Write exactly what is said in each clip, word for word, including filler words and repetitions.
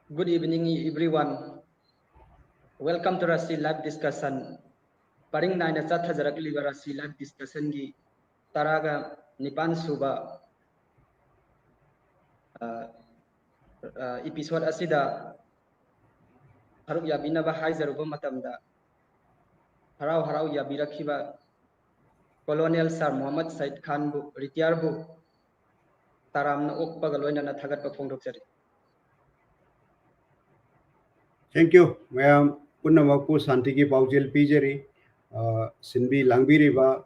Good evening, everyone. Welcome to Rasi Live Discussion. ꯄꯔꯤꯡ ꯅꯥꯏꯅ ꯆꯠꯊꯖꯔꯛꯂꯤꯕ ꯔꯥꯁꯤ ꯂꯥꯏꯚ ꯗꯤꯁꯀꯁꯟꯒꯤ ꯇꯔꯥꯒ ꯅꯤꯄꯥꯟ ꯁꯨꯕ, ꯑ, ꯑ, episode ꯑꯁꯤꯗ ꯁꯔꯨꯛ ꯌꯥꯕꯤꯅꯕ ꯍꯥꯏꯖꯔꯨꯕ ꯃꯇꯝꯗ, ꯍꯔꯥꯎ ꯍꯔꯥꯎ ꯌꯥꯕꯤꯔꯛꯈꯤꯕ ꯀꯣꯂꯣꯅꯦꯜ ꯁꯥꯔ ꯃꯣꯍꯝꯃꯗ ꯁꯌꯤꯗ ꯈꯥꯟꯕꯨ, ꯔꯤꯇꯤꯌꯥꯔꯕꯨ ꯇꯔꯥꯝꯅ ꯑꯣꯛꯄꯒ ꯂꯣꯏꯅꯅ ꯊꯥꯒꯠꯄ ꯐꯣꯡꯗꯣꯛꯆꯔꯤ꯫ Thank you. ꯃꯌꯥꯝ ꯄꯨꯝꯅꯃꯛꯄꯨ ꯁꯥꯟꯇꯤꯒꯤ ꯄꯥꯎꯖꯦꯜ ꯄꯤꯖꯔꯤ꯫ ꯑ, ꯁꯤꯟꯕꯤ ꯂꯥꯡꯕꯤꯔꯤꯕ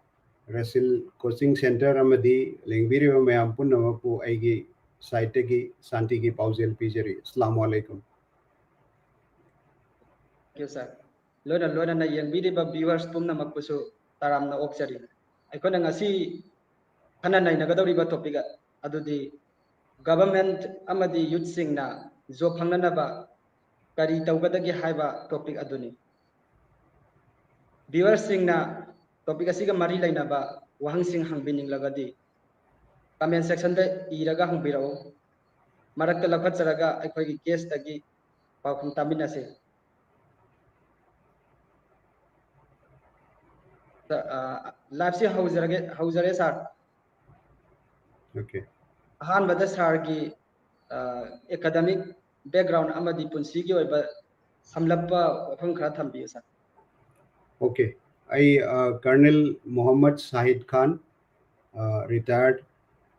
ꯔꯦꯁꯤꯜ ꯀꯣꯆꯤꯡ ꯁꯦꯟꯇꯔ ꯑꯃꯗꯤ ꯂꯦꯡꯕꯤꯔꯤꯕ ꯃꯌꯥꯝ ꯄꯨꯝꯅꯃꯛꯄꯨ ꯑꯩꯒꯤ ꯁꯥꯏꯠꯇꯒꯤ ꯁꯥꯟꯇꯤꯒꯤ ꯄꯥꯎꯖꯦꯜ ꯄꯤꯖꯔꯤ꯫ ꯑꯁꯂꯥꯃꯨ ꯑꯂꯩꯀꯨꯝ꯫ Thank you, sir. ꯂꯣꯏꯅ ꯂꯣꯏꯅꯅ ꯌꯦꯡꯕꯤꯔꯤꯕ viewers ꯄꯨꯝꯅꯃꯛꯄꯨꯁꯨ ꯇꯔꯥꯝꯅ ꯑꯣꯛꯆꯔꯤ꯫ ꯑꯩꯈꯣꯏꯅ ꯉꯁꯤ ꯈꯟꯅ ꯅꯩꯅꯒꯗꯧꯔꯤꯕ topic ꯑꯗꯨꯗꯤ government ꯑꯃꯗꯤ youthꯁꯤꯡꯅ job ꯐꯪꯅꯅꯕ ꯀꯔꯤ ꯇꯧꯒꯗꯒꯦ ꯍꯥꯏꯕ topic ꯑꯗꯨꯅꯤ꯫ Viewersꯁꯤꯡꯅ topic ꯑꯁꯤꯒ ꯃꯔꯤ ꯂꯩꯅꯕ ꯋꯥꯍꯪꯁꯤꯡ ꯍꯪꯕꯤꯅꯤꯡꯂꯒꯗꯤ comment sectionꯗ ꯏꯔꯒ ꯍꯪꯕꯤꯔꯛꯎ꯫ ꯃꯔꯛꯇ ꯂꯧꯈꯠꯆꯔꯒ ꯑꯩꯈꯣꯏꯒꯤ guestꯇꯒꯤ ꯄꯥꯎꯈꯨꯝ ꯇꯥꯃꯤꯟꯅꯁꯤ꯫ ꯑ, liveꯁꯤ ꯍꯧꯖꯔꯒꯦ, ꯍꯧꯖꯔꯦ, sir꯫ Okay. ꯑꯍꯥꯟꯕꯗ sirꯒꯤ, ꯑ, academic background ꯑꯃꯗꯤ ꯄꯨꯟꯁꯤꯒꯤ ꯑꯣꯏꯕ ꯁꯝꯂꯞꯄ ꯋꯥꯐꯝ ꯈꯔ ꯊꯝꯕꯤꯌꯨ, sir꯫ Okay. ꯑꯩ, ꯑ, ꯀꯔꯅꯦꯜ ꯃꯣꯍꯝꯃꯗ ꯁꯥꯍꯤꯗ ꯈꯥꯟ, ꯑ, retired꯫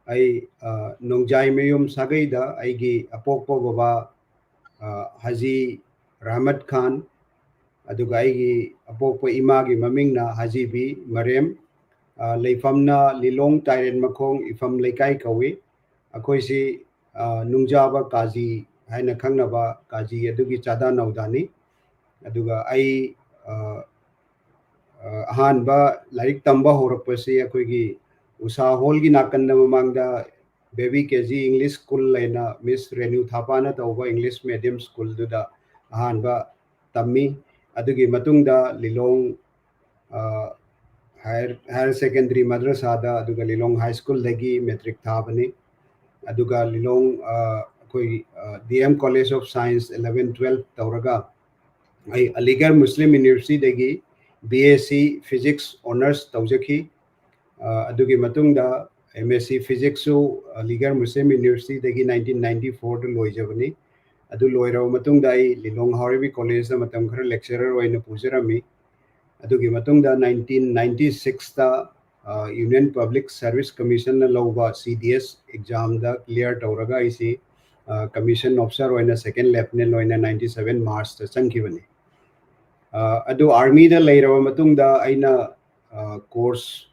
ꯑꯩ, ꯑ, ꯅꯣꯡꯖꯥꯏꯃꯌꯨꯝ ꯁꯥꯒꯩꯗ ꯑꯩꯒꯤ ꯑꯄꯣꯛꯄ ꯕꯕꯥ, ꯑ, ꯍꯥꯖꯤ ꯔꯍꯃꯠ ꯈꯥꯟ, ꯑꯗꯨꯒ ꯑꯩꯒꯤ ꯑꯄꯣꯛꯄ ꯏꯃꯥꯒꯤ ꯃꯃꯤꯡꯅ ꯍꯥꯖꯤꯕꯤ ꯃꯔꯦꯝ꯫ ꯑ, ꯂꯩꯐꯝꯅ ꯂꯤꯂꯣꯡ ꯇꯥꯏꯔꯦꯟꯃꯈꯣꯡ ꯏꯐꯝ ꯂꯩꯀꯥꯏ ꯀꯧꯏ꯫ ꯑꯩꯈꯣꯏꯁꯤ, ꯑ, ꯅꯨꯡꯖꯥꯕ ꯀꯥꯖꯤ ꯍꯥꯏꯅ ꯈꯪꯅꯕ ꯀꯥꯖꯤ ꯑꯗꯨꯒꯤ ꯆꯥꯗꯥ ꯅꯧꯗꯥꯅꯤ꯫ ꯑꯗꯨꯒ ꯑꯩ, ꯑ, ꯑ, ꯑꯍꯥꯟꯕ ꯂꯥꯏꯔꯤꯛ ꯇꯝꯕ ꯍꯧꯔꯛꯄꯁꯤ ꯑꯩꯈꯣꯏꯒꯤ ꯎꯁꯥ ꯍꯣꯜꯒꯤ ꯅꯥꯀꯟꯗ ꯃꯃꯥꯡꯗ Baby KG English School ꯍꯥꯏꯅ Miss ꯔꯦꯅꯨ ꯊꯥꯄꯥꯅ ꯇꯧꯕ English medium schoolꯗꯨꯗ ꯑꯍꯥꯟꯕ ꯇꯝꯃꯤ꯫ ꯑꯗꯨꯒꯤ ꯃꯇꯨꯡꯗ ꯂꯤꯂꯣꯡ, ꯑ, higher, higher secondary ꯃꯗ꯭ꯔꯁꯥꯗ, ꯑꯗꯨꯒ ꯂꯤꯂꯣꯡ high schoolꯗꯒꯤ matric ꯊꯥꯕꯅꯤ꯫ ꯑꯗꯨꯒ ꯂꯤꯂꯣꯡ, ꯑ, ꯑꯩꯈꯣꯏ D M college of science eleven twelve ꯇꯧꯔꯒ ꯑꯩ ꯑꯂꯤꯒꯔ ꯃꯨꯁꯂꯤꯝ ꯌꯨꯅꯤꯚꯔꯁꯤꯇꯤꯗꯒꯤ B S C physics honours ꯇꯧꯖꯈꯤ꯫ ꯑ, ꯑꯗꯨꯒꯤ ꯃꯇꯨꯡꯗ ꯑꯦꯝ ꯑꯦꯁ ꯁꯤ ꯐꯤꯖꯤꯛꯁꯁꯨ ꯑꯂꯤꯒꯔ ꯃꯨꯁꯂꯤꯝ ꯌꯨꯅꯤꯚꯔꯁꯤꯇꯤꯗꯒꯤ ꯅꯥꯏꯟꯇꯤꯟ ꯅꯥꯏꯟꯇꯤ ꯐꯣꯔꯗ ꯂꯣꯏꯖꯕꯅꯤ꯫ ꯑꯗꯨ ꯂꯣꯏꯔꯕ ꯃꯇꯨꯡꯗ ꯑꯩ ꯂꯤꯂꯣꯡ ꯍꯥꯎꯔꯩꯕꯤ ꯀꯣꯂꯦꯖꯇ ꯃꯇꯝ ꯈꯔ ꯂꯦꯛꯆꯔꯔ ꯑꯣꯏꯅ ꯄꯨꯖꯔꯝꯃꯤ꯫ ꯑꯗꯨꯒꯤ ꯃꯇꯨꯡꯗ ꯅꯥꯏꯟꯇꯤꯟ ꯅꯥꯏꯟꯇꯤ ꯁꯤꯛꯁꯇ ꯌꯨꯅꯤꯌꯟ ꯄꯕ꯭ꯂꯤꯛ ꯁꯔꯚꯤꯁ ꯀꯃꯤꯁꯟꯅ ꯂꯧꯕ ꯁꯤ ꯗꯤ ꯑꯦꯁ ꯑꯦꯛꯖꯥꯝꯗ ꯀ꯭ꯂꯤꯌꯥꯔ ꯇꯧꯔꯒ ꯑꯩꯁꯤ ꯀꯃꯤꯁꯟ ꯑꯣꯐꯤꯁꯥꯔ ꯑꯣꯏꯅ ꯁꯦꯀꯦꯟ ꯂꯦꯐꯇꯅꯦꯟ ꯑꯣꯏꯅ ꯅꯥꯏꯟꯇꯤ ꯁꯚꯦꯟ ꯃꯥꯔꯆꯇ ꯆꯪꯈꯤꯕꯅꯤ꯫ ꯑ, ꯑꯗꯨ ꯑꯥꯔꯃꯤꯗ ꯂꯩꯔꯕ ꯃꯇꯨꯡꯗ ꯑꯩꯅ ꯀꯣꯔꯁ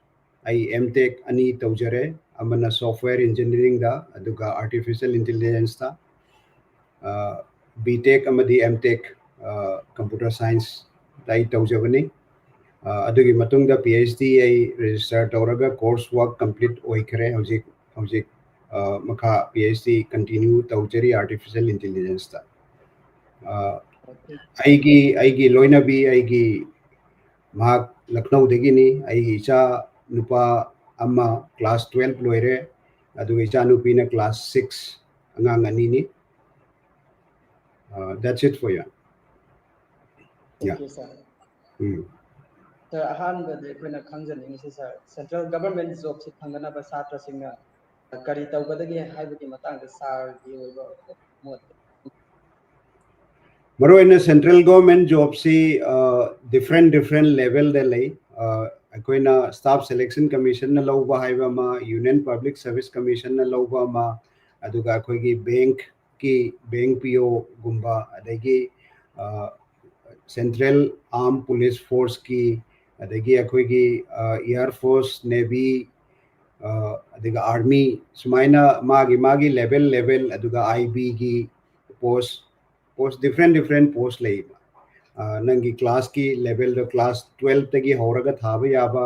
ꯑꯩ ꯑꯦꯝ ꯇꯦꯛ ꯑꯅꯤ ꯇꯧꯖꯔꯦ꯫ ꯑꯃꯅ ꯁꯣꯐꯋꯦꯌꯔ ꯏꯟꯖꯤꯅꯤꯌꯥꯔꯤꯡꯗ, ꯑꯗꯨꯒ ꯑꯥꯔꯇꯤꯐꯤꯁꯤꯌꯦꯜ ꯏꯟꯇꯦꯂꯤꯖꯦꯟꯁꯇ꯫ ꯕꯤ ꯇꯦꯛ ꯑꯃꯗꯤ ꯑꯦꯝ ꯇꯦꯛ ꯀꯝꯄ꯭ꯌꯨꯇꯔ ꯁꯥꯏꯟꯁꯇ ꯑꯩ ꯇꯧꯖꯕꯅꯤ꯫ ꯑ, ꯑꯗꯨꯒꯤ ꯃꯇꯨꯡꯗ ꯄꯤ ꯑꯩꯆ ꯗꯤ ꯑꯩ ꯔꯦꯖꯤꯁꯇꯔ ꯇꯧꯔꯒ ꯀꯣꯔꯁ ꯋꯥꯔꯛ ꯀꯝꯄ꯭ꯂꯤꯠ ꯑꯣꯏꯈ꯭ꯔꯦ꯫ ꯍꯧꯖꯤꯛ ꯍꯧꯖꯤꯛ ꯑ, ꯃꯈꯥ ꯄꯤ ꯑꯩꯆ ꯗꯤ ꯀꯟꯇꯤꯅ꯭ꯌꯨ ꯇꯧꯖꯔꯤ ꯑꯥꯔꯇꯤꯐꯤꯁꯤꯌꯦꯜ ꯏꯟꯇꯦꯂꯤꯖꯦꯟꯁꯇ꯫ ꯑ, ꯑꯩꯒꯤ ꯑꯩꯒꯤ ꯂꯣꯏꯅꯕꯤ, ꯑꯩꯒꯤ ꯃꯍꯥꯛ ꯂꯈꯅꯧꯗꯒꯤꯅꯤ꯫ ꯑꯩꯒꯤ ꯏꯆꯥ ꯅꯨꯄꯥ ꯑꯃ ꯀ꯭ꯂꯥꯁ ꯇꯨꯋꯦꯜꯐ ꯂꯣꯏꯔꯦ, ꯑꯗꯨꯒ ꯏꯆꯥꯅꯨꯄꯤꯅ ꯀ꯭ꯂꯥꯁ ꯁꯤꯛꯁ, ꯑꯉꯥꯡ ꯑꯅꯤꯅꯤ꯫ Uh, that's it for you. Yeah. Okay, sir. Um. Sir, ꯑꯍꯥꯟꯕꯗ ꯑꯩꯈꯣꯏꯅ ꯈꯪꯖꯅꯤꯡꯉꯤꯁꯤ, sir, central government jobꯁꯤ ꯐꯪꯒꯅꯕ ꯁꯥꯇ꯭ꯔꯁꯤꯡꯅ ꯀꯔꯤ ꯇꯧꯒꯗꯒꯦ ꯍꯥꯏꯕꯒꯤ ꯃꯇꯥꯡꯗ ꯁꯥꯔꯒꯤ ꯑꯣꯏꯕ ꯃꯣꯠ꯫ ꯃꯔꯨꯑꯣꯏꯅ ꯁꯦꯟꯇ꯭ꯔꯦꯜ ꯒꯣꯔꯃꯦꯟ ꯖꯣꯕꯁꯤ ꯗꯤꯐ꯭ꯔꯦꯟ ꯗꯤꯐ꯭ꯔꯦꯟ ꯂꯦꯚꯦꯜꯗ ꯂꯩ꯫ ꯑ, ꯑꯩꯈꯣꯏꯅ ꯁ꯭ꯇꯥꯐ ꯁꯦꯂꯦꯛꯁꯟ ꯀꯃꯤꯁꯟꯅ ꯂꯧꯕ ꯍꯥꯏꯕ ꯑꯃ, ꯌꯨꯅꯤꯌꯟ ꯄꯕ꯭ꯂꯤꯛ ꯁꯔꯚꯤꯁ ꯀꯃꯤꯁꯟꯅ ꯂꯧꯕ ꯑꯃ, ꯑꯗꯨꯒ ꯑꯩꯈꯣꯏꯒꯤ ꯕꯦꯡꯛꯀꯤ ꯕꯦꯡꯛ ꯄꯤ ꯑꯣꯒꯨꯝꯕ, ꯑꯗꯒꯤ ꯁꯦꯟꯇ꯭ꯔꯦꯜ ꯑꯥꯔꯝ ꯄꯨꯂꯤꯁ ꯐꯣꯔꯁꯀꯤ, ꯑꯗꯒꯤ ꯑꯩꯈꯣꯏꯒꯤ ꯏꯌꯥꯔ ꯐꯣꯔꯁ, ꯅꯦꯚꯤ, ꯑꯗꯨꯒ ꯑꯥꯔꯃꯤ, ꯁꯨꯃꯥꯏꯅ ꯃꯥꯒꯤ ꯃꯥꯒꯤ ꯂꯦꯚꯦꯜ ꯂꯦꯚꯦꯜ, ꯑꯗꯨꯒ ꯑꯥꯏ ꯕꯤꯒꯤ ꯄꯣꯁ, ꯄꯣꯁ ꯗꯤꯐ꯭ꯔꯦꯟ ꯗꯤꯐ꯭ꯔꯦꯟ ꯄꯣꯁ ꯂꯩꯌꯦꯕ꯫ ꯑ, ꯅꯪꯒꯤ ꯀ꯭ꯂꯥꯁꯀꯤ ꯂꯦꯚꯦꯜꯗ ꯀ꯭ꯂꯥꯁ ꯇꯨꯋꯦꯜꯐꯇꯒꯤ ꯍꯧꯔꯒ ꯊꯥꯕ ꯌꯥꯕ,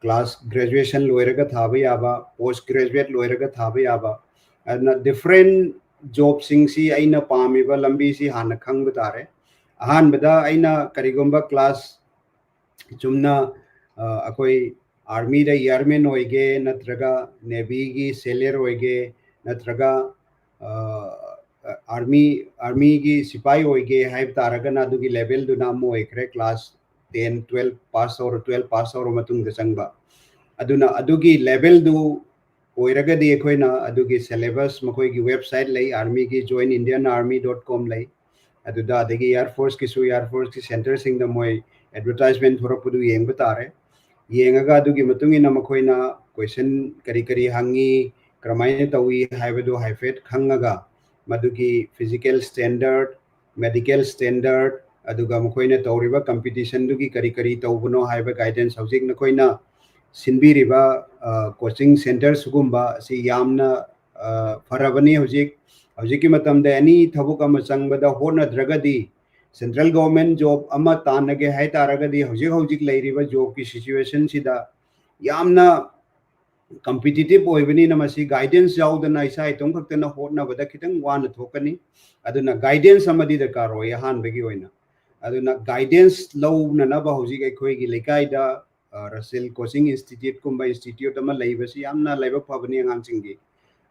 ꯀ꯭ꯂꯥꯁ ꯒ꯭ꯔꯦꯖꯨꯑꯦꯁꯟ ꯂꯣꯏꯔꯒ ꯊꯥꯕ ꯌꯥꯕ, ꯄꯣꯁ ꯒ꯭ꯔꯦꯖꯨꯑꯦꯠ ꯂꯣꯏꯔꯒ ꯊꯥꯕ ꯌꯥꯕ꯫ ꯑꯗꯨꯅ ꯗꯤꯐ꯭ꯔꯦꯟ ꯖꯣꯕꯁꯤꯡꯁꯤ ꯑꯩꯅ ꯄꯥꯝꯃꯤꯕ ꯂꯝꯕꯤꯁꯤ ꯍꯥꯟꯅ ꯈꯪꯕ ꯇꯥꯔꯦ꯫ ꯑꯍꯥꯟꯕꯗ ꯑꯩꯅ ꯀꯔꯤꯒꯨꯝꯕ ꯀ꯭ꯂꯥꯁ ꯆꯨꯝꯅ, ꯑ, ꯑꯩꯈꯣꯏ ꯑꯥꯔꯃꯤꯗ ꯏꯌꯥꯔꯃꯦꯟ ꯑꯣꯏꯒꯦ, ꯅꯠꯇ꯭ꯔꯒ ꯅꯦꯚꯤꯒꯤ ꯁꯦꯂꯔ ꯑꯣꯏꯒꯦ, ꯅꯠꯇ꯭ꯔꯒ ꯑꯥꯔꯃꯤ ꯑꯥꯔꯃꯤꯒꯤ ꯁꯤꯐꯥꯏ ꯑꯣꯏꯒꯦ ꯍꯥꯏꯕ ꯇꯥꯔꯒꯅ ꯑꯗꯨꯒꯤ ꯂꯦꯚꯦꯜꯗꯨꯅ ꯑꯃ ꯑꯣꯏꯈ꯭ꯔꯦ, ꯀ꯭ꯂꯥꯁ ꯇꯦꯟ ꯇꯨꯋꯦꯜꯐ ꯄꯥꯁ ꯇꯧꯔ ꯇꯨꯋꯦꯜꯐ ꯄꯥꯁ ꯇꯧꯔ ꯃꯇꯨꯡꯗ ꯆꯪꯕ꯫ ꯑꯗꯨꯅ ꯑꯗꯨꯒꯤ ꯂꯦꯚꯦꯜꯗꯨ ꯑꯣꯏꯔꯒꯗꯤ ꯑꯩꯈꯣꯏꯅ ꯑꯗꯨꯒꯤ ꯁꯦꯂꯦꯕꯁ ꯃꯈꯣꯏꯒꯤ ꯋꯦꯕꯁꯥꯏꯠ ꯂꯩ, ꯑꯥꯔꯃꯤꯒꯤ join Indian army dot com ꯂꯩ꯫ ꯑꯗꯨꯗ ꯑꯗꯒꯤ ꯏꯌꯥꯔ ꯐꯣꯔꯁꯀꯤꯁꯨ ꯏꯌꯥꯔ ꯐꯣꯔꯁꯀꯤ ꯁꯦꯟꯇꯔꯁꯤꯡꯗ ꯃꯣꯏ ꯑꯦꯗꯚꯔꯇꯥꯏꯖꯃꯦꯟ ꯊꯣꯔꯛꯄꯗꯨ ꯌꯦꯡꯕ ꯇꯥꯔꯦ꯫ ꯌꯦꯡꯉꯒ ꯑꯗꯨꯒꯤ ꯃꯇꯨꯡ ꯏꯟꯅ ꯃꯈꯣꯏꯅ ꯀꯣꯏꯁꯟ ꯀꯔꯤ ꯀꯔꯤ ꯍꯪꯉꯤ, ꯀꯔꯝꯍꯥꯏꯅ ꯇꯧꯏ ꯍꯥꯏꯕꯗꯨ ꯍꯥꯏꯐꯦꯠ ꯈꯪꯉꯒ ꯃꯗꯨꯒꯤ ꯐꯤꯖꯤꯀꯦꯜ ꯁ꯭ꯇꯦꯟꯗꯔꯠ, ꯃꯦꯗꯤꯀꯦꯜ ꯁ꯭ꯇꯦꯟꯗꯔꯠ, ꯑꯗꯨꯒ ꯃꯈꯣꯏꯅ ꯇꯧꯔꯤꯕ ꯀꯝꯄꯤꯇꯤꯁꯟꯗꯨꯒꯤ ꯀꯔꯤ ꯀꯔꯤ ꯇꯧꯕꯅꯣ ꯍꯥꯏꯕ ꯒꯥꯏꯗꯦꯟꯁ ꯍꯧꯖꯤꯛ ꯅꯈꯣꯏꯅ ꯁꯤꯟꯕꯤꯔꯤꯕ ꯀꯣꯆꯤꯡ ꯁꯦꯟꯇꯔ ꯁꯤꯒꯨꯝꯕ ꯑꯁꯤ ꯌꯥꯝꯅ ꯐꯔꯕꯅꯤ꯫ ꯍꯧꯖꯤꯛ ꯍꯧꯖꯤꯛꯀꯤ ꯃꯇꯝꯗ ꯑꯦꯅꯤ ꯊꯕꯛ ꯑꯃ ꯆꯪꯕꯗ ꯍꯣꯠꯅꯗ꯭ꯔꯒꯗꯤ, ꯁꯦꯟꯇ꯭ꯔꯦꯜ ꯒꯣꯚꯔꯟꯃꯦꯟꯠ ꯖꯣꯕ ꯑꯃ ꯇꯥꯟꯅꯒꯦ ꯍꯥꯏ ꯇꯥꯔꯒꯗꯤ ꯍꯧꯖꯤꯛ ꯍꯧꯖꯤꯛ ꯂꯩꯔꯤꯕ ꯖꯣꯕꯀꯤ ꯁꯤꯆꯨꯋꯦꯁꯟꯁꯤꯗ ꯌꯥꯝꯅ ꯀꯝꯄꯤꯇꯤꯇꯤꯞ ꯑꯣꯏꯕꯅꯤꯅ ꯃꯁꯤ ꯒꯥꯏꯗꯦꯟꯁ ꯌꯥꯎꯗꯅ ꯏꯁꯥ ꯏꯇꯣꯝ ꯈꯛꯇꯅ ꯍꯣꯠꯅꯕꯗ ꯈꯤꯇꯪ ꯋꯥꯅ ꯊꯣꯛꯀꯅꯤ꯫ ꯑꯗꯨꯅ ꯒꯥꯏꯗꯦꯟꯁ ꯑꯃꯗꯤ ꯗꯔꯀꯥꯔ ꯑꯣꯏ ꯑꯍꯥꯟꯕꯒꯤ ꯑꯣꯏꯅ꯫ ꯑꯗꯨꯅ ꯒꯥꯏꯗꯦꯟꯁ ꯂꯧꯅꯅꯕ ꯍꯧꯖꯤꯛ ꯑꯩꯈꯣꯏꯒꯤ ꯂꯩꯀꯥꯏꯗ ꯔꯁꯦꯜ ꯀꯣꯆꯤꯡ ꯏꯟꯁꯇꯤꯇ꯭ꯌꯨꯠꯀꯨꯝꯕ ꯏꯟꯁꯇꯤꯇ꯭ꯌꯨꯠ ꯑꯃ ꯂꯩꯕꯁꯤ ꯌꯥꯝꯅ ꯂꯥꯏꯕꯛ ꯐꯕꯅꯤ ꯑꯉꯥꯡꯁꯤꯡꯒꯤ꯫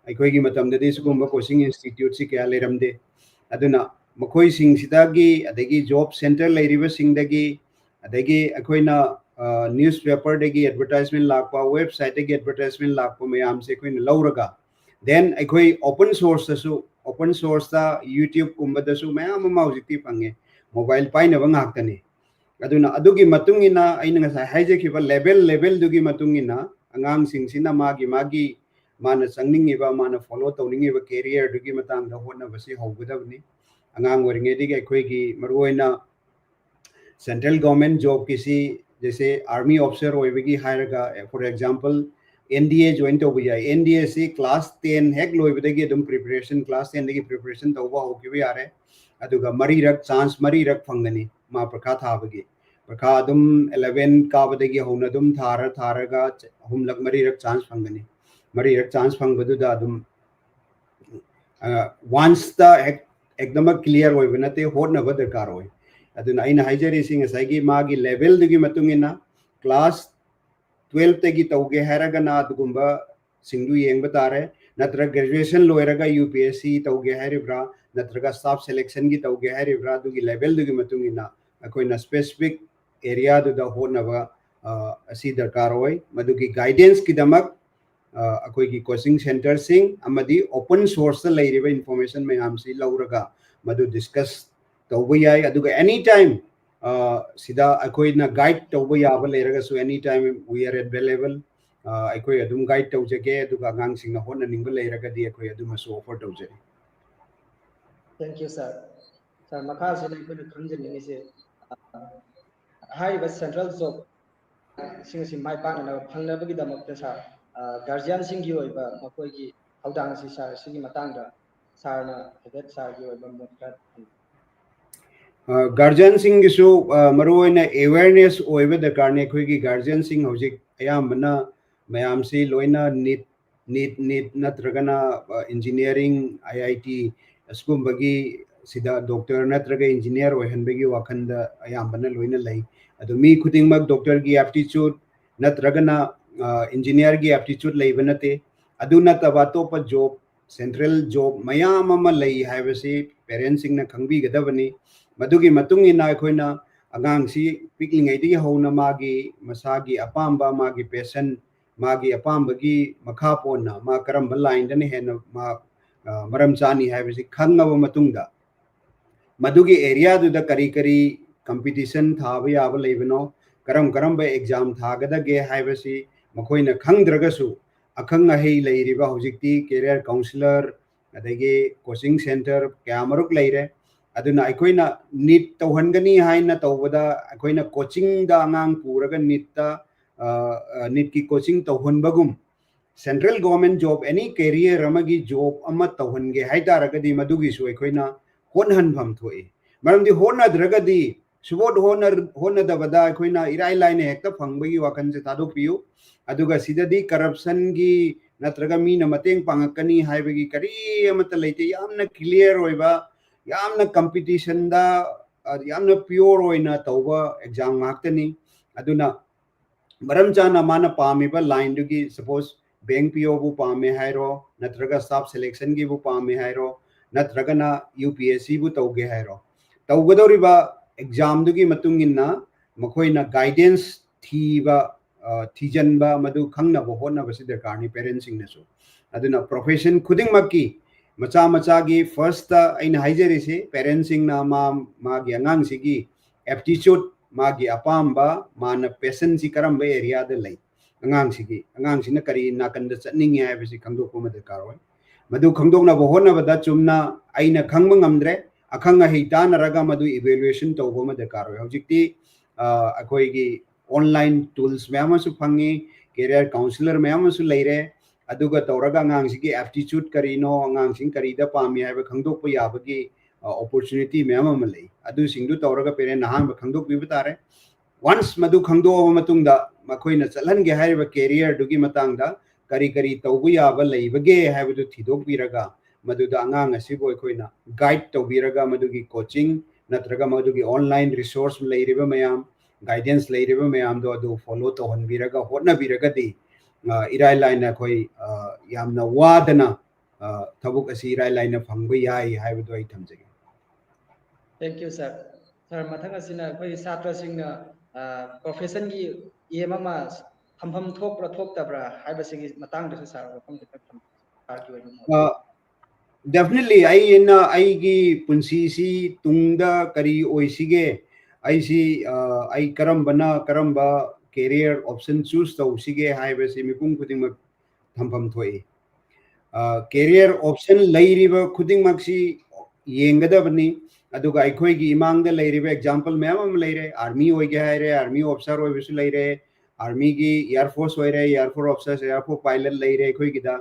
ꯑꯩꯈꯣꯏꯒꯤ ꯃꯇꯝꯗꯗꯤ ꯁꯤꯒꯨꯝꯕ ꯀꯣꯆꯤꯡ ꯏꯟꯁꯇꯤꯇ꯭ꯌꯨꯠꯁꯤ ꯀꯌꯥ ꯂꯩꯔꯝꯗꯦ꯫ ꯑꯗꯨꯅ ꯃꯈꯣꯏꯁꯤꯡꯁꯤꯗꯒꯤ, ꯑꯗꯒꯤ ꯖꯣꯕ ꯁꯦꯟꯇꯔ ꯂꯩꯔꯤꯕꯁꯤꯡꯗꯒꯤ, ꯑꯗꯒꯤ ꯑꯩꯈꯣꯏꯅ ꯅ꯭ꯌꯨꯁꯄꯦꯄꯔꯗꯒꯤ ꯑꯦꯗꯚꯔꯇꯥꯏꯖꯃꯦꯟ ꯂꯥꯛꯄ, ꯋꯦꯕꯁꯥꯏꯠꯇꯒꯤ ꯑꯦꯗꯚꯔꯇꯥꯏꯖꯃꯦꯟ ꯂꯥꯛꯄ ꯃꯌꯥꯝꯁꯦ ꯑꯩꯈꯣꯏꯅ ꯂꯧꯔꯒ, ꯗꯦꯟ ꯑꯩꯈꯣꯏ ꯑꯣꯄꯟ ꯁꯣꯔꯁꯇꯁꯨ, ꯑꯣꯄꯟ ꯁꯣꯔꯁꯇ ꯌꯨꯇ꯭ꯌꯨꯕꯀꯨꯝꯕꯗꯁꯨ ꯃꯌꯥꯝ ꯑꯃ ꯍꯧꯖꯤꯛꯇꯤ ꯐꯪꯉꯦ, ꯃꯣꯕꯥꯏꯜ ꯄꯥꯏꯅꯕ ꯉꯥꯛꯇꯅꯤ꯫ ꯑꯗꯨꯅ ꯑꯗꯨꯒꯤ ꯃꯇꯨꯡ ꯏꯟꯅ ꯑꯩꯅ ꯉꯁꯥꯏ ꯍꯥꯏꯖꯈꯤꯕ ꯂꯦꯚꯦꯜ ꯂꯦꯚꯦꯜꯗꯨꯒꯤ ꯃꯇꯨꯡ ꯏꯟꯅ ꯑꯉꯥꯡꯁꯤꯡꯁꯤꯅ ꯃꯥꯒꯤ ꯃꯥꯒꯤ ꯃꯥꯅ ꯆꯪꯅꯤꯡꯉꯤꯕ, ꯃꯥꯅ ꯐꯣꯂꯣ ꯇꯧꯅꯤꯡꯉꯤꯕ ꯀꯦꯔꯤꯌꯔꯗꯨꯒꯤ ꯃꯇꯥꯡꯗ ꯍꯣꯠꯅꯕꯁꯤ ꯍꯧꯒꯗꯕꯅꯤ꯫ ꯑꯉꯥꯡ ꯑꯣꯏꯔꯤꯉꯩꯗꯒꯤ ꯑꯩꯈꯣꯏꯒꯤ ꯃꯔꯨꯑꯣꯏꯅ ꯁꯦꯟꯇ꯭ꯔꯦꯜ ꯒꯣꯚꯔꯟꯃꯦꯟꯠ ꯖꯣꯕꯀꯤꯁꯤ, ꯖꯩꯁꯦ ꯑꯥꯔꯃꯤ ꯑꯣꯐꯤꯁꯔ ꯑꯣꯏꯕꯒꯤ ꯍꯥꯏꯔꯒ, ꯐꯣꯔ ꯑꯦꯛꯖꯥꯝꯄꯜ, ꯑꯦꯟ ꯗꯤ ꯑꯦ ꯖꯣꯏꯟ ꯇꯧꯕ ꯌꯥꯏ꯫ N D AC class ten ꯍꯦꯛ ꯂꯣꯏꯕꯗꯒꯤ ꯑꯗꯨꯝ ꯄ꯭ꯔꯤꯄꯦꯔꯦꯁꯟ, ꯀ꯭ꯂꯥꯁ ꯇꯦꯟꯗꯒꯤ ꯄ꯭ꯔꯤꯄꯦꯔꯦꯁꯟ ꯇꯧꯕ ꯍꯧꯈꯤꯕ ꯌꯥꯔꯦ꯫ ꯑꯗꯨꯒ ꯃꯔꯤꯔꯛ, ꯆꯥꯟꯁ ꯃꯔꯤꯔꯛ ꯐꯪꯒꯅꯤ ꯃꯥ ꯄ꯭ꯔꯈꯥ ꯊꯥꯕꯒꯤ꯫ ꯄ꯭ꯔꯈꯥ ꯑꯗꯨꯝ ꯑꯦꯂꯚꯦꯟ ꯀꯥꯕꯗꯒꯤ ꯍꯧꯅ ꯑꯗꯨꯝ ꯊꯥꯔ ꯊꯥꯔꯒ ꯑꯍꯨꯝꯂꯛ ꯃꯔꯤꯔꯛ ꯆꯥꯟꯁ ꯐꯪꯒꯅꯤ꯫ ꯃꯔꯤꯔꯛ ꯆꯥꯟꯁ ꯐꯪꯕꯗꯨꯗ ꯑꯗꯨꯝ ꯋꯥꯟꯁꯇ ꯍꯦꯛ ꯑꯦꯛꯗꯃꯛ ꯀ꯭ꯂꯤꯌꯥꯔ ꯑꯣꯏꯕ ꯅꯠꯇꯦ, ꯍꯣꯠꯅꯕ ꯗꯔꯀꯥꯔ ꯑꯣꯏ꯫ ꯑꯗꯨꯅ ꯑꯩꯅ ꯍꯥꯏꯖꯔꯤꯁꯤ ꯉꯁꯥꯏꯒꯤ ꯃꯥꯒꯤ ꯂꯦꯚꯦꯜꯗꯨꯒꯤ ꯃꯇꯨꯡ ꯏꯟꯅ, ꯀ꯭ꯂꯥꯁ ꯇꯨꯋꯦꯜꯐꯇꯒꯤ ꯇꯧꯒꯦ ꯍꯥꯏꯔꯒꯅ ꯑꯗꯨꯒꯨꯝꯕꯁꯤꯡꯗꯨ ꯌꯦꯡꯕ ꯇꯥꯔꯦ꯫ ꯅꯠꯇ꯭ꯔꯒ graduation ꯂꯣꯏꯔꯒ U P S C ꯇꯧꯒꯦ ꯍꯥꯏꯔꯤꯕ꯭ꯔꯥ, ꯅꯠꯇ꯭ꯔꯒ staff selectionꯒꯤ ꯇꯧꯒꯦ ꯍꯥꯏꯔꯤꯕ꯭ꯔꯥ, ꯑꯗꯨꯒꯤ levelꯗꯨꯒꯤ ꯃꯇꯨꯡ ꯏꯟꯅ ꯑꯩꯈꯣꯏꯅ specific areaꯗꯨꯗ ꯍꯣꯠꯅꯕ ꯑ, ꯑꯁꯤ ꯗꯔꯀꯥꯔ ꯑꯣꯏ꯫ ꯃꯗꯨꯒꯤ guidanceꯀꯤꯗꯃꯛ ꯑ, ꯑꯩꯈꯣꯏꯒꯤ coaching centreꯁꯤꯡ ꯑꯃꯗꯤ open sourceꯇ ꯂꯩꯔꯤꯕ information ꯃꯌꯥꯝꯁꯤ ꯂꯧꯔꯒ ꯃꯗꯨ discuss ꯇꯧꯕ ꯌꯥꯏ꯫ ꯑꯗꯨꯒ any time ꯑ, ꯁꯤꯗ ꯑꯩꯈꯣꯏꯅ guide ꯇꯧꯕ ꯌꯥꯕ ꯂꯩꯔꯒꯁꯨ any time we are available꯫ ꯑ, ꯑꯩꯈꯣꯏ ꯑꯗꯨꯝ guide ꯇꯧꯖꯒꯦ꯫ ꯑꯗꯨꯒ ꯑꯉꯥꯡꯁꯤꯡꯅ ꯍꯣꯠꯅꯅꯤꯡꯕ ꯂꯩꯔꯒꯗꯤ ꯑꯩꯈꯣꯏ ꯑꯗꯨꯃꯁꯨ offer ꯇꯧꯖꯔꯤ꯫ Thank you, sir. Sir, ꯃꯈꯥꯁꯤꯗ ꯑꯩꯈꯣꯏꯅ ꯈꯪꯖꯅꯤꯡꯉꯤꯁꯦ, ꯑ, ꯍꯥꯏꯔꯤꯕ central job ꯁꯤꯡ ꯑꯁꯤ ꯃꯥꯏ ꯄꯥꯛꯅꯅꯕ ꯐꯪꯅꯕꯒꯤꯗꯃꯛꯇ, sir, ꯑ, guardianꯁꯤꯡꯒꯤ ꯑꯣꯏꯕ ꯃꯈꯣꯏꯒꯤ ꯊꯧꯗꯥꯡ ꯑꯁꯤ, sir, ꯁꯤꯒꯤ ꯃꯇꯥꯡꯗ sirꯅ ꯍꯥꯏꯐꯦꯠ sirꯒꯤ ꯑꯣꯏꯕ ꯃꯣꯠ ꯈꯔ ꯊꯝꯕꯤꯌꯨ꯫ ꯑ, guardianꯁꯤꯡꯒꯤꯁꯨ, ꯑ, ꯃꯔꯨꯑꯣꯏꯅ awareness ꯑꯣꯏꯕ ꯗꯔꯀꯥꯔꯅꯤ꯫ ꯑꯩꯈꯣꯏꯒꯤ guardianꯁꯤꯡ ꯍꯧꯖꯤꯛ ꯑꯌꯥꯝꯕꯅ ꯃꯌꯥꯝꯁꯤ ꯂꯣꯏꯅ NEET, NEET, NEET ꯅꯠꯇ꯭ꯔꯒꯅ, ꯑ, engineering, I I T ꯑꯁꯤꯒꯨꯝꯕꯒꯤ ꯁꯤꯗ doctor ꯅꯠꯇ꯭ꯔꯒ engineer ꯑꯣꯏꯍꯟꯕꯒꯤ ꯋꯥꯈꯜꯗ ꯑꯌꯥꯝꯕꯅ ꯂꯣꯏꯅ ꯂꯩ꯫ ꯑꯗꯨ ꯃꯤ ꯈꯨꯗꯤꯡꯃꯛ doctorꯒꯤ aptitude ꯅꯠꯇ꯭ꯔꯒꯅ, ꯑ, engineerꯒꯤ aptitude ꯂꯩꯕ ꯅꯠꯇꯦ꯫ ꯑꯗꯨ ꯅꯠꯇꯕ ꯑꯇꯣꯞꯄ job, central job ꯃꯌꯥꯝ ꯑꯃ ꯂꯩ ꯍꯥꯏꯕꯁꯤ parentsꯁꯤꯡꯅ ꯈꯪꯕꯤꯒꯗꯕꯅꯤ꯫ ꯃꯗꯨꯒꯤ ꯃꯇꯨꯡ ꯏꯟꯅ ꯑꯩꯈꯣꯏꯅ ꯑꯉꯥꯡꯁꯤ ꯄꯤꯛꯂꯤꯉꯩꯗꯒꯤ ꯍꯧꯅ ꯃꯥꯒꯤ ꯃꯁꯥꯒꯤ ꯑꯄꯥꯝꯕ, ꯃꯥꯒꯤ passion, ꯃꯥꯒꯤ ꯑꯄꯥꯝꯕꯒꯤ ꯃꯈꯥ ꯄꯣꯟꯅ ꯃꯥ ꯀꯔꯝꯕ lineꯗꯅ ꯍꯦꯟꯅ ꯃꯥ, ꯑ, ꯃꯔꯝ ꯆꯥꯅꯤ ꯍꯥꯏꯕꯁꯤ ꯈꯪꯉꯕ ꯃꯇꯨꯡꯗ, ꯃꯗꯨꯒꯤ areaꯗꯨꯗ ꯀꯔꯤ ꯀꯔꯤ competition ꯊꯥꯕ ꯌꯥꯕ ꯂꯩꯕꯅꯣ, ꯀꯔꯝ ꯀꯔꯝꯕ exam ꯊꯥꯒꯗꯒꯦ ꯍꯥꯏꯕꯁꯤ ꯃꯈꯣꯏꯅ ꯈꯪꯗ꯭ꯔꯒꯁꯨ, ꯑꯈꯪ ꯑꯍꯩ ꯂꯩꯔꯤꯕ ꯍꯧꯖꯤꯛꯇꯤ career counsellor, ꯑꯗꯒꯤ coaching centre ꯀꯌꯥꯃꯔꯨꯛ ꯂꯩꯔꯦ꯫ ꯑꯗꯨꯅ ꯑꯩꯈꯣꯏꯅ NEET ꯇꯧꯍꯟꯒꯅꯤ ꯍꯥꯏꯅ ꯇꯧꯕꯗ, ꯑꯩꯈꯣꯏꯅ coachingꯗ ꯑꯉꯥꯡ ꯄꯨꯔꯒ NEETꯇ, ꯑ, ꯑ, NEETꯀꯤ coaching ꯇꯧꯍꯟꯕꯒꯨꯝ, central government job, any career ꯑꯃꯒꯤ job ꯑꯃ ꯇꯧꯍꯟꯒꯦ ꯍꯥꯏ ꯇꯥꯔꯒꯗꯤ, ꯃꯗꯨꯒꯤꯁꯨ ꯑꯩꯈꯣꯏꯅ ꯍꯣꯠꯅꯍꯟꯐꯝ ꯊꯣꯛꯏ꯫ ꯃꯔꯝꯗꯤ ꯍꯣꯠꯅꯗ꯭ꯔꯒꯗꯤ, ꯁꯨꯕꯣꯠ ꯍꯣꯠꯅ-, ꯍꯣꯠꯅꯗꯕꯗ ꯑꯩꯈꯣꯏꯅ ꯏꯔꯥꯏ ꯂꯥꯏꯅ ꯍꯦꯛꯇ ꯐꯪꯕꯒꯤ ꯋꯥꯈꯜꯁꯦ ꯊꯥꯗꯣꯛꯄꯤꯌꯨ꯫ ꯑꯗꯨꯒ ꯁꯤꯗꯗꯤ corruptionꯒꯤ ꯅꯠꯇ꯭ꯔꯒ ꯃꯤꯅ ꯃꯇꯦꯡ ꯄꯥꯡꯉꯛꯀꯅꯤ ꯍꯥꯏꯕꯒꯤ ꯀꯔꯤ ꯑꯃꯠꯇ ꯂꯩꯇꯦ꯫ ꯌꯥꯝꯅ clear ꯑꯣꯏꯕ, ꯌꯥꯝꯅ competitionꯗ, ꯑ, ꯌꯥꯝꯅ pure ꯑꯣꯏꯅ ꯇꯧꯕ exam ꯉꯥꯛꯇꯅꯤ꯫ ꯑꯗꯨꯅ ꯃꯔꯝ ꯆꯥꯅ ꯃꯥꯅ ꯄꯥꯝꯃꯤꯕ lineꯗꯨꯒꯤ, suppose ꯕꯦꯡꯛ ꯄꯤ ꯑꯣꯕꯨ ꯄꯥꯝꯃꯦ ꯍꯥꯏꯔꯣ, ꯅꯠꯇ꯭ꯔꯒ ꯁ꯭ꯇꯥꯐ ꯁꯦꯂꯦꯛꯁꯟꯒꯤꯕꯨ ꯄꯥꯝꯃꯦ ꯍꯥꯏꯔꯣ, ꯅꯠꯇ꯭ꯔꯒꯅ ꯌꯨ ꯄꯤ ꯑꯦꯁ ꯁꯤꯕꯨ ꯇꯧꯒꯦ ꯍꯥꯏꯔꯣ, ꯇꯧꯒꯗꯧꯔꯤꯕ ꯑꯦꯛꯖꯥꯝꯗꯨꯒꯤ ꯃꯇꯨꯡ ꯏꯟꯅ ꯃꯈꯣꯏꯅ ꯒꯥꯏꯗꯦꯟꯁ ꯊꯤꯕ, ꯑ, ꯊꯤꯖꯤꯟꯕ, ꯃꯗꯨ ꯈꯪꯅꯕ ꯍꯣꯠꯅꯕꯁꯤ ꯗꯔꯀꯥꯔꯅꯤ ꯄꯦꯔꯦꯟꯁꯁꯤꯡꯅꯁꯨ꯫ ꯑꯗꯨꯅ ꯄ꯭ꯔꯣꯐꯦꯁꯟ ꯈꯨꯗꯤꯡꯃꯛꯀꯤ ꯃꯆꯥ ꯃꯆꯥꯒꯤ ꯐꯥꯔꯁꯇ ꯑꯩꯅ ꯍꯥꯏꯖꯔꯤꯁꯤ, ꯄꯦꯔꯦꯟꯁꯁꯤꯡꯅ ꯃꯥ, ꯃꯥꯒꯤ ꯑꯉꯥꯡꯁꯤꯒꯤ ꯑꯦꯞꯇꯤꯆꯨꯠ, ꯃꯥꯒꯤ ꯑꯄꯥꯝꯕ, ꯃꯥꯅ ꯄꯦꯁꯟꯁꯤ ꯀꯔꯝꯕ ꯑꯦꯔꯤꯌꯥꯗ ꯂꯩ, ꯑꯉꯥꯡꯁꯤꯒꯤ, ꯑꯉꯥꯡꯁꯤꯅ ꯀꯔꯤ ꯅꯥꯀꯟꯗ ꯆꯠꯅꯤꯡꯉꯤ ꯍꯥꯏꯕꯁꯤ ꯈꯪꯗꯣꯛꯄ ꯑꯃ ꯗꯔꯀꯥꯔ ꯑꯣꯏ꯫ ꯃꯗꯨ ꯈꯪꯗꯣꯛꯅꯕ ꯍꯣꯠꯅꯕꯗ ꯆꯨꯝꯅ ꯑꯩꯅ ꯈꯪꯕ ꯉꯝꯗ꯭ꯔꯦ, ꯑꯈꯪ ꯑꯍꯩ ꯇꯥꯟꯅꯔꯒ ꯃꯗꯨ ꯏꯚꯦꯂꯨꯑꯦꯁꯟ ꯇꯧꯕ ꯑꯃ ꯗꯔꯀꯥꯔ ꯑꯣꯏ꯫ ꯍꯧꯖꯤꯛꯇꯤ, ꯑ, ꯑꯩꯈꯣꯏꯒꯤ ꯑꯣꯟꯂꯥꯏꯟ ꯇꯨꯜꯁ ꯃꯌꯥꯝ ꯑꯃꯁꯨ ꯐꯪꯉꯤ, ꯀꯦꯔꯤꯌꯔ ꯀꯥꯎꯟꯁꯤꯂꯔ ꯃꯌꯥꯝ ꯑꯃꯁꯨ ꯂꯩꯔꯦ꯫ ꯑꯗꯨꯒ ꯇꯧꯔꯒ ꯑꯉꯥꯡꯁꯤꯒꯤ ꯑꯦꯞꯇꯤꯆꯨꯠ ꯀꯔꯤꯅꯣ, ꯑꯉꯥꯡꯁꯤꯡ ꯀꯔꯤꯗ ꯄꯥꯝꯃꯤ ꯍꯥꯏꯕ ꯈꯪꯗꯣꯛꯄ ꯌꯥꯕꯒꯤ, ꯑ, ꯑꯣꯄꯣꯔꯆꯨꯅꯤꯇꯤ ꯃꯌꯥꯝ ꯑꯃ ꯂꯩ꯫ ꯑꯗꯨꯁꯤꯡꯗꯨ ꯇꯧꯔꯒ ꯄꯦꯔꯦꯟ ꯑꯍꯥꯟꯕ ꯈꯪꯗꯣꯛꯄꯤꯕ ꯇꯥꯔꯦ꯫ ꯋꯥꯟꯁ ꯃꯗꯨ ꯈꯪꯗꯣꯛꯑꯕ ꯃꯇꯨꯡꯗ ꯃꯈꯣꯏꯅ ꯆꯠꯍꯟꯒꯦ ꯍꯥꯏꯔꯤꯕ ꯀꯦꯔꯤꯌꯔꯗꯨꯒꯤ ꯃꯇꯥꯡꯗ ꯀꯔꯤ ꯀꯔꯤ ꯇꯧꯕ ꯌꯥꯕ ꯂꯩꯕꯒꯦ ꯍꯥꯏꯕꯗꯨ ꯊꯤꯗꯣꯛꯄꯤꯔꯒ, ꯃꯗꯨꯗ ꯑꯉꯥꯡ ꯑꯁꯤꯕꯨ ꯑꯩꯈꯣꯏꯅ ꯒꯥꯏꯗ ꯇꯧꯕꯤꯔꯒ, ꯃꯗꯨꯒꯤ ꯀꯣꯆꯤꯡ ꯅꯠꯇ꯭ꯔꯒ ꯃꯗꯨꯒꯤ ꯑꯣꯟꯂꯥꯏꯟ ꯔꯤꯁꯣꯔꯁ ꯂꯩꯔꯤꯕ ꯃꯌꯥꯝ, ꯒꯥꯏꯗꯦꯟꯁ ꯂꯩꯔꯤꯕ ꯃꯌꯥꯝꯗꯣ ꯑꯗꯨ ꯐꯣꯂꯣ ꯇꯧꯍꯟꯕꯤꯔꯒ ꯍꯣꯠꯅꯕꯤꯔꯒꯗꯤ, ꯑ, ꯏꯔꯥꯏ ꯂꯥꯏꯅ ꯑꯩꯈꯣꯏ, ꯑ, ꯌꯥꯝꯅ ꯋꯥꯗꯅ, ꯑ, ꯊꯕꯛ ꯑꯁꯤ ꯏꯔꯥꯏ ꯂꯥꯏꯅ ꯐꯪꯕ ꯌꯥꯏ ꯍꯥꯏꯕꯗꯣ ꯑꯩ ꯊꯝꯖꯒꯦ꯫ Thank you, sir. Sir, ꯃꯊꯪ ꯑꯁꯤꯅ ꯑꯩꯈꯣꯏꯒꯤ ꯁꯥꯇ꯭ꯔꯁꯤꯡꯅ, ꯑ, ꯄ꯭ꯔꯣꯐꯦꯁꯟꯒꯤ ꯑꯦꯝ ꯑꯃ ꯊꯝꯐꯝ ꯊꯣꯛꯄ꯭ꯔꯥ ꯊꯣꯛꯇꯕ꯭ꯔꯥ ꯍꯥꯏꯕꯁꯤꯒꯤ ꯃꯇꯥꯡꯗꯁꯨ ꯁꯥꯔ ꯋꯥꯐꯝ ꯈꯤꯇꯪ ꯊꯝꯕꯤꯌꯨ, ꯁꯥꯔꯒꯤ ꯑꯣꯏꯕ ꯃꯣꯠ꯫ ꯑ, definitely ꯑꯩꯅ ꯑꯩꯒꯤ ꯄꯨꯟꯁꯤꯁꯤ ꯇꯨꯡꯗ ꯀꯔꯤ ꯑꯣꯏꯁꯤꯒꯦ, ꯑꯩꯁꯤ, ꯑ, ꯑꯩ ꯀꯔꯝꯕꯅ, ꯀꯔꯝꯕ ꯀꯦꯔꯤꯌꯔ ꯑꯣꯞꯁꯟ ꯆꯨꯁ ꯇꯧꯁꯤꯒꯦ ꯍꯥꯏꯕꯁꯤ ꯃꯤꯄꯨꯝ ꯈꯨꯗꯤꯡꯃꯛ ꯊꯝꯐꯝ ꯊꯣꯛꯏ꯫ ꯑ, ꯀꯦꯔꯤꯌꯔ ꯑꯣꯞꯁꯟ ꯂꯩꯔꯤꯕ ꯈꯨꯗꯤꯡꯃꯛꯁꯤ ꯌꯦꯡꯒꯗꯕꯅꯤ꯫ ꯑꯗꯨꯒ ꯑꯩꯈꯣꯏꯒꯤ ꯏꯃꯥꯡꯗ ꯂꯩꯔꯤꯕ ꯑꯦꯛꯖꯥꯝꯄꯜ ꯃꯌꯥꯝ ꯑꯃ ꯂꯩꯔꯦ꯫ ꯑꯥꯔꯃꯤ ꯑꯣꯏꯒꯦ ꯍꯥꯏꯔꯦ, ꯑꯥꯔꯃꯤ ꯑꯣꯐꯤꯁꯥꯔ ꯑꯣꯏꯕꯁꯨ ꯂꯩꯔꯦ, ꯑꯥꯔꯃꯤꯒꯤ ꯑꯦꯌꯔ ꯐꯣꯔꯁ ꯑꯣꯏꯔꯦ, air force officer, air force pilot ꯂꯩꯔꯦ ꯑꯩꯈꯣꯏꯒꯤꯗ꯫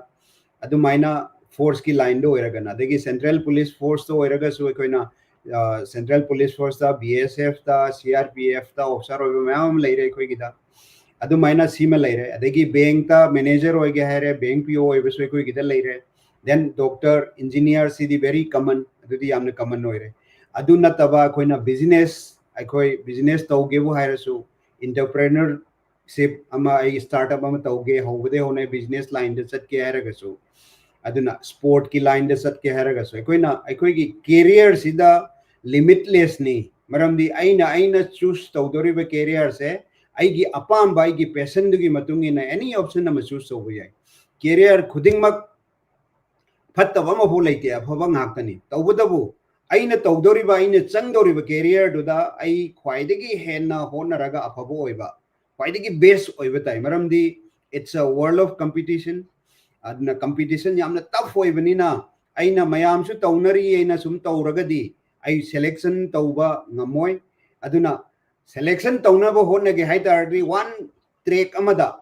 ꯑꯗꯨꯃꯥꯏꯅ ꯐꯣꯔꯁꯀꯤ ꯂꯥꯏꯟꯗ ꯑꯣꯏꯔꯒꯅ, ꯑꯗꯒꯤ ꯁꯦꯟꯇ꯭ꯔꯦꯜ ꯄꯨꯂꯤꯁ ꯐꯣꯔꯁꯇ ꯑꯣꯏꯔꯒꯁꯨ ꯑꯩꯈꯣꯏꯅ, ꯑ, ꯁꯦꯟꯇ꯭ꯔꯦꯜ ꯄꯨꯂꯤꯁ ꯐꯣꯔꯁꯇ, ꯕꯤ ꯑꯦꯁ ꯑꯦꯐꯇ, ꯁꯤ ꯑꯥꯔ ꯄꯤ ꯑꯦꯐꯇ ꯑꯣꯐꯤꯁꯥꯔ ꯑꯣꯏꯕ ꯃꯌꯥꯝ ꯑꯃ ꯂꯩꯔꯦ ꯑꯩꯈꯣꯏꯒꯤꯗ꯫ ꯑꯗꯨꯃꯥꯏꯅ ꯁꯤꯃ ꯂꯩꯔꯦ꯫ ꯑꯗꯒꯤ ꯕꯦꯡꯛꯇ ꯃꯦꯅꯦꯖꯔ ꯑꯣꯏꯒꯦ ꯍꯥꯏꯔꯦ, ꯕꯦꯡꯛ ꯄꯤ ꯑꯣ ꯑꯣꯏꯕꯁꯨ ꯑꯩꯈꯣꯏꯒꯤꯗ ꯂꯩꯔꯦ꯫ Then ꯗꯣꯛꯇꯔ, ꯏꯟꯖꯤꯅꯤꯌꯥꯔ, ꯁꯤꯗꯤ very common, ꯑꯗꯨꯗꯤ ꯌꯥꯝꯅ common ꯑꯣꯏꯔꯦ꯫ ꯑꯗꯨ ꯅꯠꯇꯕ ꯑꯩꯈꯣꯏꯅ ꯕꯤꯖꯤꯅꯦꯁ, ꯑꯩꯈꯣꯏ ꯕꯤꯖꯤꯅꯦꯁ ꯇꯧꯒꯦꯕꯨ ꯍꯥꯏꯔꯁꯨ, entrepreneur entrepreneurship ꯑꯃ, ꯑꯩ startup ꯑꯃ ꯇꯧꯒꯦ, ꯍꯧꯕꯗꯩ ꯍꯧꯅ business lineꯗ ꯆꯠꯀꯦ ꯍꯥꯏꯔꯒꯁꯨ, ꯑꯗꯨꯅ sportꯀꯤ lineꯗ ꯆꯠꯀꯦ ꯍꯥꯏꯔꯒꯁꯨ, ꯑꯩꯈꯣꯏꯅ ꯑꯩꯈꯣꯏꯒꯤ careerꯁꯤꯗ limitlessꯅꯤ꯫ ꯃꯔꯝꯗꯤ ꯑꯩꯅ ꯑꯩꯅ choose ꯇꯧꯗꯧꯔꯤꯕ careerꯁꯦ ꯑꯩꯒꯤ ꯑꯄꯥꯝꯕ, ꯑꯩꯒꯤ passionꯗꯨꯒꯤ ꯃꯇꯨꯡ ꯏꯟꯅ any option ꯑꯃ choose ꯇꯧꯕ ꯌꯥꯏ꯫ Career ꯈꯨꯗꯤꯡꯃꯛ ꯐꯠꯇꯕ ꯑꯃꯐꯥꯎ ꯂꯩꯇꯦ, ꯑꯐꯕ ꯉꯥꯛꯇꯅꯤ꯫ ꯇꯧꯕꯇꯕꯨ ꯑꯩꯅ ꯇꯧꯗꯧꯔꯤꯕ, ꯑꯩꯅ ꯆꯪꯗꯧꯔꯤꯕ careerꯗꯨꯗ ꯑꯩ ꯈ꯭ꯋꯥꯏꯗꯒꯤ ꯍꯦꯟꯅ ꯍꯣꯠꯅꯔꯒ ꯑꯐꯕ ꯑꯣꯏꯕ, ꯈ꯭ꯋꯥꯏꯗꯒꯤ best ꯑꯣꯏꯕ ꯇꯥꯏ꯫ ꯃꯔꯝꯗꯤ it's a world of competition꯫ ꯑꯗꯨꯅ competition ꯌꯥꯝꯅ tough ꯑꯣꯏꯕꯅꯤꯅ, ꯑꯩꯅ ꯃꯌꯥꯝꯁꯨ ꯇꯧꯅꯔꯤ ꯑꯩꯅ ꯁꯨꯝ ꯇꯧꯔꯒꯗꯤ ꯑꯩ selection ꯇꯧꯕ ꯉꯝꯃꯣꯏ꯫ ꯑꯗꯨꯅ selection ꯇꯧꯅꯕ ꯍꯣꯠꯅꯒꯦ ꯍꯥꯏ ꯇꯥꯔꯗꯤ, one track ꯑꯃꯗ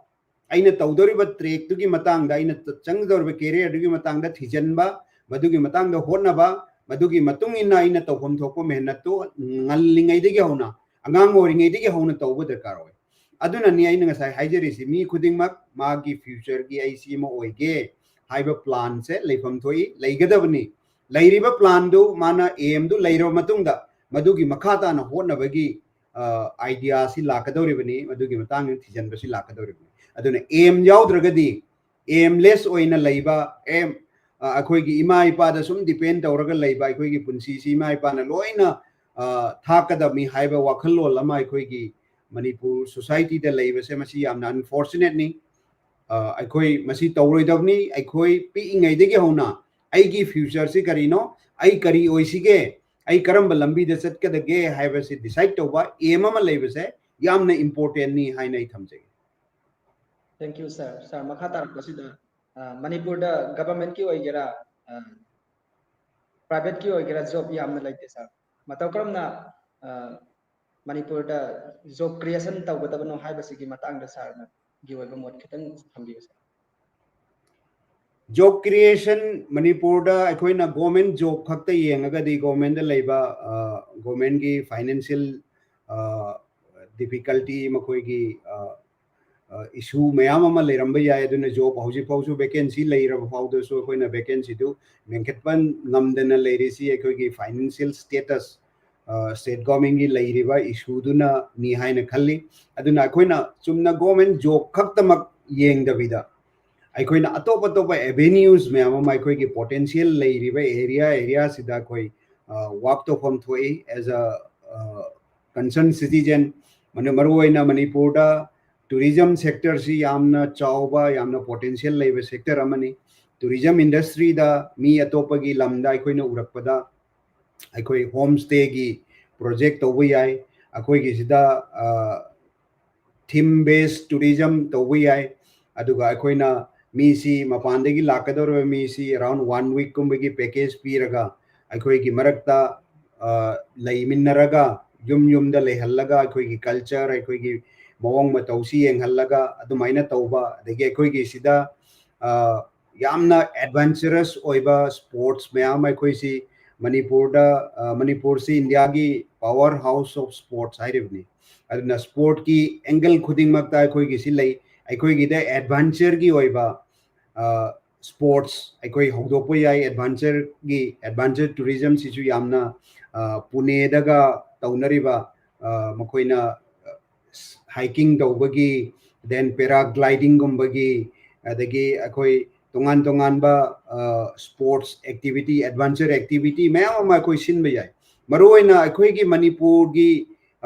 ꯑꯩꯅ ꯇꯧꯗꯧꯔꯤꯕ trackꯇꯨꯒꯤ ꯃꯇꯥꯡꯗ, ꯑꯩꯅ ꯆꯪꯒꯗꯧꯔꯤꯕ careerꯗꯨꯒꯤ ꯃꯇꯥꯡꯗ ꯊꯤꯖꯤꯟꯕ, ꯃꯗꯨꯒꯤ ꯃꯇꯥꯡꯗ ꯍꯣꯠꯅꯕ, ꯃꯗꯨꯒꯤ ꯃꯇꯨꯡ ꯏꯟꯅ ꯑꯩꯅ ꯇꯧꯐꯝ ꯊꯣꯛꯄ ꯃꯦꯍꯅꯠꯇꯨ ꯉꯜꯂꯤꯉꯩꯗꯒꯤ ꯍꯧꯅ, ꯑꯉꯥꯡ ꯑꯣꯏꯔꯤꯉꯩꯗꯒꯤ ꯍꯧꯅ ꯇꯧꯕ ꯗꯔꯀꯥꯔ ꯑꯣꯏ꯫ ꯑꯗꯨꯅꯅꯤ ꯑꯩꯅ ꯉꯁꯥꯏ ꯍꯥꯏꯖꯔꯤꯁꯤ, ꯃꯤ ꯈꯨꯗꯤꯡꯃꯛ ꯃꯥꯒꯤ futureꯒꯤ "ꯑꯩ ꯁꯤ ꯑꯃ ꯑꯣꯏꯒꯦ" ꯍꯥꯏꯕ planꯁꯦ ꯂꯩꯐꯝ ꯊꯣꯛꯏ, ꯂꯩꯒꯗꯕꯅꯤ꯫ ꯂꯩꯔꯤꯕ planꯗꯨ, ꯃꯥꯅ aimꯗꯨ ꯂꯩꯔꯕ ꯃꯇꯨꯡꯗ, ꯃꯗꯨꯒꯤ ꯃꯈꯥ ꯇꯥꯅ ꯍꯣꯠꯅꯕꯒꯤ, ꯑ, ideaꯁꯤ ꯂꯥꯛꯀꯗꯧꯔꯤꯕꯅꯤ, ꯃꯗꯨꯒꯤ ꯃꯇꯥꯡꯗ ꯊꯤꯖꯤꯟꯕꯁꯤ ꯂꯥꯛꯀꯗꯧꯔꯤꯕꯅꯤ꯫ ꯑꯗꯨꯅ aim ꯌꯥꯎꯗ꯭ꯔꯒꯗꯤ, aimless ꯑꯣꯏꯅ ꯂꯩꯕ, aim, ꯑ, ꯑꯩꯈꯣꯏꯒꯤ ꯏꯃꯥ ꯏꯄꯥꯗ ꯁꯨꯝ depend ꯇꯧꯔꯒ ꯂꯩꯕ, ꯑꯩꯈꯣꯏꯒꯤ ꯄꯨꯟꯁꯤꯁꯤ ꯏꯃꯥ ꯏꯄꯥꯅ ꯂꯣꯏꯅ, ꯑ, ꯊꯥꯛꯀꯗꯕꯅꯤ ꯍꯥꯏꯕ ꯋꯥꯈꯜꯂꯣꯟ ꯑꯃ ꯑꯩꯈꯣꯏꯒꯤ ꯃꯅꯤꯄꯨꯔ societyꯗ ꯂꯩꯕꯁꯦ, ꯃꯁꯤ ꯌꯥꯝꯅ unfortunateꯅꯤ꯫ ꯑ, ꯑꯩꯈꯣꯏ ꯃꯁꯤ ꯇꯧꯔꯣꯏꯗꯕꯅꯤ꯫ ꯑꯩꯈꯣꯏ ꯄꯤꯛꯏꯉꯩꯗꯒꯤ ꯍꯧꯅ ꯑꯩꯒꯤ futureꯁꯤ ꯀꯔꯤꯅꯣ, ꯑꯩ ꯀꯔꯤ ꯑꯣꯏꯁꯤꯒꯦ, ꯑꯩ ꯀꯔꯝꯕ ꯂꯝꯕꯤꯗ ꯆꯠꯀꯗꯒꯦ ꯍꯥꯏꯕꯁꯤ decide ꯇꯧꯕ, aim ꯑꯃ ꯂꯩꯕꯁꯦ ꯌꯥꯝꯅ importantꯅꯤ ꯍꯥꯏꯅ ꯑꯩ ꯊꯝꯖꯒꯦ꯫ Thank you, sir. Sir, ꯃꯈꯥ ꯇꯥꯔꯛꯄꯁꯤꯗ, ꯑ, ꯃꯅꯤꯄꯨꯔꯗ governmentꯀꯤ ꯑꯣꯏꯒꯦꯔꯥ, ꯑ, privateꯀꯤ ꯑꯣꯏꯒꯦꯔꯥ job ꯌꯥꯝꯅ ꯂꯩꯇꯦ, sir꯫ ꯃꯇꯧ ꯀꯔꯝꯅ, ꯑ, ꯃꯅꯤꯄꯨꯔꯗ job creation ꯇꯧꯒꯗꯕꯅꯣ ꯍꯥꯏꯕꯁꯤꯒꯤ ꯃꯇꯥꯡꯗ sirꯅꯒꯤ ꯑꯣꯏꯕ ꯃꯣꯠ ꯈꯤꯇꯪ ꯊꯝꯕꯤꯌꯨ, sir꯫ Job creation ꯃꯅꯤꯄꯨꯔꯗ ꯑꯩꯈꯣꯏꯅ government job ꯈꯛꯇ ꯌꯦꯡꯉꯒꯗꯤ, governmentꯗ ꯂꯩꯕ, ꯑ, governmentꯀꯤ financial, ꯑ, difficulty, ꯃꯈꯣꯏꯒꯤ, ꯑ, ꯑ, issue ꯃꯌꯥꯝ ꯑꯃ ꯂꯩꯔꯝꯕ ꯌꯥꯏ꯫ ꯑꯗꯨꯅ job ꯍꯧꯖꯤꯛ ꯐꯥꯎꯁꯨ vacancy ꯂꯩꯔꯕ ꯐꯥꯎꯗꯁꯨ ꯑꯩꯈꯣꯏꯅ vacancyꯗꯨ ꯃꯦꯟꯈꯠꯄ ꯉꯝꯗꯅ ꯂꯩꯔꯤꯁꯤ ꯑꯩꯈꯣꯏꯒꯤ financial status, ꯁ꯭ꯇꯦꯠ ꯒꯣꯔꯃꯦꯟꯒꯤ ꯂꯩꯔꯤꯕ ꯏꯁꯨꯗꯨꯅꯅꯤ ꯍꯥꯏꯅ ꯈꯜꯂꯤ꯫ ꯑꯗꯨꯅ ꯑꯩꯈꯣꯏꯅ ꯆꯨꯝꯅ ꯒꯣꯔꯃꯦꯟ ꯖꯣꯕ ꯈꯛꯇꯃꯛ ꯌꯦꯡꯗꯕꯤꯗ ꯑꯩꯈꯣꯏꯅ ꯑꯇꯣꯞ ꯑꯇꯣꯞꯄ ꯑꯦꯚꯦꯅ꯭ꯌꯨꯁ ꯃꯌꯥꯝ ꯑꯃ ꯑꯩꯈꯣꯏꯒꯤ ꯄꯣꯇꯦꯟꯁꯤꯌꯦꯜ ꯂꯩꯔꯤꯕ ꯑꯦꯔꯤꯌꯥ ꯑꯦꯔꯤꯌꯥꯁꯤꯗ ꯑꯩꯈꯣꯏ ꯋꯥꯛ ꯇꯧꯐꯝ ꯊꯣꯛꯏ꯫ ꯑꯦꯁ ꯑ ꯀꯟꯁꯔꯟ ꯁꯤꯇꯤꯖꯦꯟ, ꯃꯔꯨ ꯑꯣꯏꯅ ꯃꯅꯤꯄꯨꯔꯗ ꯇꯨꯔꯤꯖꯝ ꯁꯦꯛꯇꯔꯁꯤ ꯌꯥꯝꯅ ꯆꯥꯎꯕ, ꯌꯥꯝꯅ ꯄꯣꯇꯦꯟꯁꯤꯌꯦꯜ ꯂꯩꯕ ꯁꯦꯛꯇꯔ ꯑꯃꯅꯤ꯫ ꯇꯨꯔꯤꯖꯝ ꯏꯟꯗꯁꯇ꯭ꯔꯤꯗ ꯃꯤ ꯑꯇꯣꯞꯄꯒꯤ ꯂꯝꯗ ꯑꯩꯈꯣꯏꯅ ꯎꯔꯛꯄꯗ ꯑꯩꯈꯣꯏ ꯍꯣꯝ ꯁ꯭ꯇꯦꯒꯤ ꯄ꯭ꯔꯣꯖꯦꯛ ꯇꯧꯕ ꯌꯥꯏ꯫ ꯑꯩꯈꯣꯏꯒꯤꯁꯤꯗ ꯊꯤꯝ ꯕꯦꯁ ꯇꯨꯔꯤꯖꯝ ꯇꯧꯕ ꯌꯥꯏ꯫ ꯑꯗꯨꯒ ꯑꯩꯈꯣꯏꯅ ꯃꯤꯁꯤ, ꯃꯄꯥꯟꯗꯒꯤ ꯂꯥꯛꯀꯗꯧꯔꯤꯕ ꯃꯤꯁꯤ ꯑꯦꯔꯥꯎꯟ ꯋꯥꯟ ꯋꯤꯛꯀꯨꯝꯕꯒꯤ ꯄꯦꯀꯦꯖ ꯄꯤꯔꯒ ꯑꯩꯈꯣꯏꯒꯤ ꯃꯔꯛꯇ ꯂꯩꯃꯤꯟꯅꯔꯒ, ꯌꯨꯝ ꯌꯨꯝꯗ ꯂꯩꯍꯜꯂꯒ ꯑꯩꯈꯣꯏꯒꯤ ꯀꯜꯆꯔ, ꯑꯩꯈꯣꯏꯒꯤ ꯃꯑꯣꯡ ꯃꯇꯧꯁꯤ ꯌꯦꯡꯍꯜꯂꯒ ꯑꯗꯨꯃꯥꯏꯅ ꯇꯧꯕ꯫ ꯑꯗꯒꯤ ꯑꯩꯈꯣꯏꯒꯤ ꯁꯤꯗ ꯌꯥꯝꯅ ꯑꯦꯗꯚꯦꯟꯆꯔꯁ ꯑꯣꯏꯕ ꯁ꯭ꯄꯣꯔꯠꯁ ꯃꯌꯥꯝ ꯑꯃ ꯑꯩꯈꯣꯏꯁꯤ ꯃꯅꯤꯄꯨꯔꯗ, ꯃꯅꯤꯄꯨꯔꯁꯤ ꯏꯟꯗꯤꯌꯥꯒꯤ ꯄꯥꯋꯔ ꯍꯥꯎꯁ ꯑꯣꯐ ꯁ꯭ꯄꯣꯔꯠꯁ ꯍꯥꯏꯔꯤꯕꯅꯤ꯫ ꯑꯗꯨꯅ ꯁ꯭ꯄꯣꯔꯠꯀꯤ ꯑꯦꯡꯒꯜ ꯈꯨꯗꯤꯡꯃꯛꯇ ꯑꯩꯈꯣꯏꯒꯤꯁꯤ ꯂꯩ꯫ ꯑꯩꯈꯣꯏꯒꯤꯗ ꯑꯦꯗꯚꯦꯟꯆꯔꯒꯤ ꯑꯣꯏꯕ ꯁ꯭ꯄꯣꯔꯠꯁ ꯑꯩꯈꯣꯏ ꯍꯧꯗꯣꯛꯄ ꯌꯥꯏ꯫ ꯑꯦꯗꯚꯦꯟꯆꯔꯒꯤ, ꯑꯦꯗꯚꯦꯟꯆꯔ ꯇꯨꯔꯤꯖꯝꯁꯤꯁꯨ ꯌꯥꯝꯅ ꯄꯨꯅꯦꯗꯒ ꯇꯧꯅꯔꯤꯕ, ꯃꯈꯣꯏꯅ ꯍꯥꯏꯀꯤꯡ ꯇꯧꯕꯒꯤ, ꯗꯦꯟ ꯄꯦꯔꯥꯒ꯭ꯂꯥꯏꯗꯤꯡꯒꯨꯝꯕꯒꯤ, ꯑꯗꯒꯤ ꯑꯩꯈꯣꯏ ꯇꯣꯉꯥꯟ ꯇꯣꯉꯥꯟꯕ ꯁ꯭ꯄꯣꯔꯠꯁ ꯑꯦꯛꯇꯤꯚꯤꯇꯤ, ꯑꯦꯗꯚꯦꯟꯆꯔ ꯑꯦꯛꯇꯤꯚꯤꯇꯤ ꯃꯌꯥꯝ ꯑꯃ ꯑꯩꯈꯣꯏ ꯁꯤꯟꯕ ꯌꯥꯏ꯫ ꯃꯔꯨꯑꯣꯏꯅ ꯑꯩꯈꯣꯏꯒꯤ ꯃꯅꯤꯄꯨꯔꯒꯤ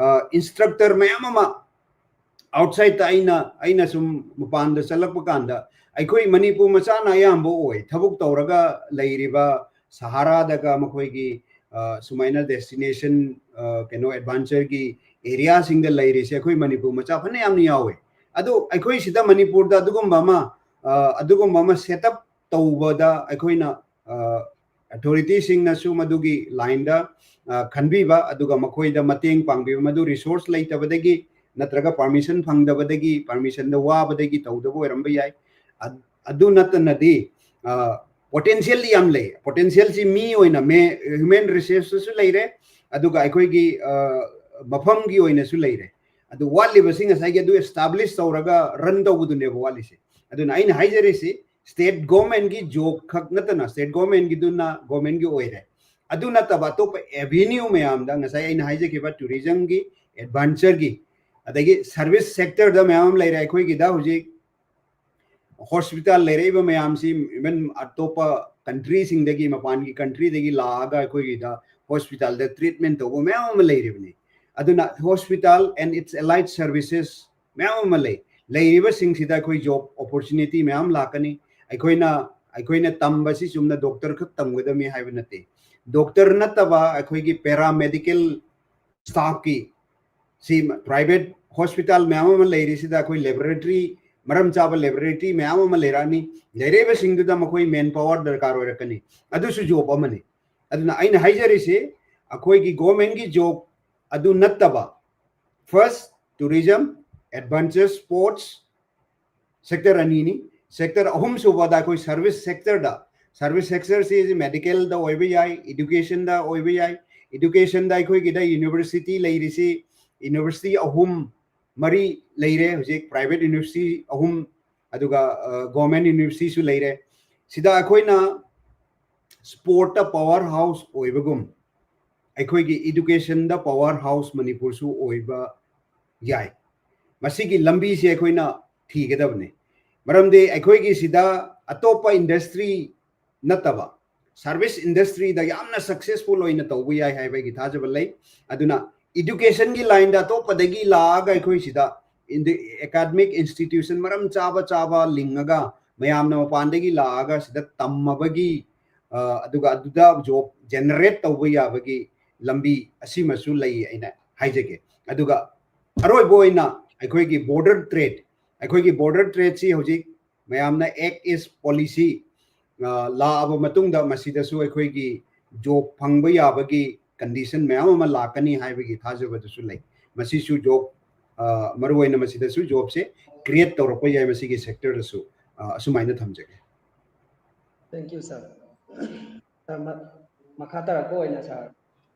ꯏꯟꯁꯇ꯭ꯔꯛꯇꯔ ꯃꯌꯥꯝ ꯑꯃ ꯑꯥꯎꯠꯁꯥꯏꯠꯇ ꯑꯩꯅ, ꯑꯩꯅ ꯁꯨꯝ ꯃꯄꯥꯟꯗ ꯆꯠꯂꯛꯄ ꯀꯥꯟꯗ ꯑꯩꯈꯣꯏ ꯃꯅꯤꯄꯨꯔ ꯃꯆꯥꯅ ꯑꯌꯥꯝꯕ ꯑꯣꯏ꯫ ꯊꯕꯛ ꯇꯧꯔꯒ ꯂꯩꯔꯤꯕ ꯁꯍꯥꯔꯥꯗꯒ ꯃꯈꯣꯏꯒꯤ ꯁꯨꯃꯥꯏꯅ ꯗꯦꯁꯇꯤꯅꯦꯁꯟ, ꯀꯩꯅꯣ, ꯑꯦꯗꯚꯦꯟꯆꯔꯒꯤ ꯑꯦꯔꯤꯌꯥꯁꯤꯡꯗ ꯂꯩꯔꯤꯁꯦ ꯑꯩꯈꯣꯏ ꯃꯅꯤꯄꯨꯔ ꯃꯆꯥ ꯐꯅꯌꯥꯝꯅ ꯌꯥꯎꯋꯦ꯫ ꯑꯗꯨ ꯑꯩꯈꯣꯏ ꯁꯤꯗ ꯃꯅꯤꯄꯨꯔꯗ ꯑꯗꯨꯒꯨꯝꯕ ꯑꯃ, ꯑꯗꯨꯒꯨꯝꯕ ꯑꯃ ꯁꯦꯠ ꯑꯞ ꯇꯧꯕꯗ ꯑꯩꯈꯣꯏꯅ ꯑꯊꯣꯔꯤꯇꯤꯁꯤꯡꯅꯁꯨ ꯃꯗꯨꯒꯤ ꯂꯥꯏꯟꯗ ꯈꯟꯕꯤꯕ, ꯑꯗꯨꯒ ꯃꯈꯣꯏꯗ ꯃꯇꯦꯡ ꯄꯥꯡꯕꯤꯕ, ꯃꯗꯨ ꯔꯤꯁꯣꯔꯁ ꯂꯩꯇꯕꯗꯒꯤ ꯅꯠꯇ꯭ꯔꯒ ꯄꯥꯔꯃꯤꯁꯟ ꯐꯪꯗꯕꯗꯒꯤ, ꯄꯥꯔꯃꯤꯁꯟꯗ ꯋꯥꯕꯗꯒꯤ ꯇꯧꯗꯕ ꯑꯣꯏꯔꯝꯕ ꯌꯥꯏ꯫ ꯑꯗꯨ ꯅꯠꯇꯅꯗꯤ ꯄꯣꯇꯦꯟꯁꯤꯌꯦꯜꯗꯤ ꯌꯥꯝ ꯂꯩ꯫ ꯄꯣꯇꯦꯟꯁꯤꯌꯦꯜꯁꯤ ꯃꯤ ꯑꯣꯏꯅ, ꯃꯦ ꯍ꯭ꯌꯨꯃꯦꯟ ꯔꯤꯁꯣꯔꯁꯇꯁꯨ ꯂꯩꯔꯦ, ꯑꯗꯨꯒ ꯑꯩꯈꯣꯏꯒꯤ ꯃꯐꯝꯒꯤ ꯑꯣꯏꯅꯁꯨ ꯂꯩꯔꯦ꯫ ꯑꯗꯨ ꯋꯥꯠꯂꯤꯕꯁꯤ ꯉꯁꯥꯏꯒꯤ ꯑꯗꯨ ꯑꯦꯁꯇꯥꯕ꯭ꯂꯤꯁ ꯇꯧꯔꯒ ꯔꯟ ꯇꯧꯕꯗꯨꯅꯦꯕ ꯋꯥꯠꯂꯤꯁꯦ꯫ ꯑꯗꯨꯅ ꯑꯩꯅ ꯍꯥꯏꯖꯔꯤꯁꯤ, ꯁ꯭ꯇꯦꯠ ꯒꯣꯔꯃꯦꯟꯒꯤ ꯖꯣꯕ ꯈꯛ ꯅꯠꯇꯅ, ꯁ꯭ꯇꯦꯠ ꯒꯣꯔꯃꯦꯟꯒꯤꯗꯨꯅ ꯒꯣꯔꯃꯦꯟꯒꯤ ꯑꯣꯏꯔꯦ, ꯑꯗꯨ ꯅꯠꯇꯕ ꯑꯇꯣꯞꯄ ꯑꯦꯚꯦꯅ꯭ꯌꯨ ꯃꯌꯥꯝꯗ ꯉꯁꯥꯏ ꯑꯩꯅ ꯍꯥꯏꯖꯈꯤꯕ ꯇꯨꯔꯤꯖꯝꯒꯤ, ꯑꯦꯗꯚꯦꯟꯆꯔꯒꯤ, ꯑꯗꯒꯤ ꯁꯔꯚꯤꯁ ꯁꯦꯛꯇꯔꯗ ꯃꯌꯥꯝ ꯑꯃ ꯂꯩꯔꯦ꯫ ꯑꯩꯈꯣꯏꯒꯤꯗ ꯍꯧꯖꯤꯛ ꯍꯣꯁꯄꯤꯇꯥꯜ ꯂꯩꯔꯛꯏꯕ ꯃꯌꯥꯝꯁꯤ ꯏꯚꯟ ꯑꯇꯣꯞꯄ ꯀꯟꯇ꯭ꯔꯤꯁꯤꯡꯗꯒꯤ, ꯃꯄꯥꯟꯒꯤ ꯀꯟꯇ꯭ꯔꯤꯗꯒꯤ ꯂꯥꯛꯑꯒ ꯑꯩꯈꯣꯏꯒꯤꯗ ꯍꯣꯁꯄꯤꯇꯥꯜꯗ ꯇ꯭ꯔꯤꯠꯃꯦꯟ ꯇꯧꯕ ꯃꯌꯥꯝ ꯑꯃ ꯂꯩꯔꯤꯕꯅꯤ꯫ ꯑꯗꯨꯅ hospital and its allied services ꯃꯌꯥꯝ ꯑꯃ ꯂꯩ꯫ ꯂꯩꯔꯤꯕꯁꯤꯡꯁꯤꯗ ꯑꯩꯈꯣꯏ ꯖꯣꯕ ꯑꯣꯄꯣꯔꯆꯨꯅꯤꯇꯤ ꯃꯌꯥꯝ ꯂꯥꯛꯀꯅꯤ꯫ ꯑꯩꯈꯣꯏꯅ ꯑꯩꯈꯣꯏꯅ ꯇꯝꯕꯁꯤ ꯆꯨꯝꯅ ꯗꯣꯛꯇꯔ ꯈꯛ ꯇꯝꯒꯗꯕꯅꯤ ꯍꯥꯏꯕ ꯅꯠꯇꯦ꯫ ꯗꯣꯛꯇꯔ ꯅꯠꯇꯕ ꯑꯩꯈꯣꯏꯒꯤ ꯄꯦꯔꯥꯃꯦꯗꯤꯀꯦꯜ ꯁ꯭ꯇꯥꯐꯀꯤ, ꯁꯤ ꯄ꯭ꯔꯥꯏꯚꯦꯠ ꯍꯣꯁꯄꯤꯇꯥꯜ ꯃꯌꯥꯝ ꯑꯃ ꯂꯩꯔꯤꯁꯤꯗ ꯑꯩꯈꯣꯏ ꯂꯦꯕꯣꯔꯦꯇꯔꯤ, ꯃꯔꯝ ꯆꯥꯕ ꯂꯦꯕꯣꯔꯦꯇꯔꯤ ꯃꯌꯥꯝ ꯑꯃ ꯂꯩꯔꯛꯑꯅꯤ꯫ ꯂꯩꯔꯛꯏꯕꯁꯤꯡꯗꯨꯗ ꯃꯈꯣꯏ ꯃꯦꯟ ꯄꯥꯋꯔ ꯗꯔꯀꯥꯔ ꯑꯣꯏꯔꯛꯀꯅꯤ꯫ ꯑꯗꯨꯁꯨ ꯖꯣꯕ ꯑꯃꯅꯤ꯫ ꯑꯗꯨꯅ ꯑꯩꯅ ꯍꯥꯏꯖꯔꯤꯁꯤ, ꯑꯩꯈꯣꯏꯒꯤ ꯒꯣꯔꯃꯦꯟꯒꯤ ꯖꯣꯕ ꯑꯗꯨ ꯅꯠꯇꯕ, first tourism, adventure sports, sector ꯑꯅꯤꯅꯤ꯫ ꯁꯦꯛꯇꯔ ꯑꯍꯨꯝꯁꯨꯕꯗ ꯑꯩꯈꯣꯏ ꯁꯔꯚꯤꯁ ꯁꯦꯛꯇꯔꯗ, ꯁꯔꯚꯤꯁ ꯁꯦꯛꯇꯔꯁꯤ ꯃꯦꯗꯤꯀꯦꯜꯗ ꯑꯣꯏꯕ ꯌꯥꯏ, ꯏꯗꯨꯀꯦꯁꯟꯗ ꯑꯣꯏꯕ ꯌꯥꯏ꯫ ꯏꯗꯨꯀꯦꯁꯟꯗ ꯑꯩꯈꯣꯏꯒꯤꯗ ꯌꯨꯅꯤꯚꯔꯁꯤꯇꯤ ꯂꯩꯔꯤꯁꯤ, ꯌꯨꯅꯤꯚꯔꯁꯤꯇꯤ ꯑꯍꯨꯝ ꯃꯔꯤ ꯂꯩꯔꯦ ꯍꯧꯖꯤꯛ, ꯄ꯭ꯔꯥꯏꯚꯦꯠ ꯌꯨꯅꯤꯚꯔꯁꯤꯇꯤ ꯑꯍꯨꯝ, ꯑꯗꯨꯒ ꯒꯣꯔꯃꯦꯟ ꯌꯨꯅꯤꯚꯔꯁꯤꯇꯤꯁꯨ ꯂꯩꯔꯦ꯫ ꯁꯤꯗ ꯑꯩꯈꯣꯏꯅ ꯁ꯭ꯄꯣꯔꯠꯇ ꯄꯥꯋꯔ ꯍꯥꯎꯁ ꯑꯣꯏꯕꯒꯨꯝ, ꯑꯩꯈꯣꯏꯒꯤ ꯏꯗꯨꯀꯦꯁꯟꯗ ꯄꯥꯋꯔ ꯍꯥꯎꯁ ꯃꯅꯤꯄꯨꯔꯁꯨ ꯑꯣꯏꯕ ꯌꯥꯏ꯫ ꯃꯁꯤꯒꯤ ꯂꯝꯕꯤꯁꯦ ꯑꯩꯈꯣꯏꯅ ꯊꯤꯒꯗꯕꯅꯤ꯫ ꯃꯔꯝꯗꯤ ꯑꯩꯈꯣꯏꯒꯤ ꯁꯤꯗ ꯑꯇꯣꯞꯄ ꯏꯟꯗꯁꯇ꯭ꯔꯤ ꯅꯠꯇꯕ ꯁꯔꯚꯤꯁ ꯏꯟꯗꯁꯇ꯭ꯔꯤꯗ ꯌꯥꯝꯅ ꯁꯛꯁꯦꯁꯐꯨꯜ ꯑꯣꯏꯅ ꯇꯧꯕ ꯌꯥꯏ ꯍꯥꯏꯕꯒꯤ ꯊꯥꯖꯕ ꯂꯩ꯫ ꯑꯗꯨꯅ ꯏꯗꯨꯀꯦꯁꯟꯒꯤ ꯂꯥꯏꯟꯗ ꯑꯇꯣꯞꯄꯗꯒꯤ ꯂꯥꯛꯑꯒ ꯑꯩꯈꯣꯏ ꯁꯤꯗ ꯑꯦꯀꯥꯗꯃꯤꯛ ꯏꯟꯁꯇꯤꯇ꯭ꯌꯨꯁꯟ ꯃꯔꯝ ꯆꯥꯕ ꯆꯥꯕ ꯂꯤꯡꯉꯒ ꯃꯌꯥꯝꯅ ꯃꯄꯥꯟꯗꯒꯤ ꯂꯥꯛꯑꯒ ꯁꯤꯗ ꯇꯝꯃꯕꯒꯤ, ꯑ, ꯑꯗꯨꯒ ꯑꯗꯨꯗ ꯖꯣꯕ ꯖꯦꯅꯦꯔꯦꯠ ꯇꯧꯕ ꯌꯥꯕꯒꯤ ꯂꯝꯕꯤ ꯑꯁꯤꯃꯁꯨ ꯂꯩ ꯑꯩꯅ ꯍꯥꯏꯖꯒꯦ꯫ ꯑꯗꯨꯒ ꯑꯔꯣꯏꯕ ꯑꯣꯏꯅ ꯑꯩꯈꯣꯏꯒꯤ ꯕꯣꯔꯗꯔ ꯇ꯭ꯔꯦꯗ, ꯑꯩꯈꯣꯏꯒꯤ ꯕꯣꯔꯗꯔ ꯇ꯭ꯔꯦꯗꯁꯤ ꯍꯧꯖꯤꯛ ꯃꯌꯥꯝꯅ ꯑꯦꯛ ꯏꯁ ꯄꯣꯂꯤꯁꯤ, ꯑ, ꯂꯥꯛꯑꯕ ꯃꯇꯨꯡꯗ ꯃꯁꯤꯗꯁꯨ ꯑꯩꯈꯣꯏꯒꯤ ꯖꯣꯕ ꯐꯪꯕ ꯌꯥꯕꯒꯤ ꯀꯟꯗꯤꯁꯟ ꯃꯌꯥꯝ ꯑꯃ ꯂꯥꯛꯀꯅꯤ ꯍꯥꯏꯕꯒꯤ ꯊꯥꯖꯕꯗꯨꯁꯨ ꯂꯩ꯫ ꯃꯁꯤꯁꯨ ꯖꯣꯕ, ꯑ, ꯃꯔꯨꯑꯣꯏꯅ ꯃꯁꯤꯗꯁꯨ ꯖꯣꯕꯁꯦ ꯀ꯭ꯔꯤꯌꯦꯠ ꯇꯧꯔꯛꯄ ꯌꯥꯏ ꯃꯁꯤꯒꯤ ꯁꯦꯛꯇꯔꯗꯁꯨ, ꯑ, ꯑꯁꯨꯃꯥꯏꯅ ꯊꯝꯖꯒꯦ꯫ Thank you, sir. Sir, ꯃ-, ꯃꯈꯥ ꯇꯥꯔꯛꯄ ꯑꯣꯏꯅ, sir,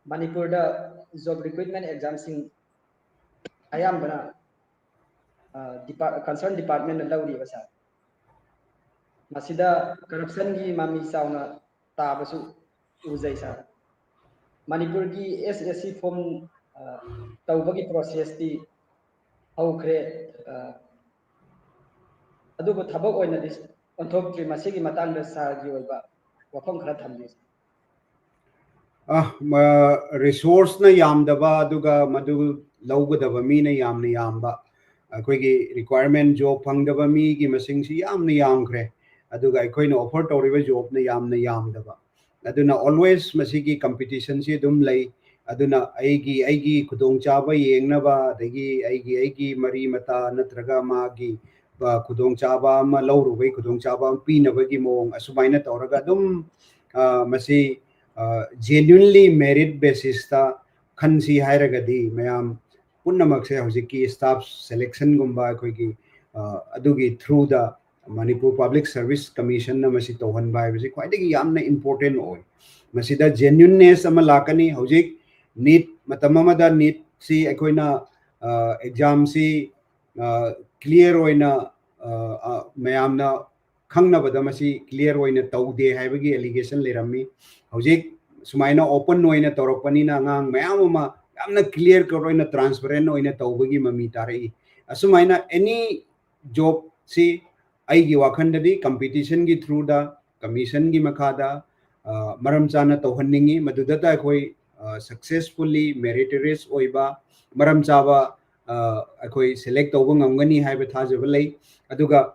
ꯃꯅꯤꯄꯨꯔꯗ ꯖꯣꯕ ꯔꯤꯀ꯭ꯔꯨꯏꯠꯃꯦꯟ ꯑꯦꯛꯖꯥꯝꯁꯤꯡ ꯑꯌꯥꯝꯕꯅ, ꯑ, ꯗꯤꯄꯥꯔ-, ꯀꯟꯁꯔꯟ ꯗꯤꯄꯥꯔꯠꯃꯦꯟꯅ ꯂꯧꯔꯤꯕ, sir꯫ ꯃꯁꯤꯗ ꯀꯔꯞꯁꯟꯒꯤ ꯃꯃꯤ ꯆꯥꯎꯅ ꯇꯥꯕꯁꯨ ꯎꯖꯩ, sir꯫ ꯃꯅꯤꯄꯨꯔꯒꯤ ꯑꯦꯁ ꯑꯦꯁ ꯁꯤ ꯐꯣꯝ ꯇꯧꯕꯒꯤ ꯄ꯭ꯔꯣꯁꯦꯁꯇꯤ ꯍꯧꯈ꯭ꯔꯦ, ꯑ, ꯑꯗꯨꯕꯨ ꯊꯕꯛ ꯑꯣꯏꯅꯗꯤ ꯑꯣꯟꯊꯣꯛꯇ꯭ꯔꯤ꯫ ꯃꯁꯤꯒꯤ ꯃꯇꯥꯡꯗ ꯁꯥꯔꯒꯤ ꯑꯣꯏꯕ ꯋꯥꯐꯝ ꯈꯔ ꯊꯝꯕꯤꯌꯨ꯫ ꯑ, ꯃ-, ꯔꯤꯁꯣꯔꯁꯅ ꯌꯥꯝꯗꯕ, ꯑꯗꯨꯒ ꯃꯗꯨ ꯂꯧꯒꯗꯕ ꯃꯤꯅ ꯌꯥꯝꯅ ꯌꯥꯝꯕ, ꯑꯩꯈꯣꯏꯒꯤ ꯔꯤꯀ꯭ꯋꯥꯏꯔꯃꯦꯟ, ꯖꯣꯕ ꯐꯪꯗꯕ ꯃꯤꯒꯤ ꯃꯁꯤꯡꯁꯤ ꯌꯥꯝꯅ ꯌꯥꯝꯈ꯭ꯔꯦ, ꯑꯗꯨꯒ ꯑꯩꯈꯣꯏꯅ ꯑꯣꯐꯔ ꯇꯧꯔꯤꯕ ꯖꯣꯕꯅ ꯌꯥꯝꯅ ꯌꯥꯝꯗꯕ꯫ ꯑꯗꯨꯅ always ꯃꯁꯤꯒꯤ ꯀꯝꯄꯤꯇꯤꯁꯟꯁꯤ ꯑꯗꯨꯝ ꯂꯩ꯫ ꯑꯗꯨꯅ ꯑꯩꯒꯤ, ꯑꯩꯒꯤ ꯈꯨꯗꯣꯡꯆꯥꯕ ꯌꯦꯡꯅꯕ, ꯑꯗꯒꯤ ꯑꯩꯒꯤ, ꯑꯩꯒꯤ ꯃꯔꯤ ꯃꯇꯥ ꯅꯠꯇ꯭ꯔꯒ ꯃꯥꯒꯤ, ꯑ, ꯈꯨꯗꯣꯡꯆꯥꯕ ꯑꯃ ꯂꯧꯔꯨꯕꯒꯤ ꯈꯨꯗꯣꯡꯆꯥꯕ ꯑꯃ ꯄꯤꯅꯕꯒꯤ ꯃꯑꯣꯡ ꯑꯁꯨꯃꯥꯏꯅ ꯇꯧꯔꯒ ꯑꯗꯨꯝ, ꯑ, ꯃꯁꯤ, ꯑ, genuinely merit basisꯇ ꯈꯟꯁꯤ ꯍꯥꯏꯔꯒꯗꯤ ꯃꯌꯥꯝ ꯄꯨꯝꯅꯃꯛꯁꯦ ꯍꯧꯖꯤꯛꯀꯤ staff selectionꯒꯨꯝꯕ ꯑꯩꯈꯣꯏꯒꯤ, ꯑ, ꯑꯗꯨꯒꯤ throughꯗ Manipur Public Service Commissionꯅ ꯃꯁꯤ ꯇꯧꯍꯟꯕ ꯍꯥꯏꯕꯁꯤ ꯈ꯭ꯋꯥꯏꯗꯒꯤ ꯌꯥꯝꯅ important ꯑꯣꯏ꯫ ꯃꯁꯤꯗ genuineness ꯑꯃ ꯂꯥꯛꯀꯅꯤ꯫ ꯍꯧꯖꯤꯛ NEET, ꯃꯇꯝ ꯑꯃꯗ NEETꯁꯤ ꯑꯩꯈꯣꯏꯅ, ꯑ, examꯁꯤ, ꯑ, clear ꯑꯣꯏꯅ, ꯑ, ꯑ, ꯃꯌꯥꯝꯅ ꯈꯪꯅꯕꯗ ꯃꯁꯤ clear ꯑꯣꯏꯅ ꯇꯧꯗꯦ ꯍꯥꯏꯕꯒꯤ allegation ꯂꯩꯔꯝꯃꯤ꯫ ꯍꯧꯖꯤꯛ ꯁꯨꯃꯥꯏꯅ open ꯑꯣꯏꯅ ꯇꯧꯔꯛꯄꯅꯤꯅ ꯑꯉꯥꯡ ꯃꯌꯥꯝ ꯑꯃ ꯌꯥꯝꯅ clear cut ꯑꯣꯏꯅ, transparent ꯑꯣꯏꯅ ꯇꯧꯕꯒꯤ ꯃꯃꯤ ꯇꯥꯔꯛꯏ꯫ ꯑꯁꯨꯃꯥꯏꯅ any jobꯁꯤ ꯑꯩꯒꯤ ꯋꯥꯈꯜꯗꯗꯤ competitionꯒꯤ throughꯗ, commissionꯒꯤ ꯃꯈꯥꯗ, ꯑ, ꯃꯔꯝ ꯆꯥꯅ ꯇꯧꯍꯟꯅꯤꯡꯉꯤ꯫ ꯃꯗꯨꯗꯇ ꯑꯩꯈꯣꯏ, ꯑ, successfully meritorious ꯑꯣꯏꯕ, ꯃꯔꯝ ꯆꯥꯕ, ꯑ, ꯑꯩꯈꯣꯏ select ꯇꯧꯕ ꯉꯝꯒꯅꯤ ꯍꯥꯏꯕ ꯊꯥꯖꯕ ꯂꯩ꯫ ꯑꯗꯨꯒ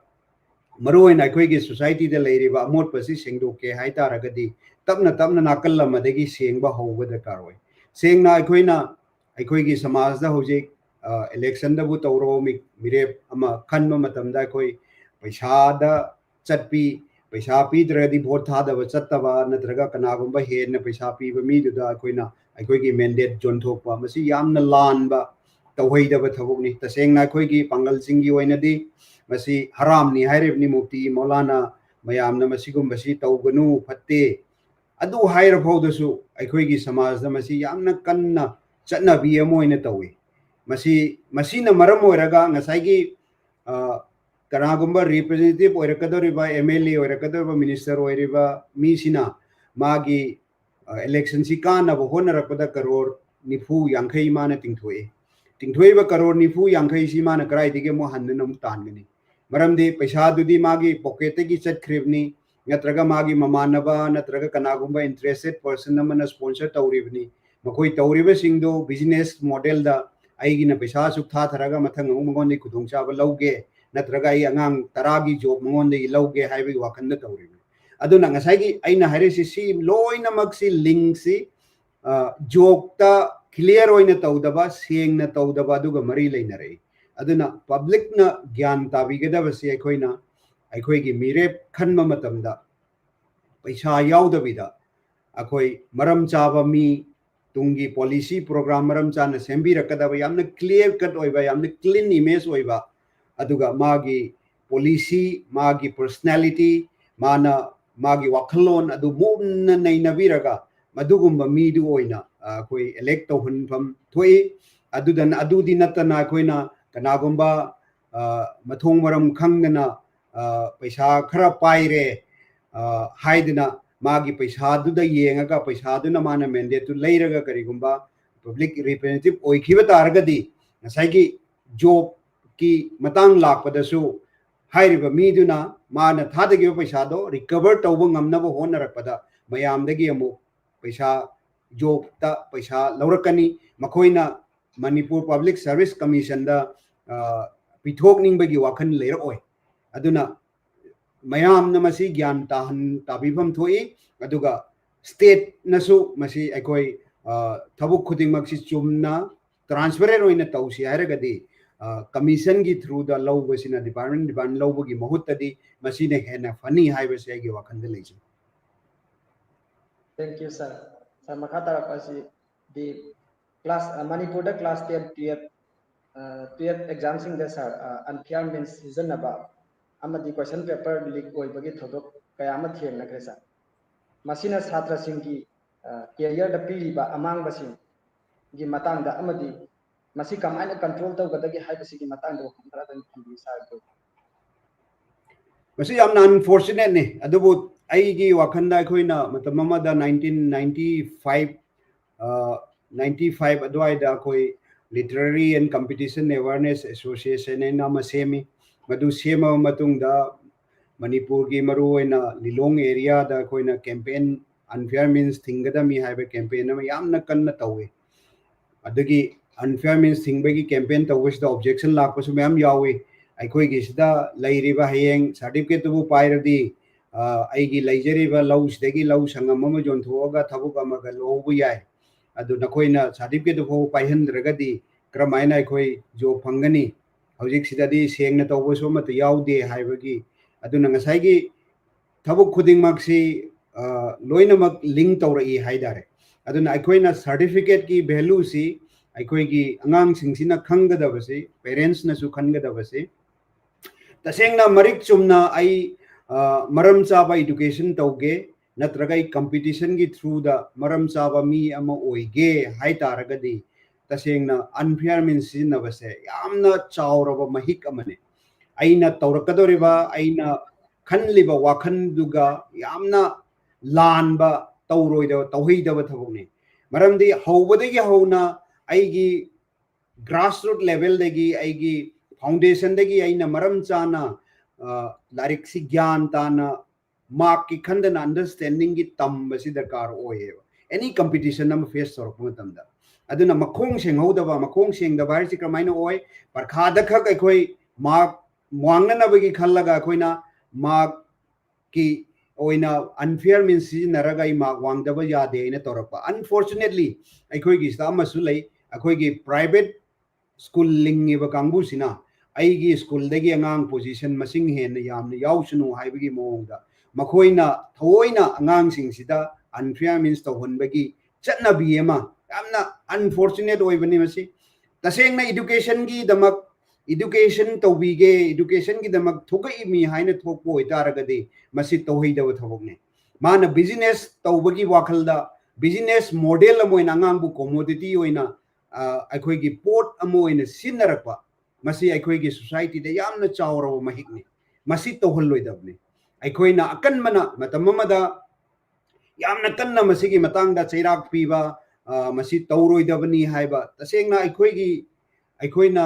ꯃꯔꯨꯑꯣꯏꯅ ꯑꯩꯈꯣꯏꯒꯤ societyꯗ ꯂꯩꯔꯤꯕ ꯑꯃꯣꯠꯄꯁꯤ ꯁꯦꯡꯗꯣꯛꯀꯦ ꯍꯥꯏ ꯇꯥꯔꯒꯗꯤ ꯇꯞꯅ ꯇꯞꯅ ꯅꯥꯀꯜ ꯑꯃꯗꯒꯤ ꯁꯦꯡꯕ ꯍꯧꯕ ꯗꯔꯀꯥꯔ ꯑꯣꯏ꯫ ꯁꯦꯡꯅ ꯑꯩꯈꯣꯏꯅ, ꯑꯩꯈꯣꯏꯒꯤ ꯁꯃꯥꯖꯗ ꯍꯧꯖꯤꯛ, ꯑ, electionꯗꯕꯨ ꯇꯧꯔꯣ, ꯃꯤ-, ꯃꯤꯔꯦꯞ ꯑꯃ ꯈꯟꯕ ꯃꯇꯝꯗ ꯑꯩꯈꯣꯏ ꯄꯩꯁꯥꯗ ꯆꯠꯄꯤ, ꯄꯩꯁꯥ ꯄꯤꯗ꯭ꯔꯒꯗꯤ ꯚꯣꯠ ꯊꯥꯗꯕ ꯆꯠꯇꯕ, ꯅꯠꯇ꯭ꯔꯒ ꯀꯅꯥꯒꯨꯝꯕ ꯍꯦꯟꯅ ꯄꯩꯁꯥ ꯄꯤꯕ ꯃꯤꯗꯨꯗ ꯑꯩꯈꯣꯏꯅ ꯑꯩꯈꯣꯏꯒꯤ mandate ꯌꯣꯟꯊꯣꯛꯄ, ꯃꯁꯤ ꯌꯥꯝꯅ ꯂꯥꯟꯕ, ꯇꯧꯍꯩꯗꯕ ꯊꯕꯛꯅꯤ꯫ ꯇꯁꯦꯡꯅ ꯑꯩꯈꯣꯏꯒꯤ ꯄꯥꯡꯒꯜꯁꯤꯡꯒꯤ ꯑꯣꯏꯅꯗꯤ ꯃꯁꯤ ꯍꯔꯥꯝꯅꯤ ꯍꯥꯏꯔꯤꯕꯅꯤ꯫ ꯃꯨꯐꯇꯤ ꯃꯧꯂꯥꯅꯥ ꯃꯌꯥꯝꯅ ꯃꯁꯤꯒꯨꯝꯕꯁꯤ ꯇꯧꯒꯅꯨ, ꯐꯠꯇꯦ, ꯑꯗꯨ ꯍꯥꯏꯔ ꯐꯥꯎꯗꯁꯨ ꯑꯩꯈꯣꯏꯒꯤ ꯁꯃꯥꯖꯗ ꯃꯁꯤ ꯌꯥꯝꯅ ꯀꯟꯅ ꯆꯠꯅꯕꯤ ꯑꯃ ꯑꯣꯏꯅ ꯇꯧꯏ꯫ ꯃꯁꯤ, ꯃꯁꯤꯅ ꯃꯔꯝ ꯑꯣꯏꯔꯒ ꯉꯁꯥꯏꯒꯤ, ꯑ, ꯀꯅꯥꯒꯨꯝꯕ representative ꯑꯣꯏꯔꯛꯀꯗꯧꯔꯤꯕ, MLA ꯑꯣꯏꯔꯛꯀꯗꯧꯔꯤꯕ, minister ꯑꯣꯏꯔꯤꯕ ꯃꯤꯁꯤꯅ ꯃꯥꯒꯤ ꯏꯂꯦꯛꯁꯟꯁꯤ ꯀꯥꯟꯅꯕ ꯍꯣꯠꯅꯔꯛꯄꯗ ꯀꯔꯣꯔ ꯅꯤꯐꯨ ꯌꯥꯡꯈꯩ ꯃꯥꯅ ꯇꯤꯡꯊꯣꯛꯏ꯫ ꯇꯤꯡꯊꯣꯛꯏꯕ ꯀꯔꯣꯔ ꯅꯤꯐꯨ ꯌꯥꯡꯈꯩꯁꯤ ꯃꯥꯅ ꯀꯗꯥꯏꯗꯒꯤ ꯑꯃꯨꯛ ꯍꯟꯗꯨꯅ ꯑꯃꯨꯛ ꯇꯥꯟꯒꯅꯤ? ꯃꯔꯝꯗꯤ ꯄꯩꯁꯥꯗꯨꯗꯤ ꯃꯥꯒꯤ ꯄꯣꯀꯦꯠꯇꯒꯤ ꯆꯠꯈ꯭ꯔꯤꯕꯅꯤ, ꯅꯠꯇ꯭ꯔꯒ ꯃꯥꯒꯤ ꯃꯃꯥꯟꯅꯕ ꯅꯠꯇ꯭ꯔꯒ ꯀꯅꯥꯒꯨꯝꯕ ꯏꯟꯇꯔꯦꯁꯇꯦꯠ ꯄꯔꯁꯟ ꯑꯃꯅ ꯁ꯭ꯄꯣꯟꯁꯔ ꯇꯧꯔꯤꯕꯅꯤ꯫ ꯃꯈꯣꯏ ꯇꯧꯔꯤꯕꯁꯤꯡꯗꯨ ꯕꯤꯖꯤꯅꯦꯁ ꯃꯣꯗꯦꯜꯗ ꯑꯩꯒꯤꯅ ꯄꯩꯁꯥ ꯑꯁꯨꯛ ꯊꯥꯊꯔꯒ ꯃꯊꯪ ꯑꯃꯨꯛ ꯃꯉꯣꯟꯗꯒꯤ ꯈꯨꯗꯣꯡꯆꯥꯕ ꯂꯧꯒꯦ, ꯅꯠꯇ꯭ꯔꯒ ꯑꯩ ꯑꯉꯥꯡ ꯇꯔꯥꯒꯤ ꯖꯣꯕ ꯃꯉꯣꯟꯗꯒꯤ ꯂꯧꯒꯦ ꯍꯥꯏꯕꯒꯤ ꯋꯥꯈꯜꯗ ꯇꯧꯔꯤꯕꯅꯤ꯫ ꯑꯗꯨꯅ ꯉꯁꯥꯏꯒꯤ ꯑꯩꯅ ꯍꯥꯏꯔꯤꯁꯤ, ꯁꯤ ꯂꯣꯏꯅꯃꯛꯁꯤ ꯂꯤꯡꯁꯤ ꯖꯣꯕꯇ ꯀ꯭ꯂꯤꯌꯥꯔ ꯑꯣꯏꯅ ꯇꯧꯗꯕ, ꯁꯦꯡꯅ ꯇꯧꯗꯕ ꯑꯗꯨꯒ ꯃꯔꯤ ꯂꯩꯅꯔꯛꯏ꯫ ꯑꯗꯨꯅ ꯄꯕ꯭ꯂꯤꯛꯅ ꯒ꯭ꯌꯥꯟ ꯇꯥꯕꯤꯒꯗꯕꯁꯤ ꯑꯩꯈꯣꯏꯅ, ꯑꯩꯈꯣꯏꯒꯤ ꯃꯤꯔꯦꯞ ꯈꯟꯕ ꯃꯇꯝꯗ ꯄꯩꯁꯥ ꯌꯥꯎꯗꯕꯤꯗ ꯑꯩꯈꯣꯏ ꯃꯔꯝ ꯆꯥꯕ ꯃꯤ, ꯇꯨꯡꯒꯤ ꯄꯣꯂꯤꯁꯤ ꯄ꯭ꯔꯣꯒ꯭ꯔꯥꯝ ꯃꯔꯝ ꯆꯥꯅ ꯁꯦꯝꯕꯤꯔꯛꯀꯗꯕ, ꯌꯥꯝꯅ ꯀ꯭ꯂꯤꯌꯥꯔ ꯀꯠ ꯑꯣꯏꯕ, ꯌꯥꯝꯅ ꯀ꯭ꯂꯤꯟ ꯏꯃꯦꯖ ꯑꯣꯏꯕ, ꯑꯗꯨꯒ ꯃꯥꯒꯤ ꯄꯣꯂꯤꯁꯤ, ꯃꯥꯒꯤ ꯄꯔꯁꯅꯦꯂꯤꯇꯤ, ꯃꯥꯅ ꯃꯥꯒꯤ ꯋꯥꯈꯜꯂꯣꯟ ꯑꯗꯨ ꯃꯨꯟꯅ ꯅꯩꯅꯕꯤꯔꯒ ꯃꯗꯨꯒꯨꯝꯕ ꯃꯤꯗꯨ ꯑꯣꯏꯅ, ꯑ, ꯑꯩꯈꯣꯏ ꯏꯂꯦꯛ ꯇꯧꯍꯟꯐꯝ ꯊꯣꯛꯏ꯫ ꯑꯗꯨꯗ, ꯑꯗꯨꯗꯤ ꯅꯠꯇꯅ ꯑꯩꯈꯣꯏꯅ ꯀꯅꯥꯒꯨꯝꯕ, ꯑ, ꯃꯊꯣꯡ ꯃꯔꯝ ꯈꯪꯗꯅ, ꯑ, ꯄꯩꯁꯥ ꯈꯔ ꯄꯥꯏꯔꯦ, ꯑ, ꯍꯥꯏꯗꯅ ꯃꯥꯒꯤ ꯄꯩꯁꯥꯗꯨꯗ ꯌꯦꯡꯉꯒ ꯄꯩꯁꯥꯗꯨꯅ ꯃꯥꯅ ꯃꯦꯟꯗꯦꯠꯇꯨ ꯂꯩꯔꯒ ꯀꯔꯤꯒꯨꯝꯕ ꯄꯕ꯭ꯂꯤꯛ ꯔꯤꯄ꯭ꯔꯖꯦꯟꯇꯦꯇꯤꯚ ꯑꯣꯏꯈꯤꯕ ꯇꯥꯔꯒꯗꯤ ꯉꯁꯥꯏꯒꯤ ꯖꯣꯕꯀꯤ ꯃꯇꯥꯡ ꯂꯥꯛꯄꯗꯁꯨ ꯍꯥꯏꯔꯤꯕ ꯃꯤꯗꯨꯅ ꯃꯥꯅ ꯊꯥꯗꯈꯤꯕ ꯄꯩꯁꯥꯗꯣ ꯔꯤꯀꯚꯔ ꯇꯧꯕ ꯉꯝꯅꯕ ꯍꯣꯠꯅꯔꯛꯄꯗ ꯃꯌꯥꯝꯗꯒꯤ ꯑꯃꯨꯛ ꯄꯩꯁꯥ, ꯖꯣꯕꯇ ꯄꯩꯁꯥ ꯂꯧꯔꯛꯀꯅꯤ꯫ ꯃꯈꯣꯏꯅ ꯃꯅꯤꯄꯨꯔ ꯄꯕ꯭ꯂꯤꯛ ꯁꯔꯚꯤꯁ ꯀꯃꯤꯁꯟꯗ, ꯑ, ꯄꯤꯊꯣꯛꯅꯤꯡꯕꯒꯤ ꯋꯥꯈꯜ ꯂꯩꯔꯛꯑꯣꯏ꯫ ꯑꯗꯨꯅ ꯃꯌꯥꯝꯅ ꯃꯁꯤ ꯒ꯭ꯌꯥꯟ ꯇꯥꯍꯟ-, ꯇꯥꯕꯤꯐꯝ ꯊꯣꯛꯏ꯫ ꯑꯗꯨꯒ ꯁ꯭ꯇꯦꯠꯅꯁꯨ ꯃꯁꯤ ꯑꯩꯈꯣꯏ, ꯑ, ꯊꯕꯛ ꯈꯨꯗꯤꯡꯃꯛꯁꯤ ꯆꯨꯝꯅ, ꯇ꯭ꯔꯥꯟꯁꯄꯦꯔꯦꯟ ꯑꯣꯏꯅ ꯇꯧꯁꯤ ꯍꯥꯏꯔꯒꯗꯤ, ꯑ, ꯀꯃꯤꯁꯟꯒꯤ ꯊ꯭ꯔꯨꯗ ꯂꯧꯕꯁꯤꯅ, ꯗꯤꯄꯥꯔꯠꯃꯦꯟ, ꯗꯤꯄꯥꯔꯠꯃꯦꯟ ꯂꯧꯕꯒꯤ ꯃꯍꯨꯠꯇꯗꯤ ꯃꯁꯤꯅ ꯍꯦꯟꯅ ꯐꯅꯤ ꯍꯥꯏꯕꯁꯦ ꯑꯩꯒꯤ ꯋꯥꯈꯜꯗ ꯂꯩꯖꯩ꯫ Thank you, sir. Sir, ꯃꯈꯥ ꯇꯥꯔꯛꯄ ꯑꯁꯤꯗꯤ class, ꯑ, ꯃꯅꯤꯄꯨꯔꯗ class ten, twelve, ꯑ, twelve examꯁꯤꯡꯗ, sir, ꯑ, unfair means ꯁꯤꯖꯤꯟꯅꯕ ꯑꯃꯗꯤ question paper leak ꯑꯣꯏꯕꯒꯤ ꯊꯧꯗꯣꯛ ꯀꯌꯥ ꯑꯃ ꯊꯦꯡꯅꯈ꯭ꯔꯦ, sir꯫ ꯃꯁꯤꯅ ꯁꯥꯇ꯭ꯔꯁꯤꯡꯒꯤ, ꯑ, careerꯗ ꯄꯤꯔꯤꯕ ꯑꯃꯥꯡꯕꯁꯤꯡꯒꯤ ꯃꯇꯥꯡꯗ ꯑꯃꯗꯤ ꯃꯁꯤ ꯀꯃꯥꯏꯅ control ꯇꯧꯒꯗꯒꯦ ꯍꯥꯏꯕꯁꯤꯒꯤ ꯃꯇꯥꯡꯗ ꯋꯥꯐꯝ ꯈꯔꯗꯪ ꯊꯝꯕꯤꯌꯨ, sir꯫ ꯃꯁꯤ ꯌꯥꯝꯅ unfortunateꯅꯤ, ꯑꯗꯨꯕꯨ ꯑꯩꯒꯤ ꯋꯥꯈꯜꯗ ꯑꯩꯈꯣꯏꯅ ꯃꯇꯝ ꯑꯃꯗ nineteen ninety five ninety five ꯑꯗꯨꯋꯥꯏꯗ ꯑꯩꯈꯣꯏ Literary and Competition Awareness Association ꯍꯥꯏꯅ ꯑꯃ ꯁꯦꯝꯃꯤ꯫ ꯃꯗꯨ ꯁꯦꯝꯃꯕ ꯃꯇꯨꯡꯗ ꯃꯅꯤꯄꯨꯔꯒꯤ ꯃꯔꯨꯑꯣꯏꯅ ꯂꯤꯂꯣꯡ ꯑꯦꯔꯤꯌꯥꯗ ꯑꯩꯈꯣꯏꯅ campaign, unfair means ꯊꯤꯡꯒꯗꯕꯅꯤ ꯍꯥꯏꯕ campaign ꯑꯃ ꯌꯥꯝꯅ ꯀꯟꯅ ꯇꯧꯋꯤ꯫ ꯑꯗꯨꯒꯤ unfair means ꯊꯤꯡꯕꯒꯤ campaign ꯇꯧꯕꯁꯤꯗ objection ꯂꯥꯛꯄꯁꯨ ꯃꯌꯥꯝ ꯌꯥꯎꯏ꯫ ꯑꯩꯈꯣꯏꯒꯤꯁꯤꯗ ꯂꯩꯔꯤꯕ ꯍꯌꯦꯡ certificate ꯇꯨꯕꯨ ꯄꯥꯏꯔꯗꯤ, ꯑ, ꯑꯩꯒꯤ ꯂꯩꯖꯔꯤꯕ ꯂꯧꯁꯤꯗꯒꯤ ꯂꯧ ꯁꯪꯉꯝ ꯑꯃ ꯌꯣꯟꯊꯣꯛꯑꯒ ꯊꯕꯛ ꯑꯃꯒ ꯂꯧꯍꯧꯕ ꯌꯥꯏ꯫ ꯑꯗꯨ ꯅꯈꯣꯏꯅ certificate ꯇꯨ ꯐꯥꯎ ꯄꯥꯏꯍꯟꯗ꯭ꯔꯒꯗꯤ ꯀꯔꯝꯍꯥꯏꯅ ꯑꯩꯈꯣꯏ job ꯐꯪꯒꯅꯤ? ꯍꯧꯖꯤꯛꯁꯤꯗꯗꯤ ꯁꯦꯡꯅ ꯇꯧꯕꯁꯨ ꯑꯃꯠꯇ ꯌꯥꯎꯗꯦ ꯍꯥꯏꯕꯒꯤ, ꯑꯗꯨꯅ ꯉꯁꯥꯏꯒꯤ ꯊꯕꯛ ꯈꯨꯗꯤꯡꯃꯛꯁꯤ, ꯑ, ꯂꯣꯏꯅꯃꯛ link ꯇꯧꯔꯛꯏ ꯍꯥꯏꯇꯥꯔꯦ꯫ ꯑꯗꯨꯅ ꯑꯩꯈꯣꯏꯅ certificate ꯀꯤ value ꯁꯤ ꯑꯩꯈꯣꯏꯒꯤ ꯑꯉꯥꯡꯁꯤꯡꯁꯤꯅ ꯈꯪꯒꯗꯕꯁꯤ, parents ꯅꯁꯨ ꯈꯟꯒꯗꯕꯁꯤ, ꯇꯁꯦꯡꯅ ꯃꯔꯤꯛ ꯆꯨꯝꯅ ꯑꯩ, ꯑ, ꯃꯔꯝ ꯆꯥꯕ education ꯇꯧꯒꯦ, ꯅꯠꯇ꯭ꯔꯒ ꯑꯩ competition ꯒꯤ through ꯗ ꯃꯔꯝ ꯆꯥꯕ ꯃꯤ ꯑꯃ ꯑꯣꯏꯒꯦ ꯍꯥꯏ ꯇꯥꯔꯒꯗꯤ, ꯇꯁꯦꯡꯅ unfair means ꯁꯤꯖꯤꯟꯅꯕꯁꯦ ꯌꯥꯝꯅ ꯆꯥꯎꯔꯕ ꯃꯍꯤꯛ ꯑꯃꯅꯤ꯫ ꯑꯩꯅ ꯇꯧꯔꯛꯀꯗꯧꯔꯤꯕ, ꯑꯩꯅ ꯈꯜꯂꯤꯕ ꯋꯥꯈꯜꯗꯨꯒ ꯌꯥꯝꯅ ꯂꯥꯟꯕ, ꯇꯧꯔꯣꯏꯗꯕ, ꯇꯧꯍꯩꯗꯕ ꯊꯕꯛꯅꯤ꯫ ꯃꯔꯝꯗꯤ ꯍꯧꯕꯗꯒꯤ ꯍꯧꯅ ꯑꯩꯒꯤ grassroot level ꯗꯒꯤ, ꯑꯩꯒꯤ foundation ꯗꯒꯤ ꯑꯩꯅ ꯃꯔꯝ ꯆꯥꯅ, ꯑ, ꯂꯥꯏꯔꯤꯛꯁꯤ ꯒ꯭ꯌꯥꯟ ꯇꯥꯅ mark ꯀꯤ ꯈꯟꯗꯅ understanding ꯒꯤ ꯇꯝꯕꯁꯤ ꯗꯔꯀꯥꯔ ꯑꯣꯏꯌꯦꯕ, any competition ꯑꯃ face ꯇꯧꯔꯛꯄ ꯃꯇꯝꯗ꯫ ꯑꯗꯨꯅ ꯃꯈꯣꯡ ꯁꯦꯡꯍꯧꯗꯕ, ꯃꯈꯣꯡ ꯁꯦꯡꯗꯕ ꯍꯥꯏꯔꯤꯁꯤ ꯀꯔꯝꯍꯥꯏꯅ ꯑꯣꯏ? ꯄꯔꯈꯥꯗ ꯈꯛ ꯑꯩꯈꯣꯏ mark ꯋꯥꯡꯅꯅꯕꯒꯤ ꯈꯜꯂꯒ ꯑꯩꯈꯣꯏꯅ mark ꯀꯤ ꯑꯣꯏꯅ unfair means ꯁꯤꯖꯤꯟꯅꯔꯒ ꯑꯩ mark ꯋꯥꯡꯗꯕ ꯌꯥꯗꯦ ꯍꯥꯏꯅ ꯇꯧꯔꯛꯄ꯫ Unfortunately, ꯑꯩꯈꯣꯏꯒꯤꯁꯤꯗ ꯑꯃꯁꯨ ꯂꯩ, ꯑꯩꯈꯣꯏꯒꯤ private school ꯂꯤꯡꯉꯤꯕ ꯀꯥꯡꯕꯨꯁꯤꯅ ꯑꯩꯒꯤ school ꯗꯒꯤ ꯑꯉꯥꯡ position ꯃꯁꯤꯡ ꯍꯦꯟꯅ ꯌꯥꯝꯅ ꯌꯥꯎꯁꯅꯨ ꯍꯥꯏꯕꯒꯤ ꯃꯑꯣꯡꯗ ꯃꯈꯣꯏꯅ ꯊꯑꯣꯏꯅ ꯑꯉꯥꯡꯁꯤꯡꯁꯤꯗ unfair means ꯇꯧꯍꯟꯕꯒꯤ ꯆꯠꯅꯕꯤ ꯑꯃ ꯌꯥꯝꯅ unfortunate ꯑꯣꯏꯕꯅꯤ ꯃꯁꯤ꯫ ꯇꯁꯦꯡꯅ education ꯒꯤꯗꯃꯛ, education ꯇꯧꯕꯤꯒꯦ, education ꯒꯤꯗꯃꯛ ꯊꯣꯛꯂꯛꯏꯃꯤ ꯍꯥꯏꯅ ꯊꯣꯛꯄ ꯑꯣꯏꯇꯥꯔꯒꯗꯤ ꯃꯁꯤ ꯇꯧꯍꯩꯗꯕ ꯊꯕꯛꯅꯤ꯫ ꯃꯥꯅ business ꯇꯧꯕꯒꯤ ꯋꯥꯈꯜꯗ business model ꯑꯃ ꯑꯣꯏꯅ ꯑꯉꯥꯡꯕꯨ commodity ꯑꯣꯏꯅ, ꯑ, ꯑꯩꯈꯣꯏꯒꯤ ꯄꯣꯠ ꯑꯃ ꯑꯣꯏꯅ ꯁꯤꯖꯤꯟꯅꯔꯛꯄ, ꯃꯁꯤ ꯑꯩꯈꯣꯏꯒꯤ society ꯗ ꯌꯥꯝꯅ ꯆꯥꯎꯔꯕ ꯃꯍꯤꯛꯅꯤ꯫ ꯃꯁꯤ ꯇꯧꯍꯜꯂꯣꯏꯗꯕꯅꯤ꯫ ꯑꯩꯈꯣꯏꯅ ꯑꯀꯟꯕꯅ ꯃꯇꯝ ꯑꯃꯗ ꯌꯥꯝꯅ ꯀꯟꯅ ꯃꯁꯤꯒꯤ ꯃꯇꯥꯡꯗ ꯆꯩꯔꯥꯛ ꯄꯤꯕ, ꯑ, ꯃꯁꯤ ꯇꯧꯔꯣꯏꯗꯕꯅꯤ ꯍꯥꯏꯕ, ꯇꯁꯦꯡꯅ ꯑꯩꯈꯣꯏꯒꯤ, ꯑꯩꯈꯣꯏꯅ,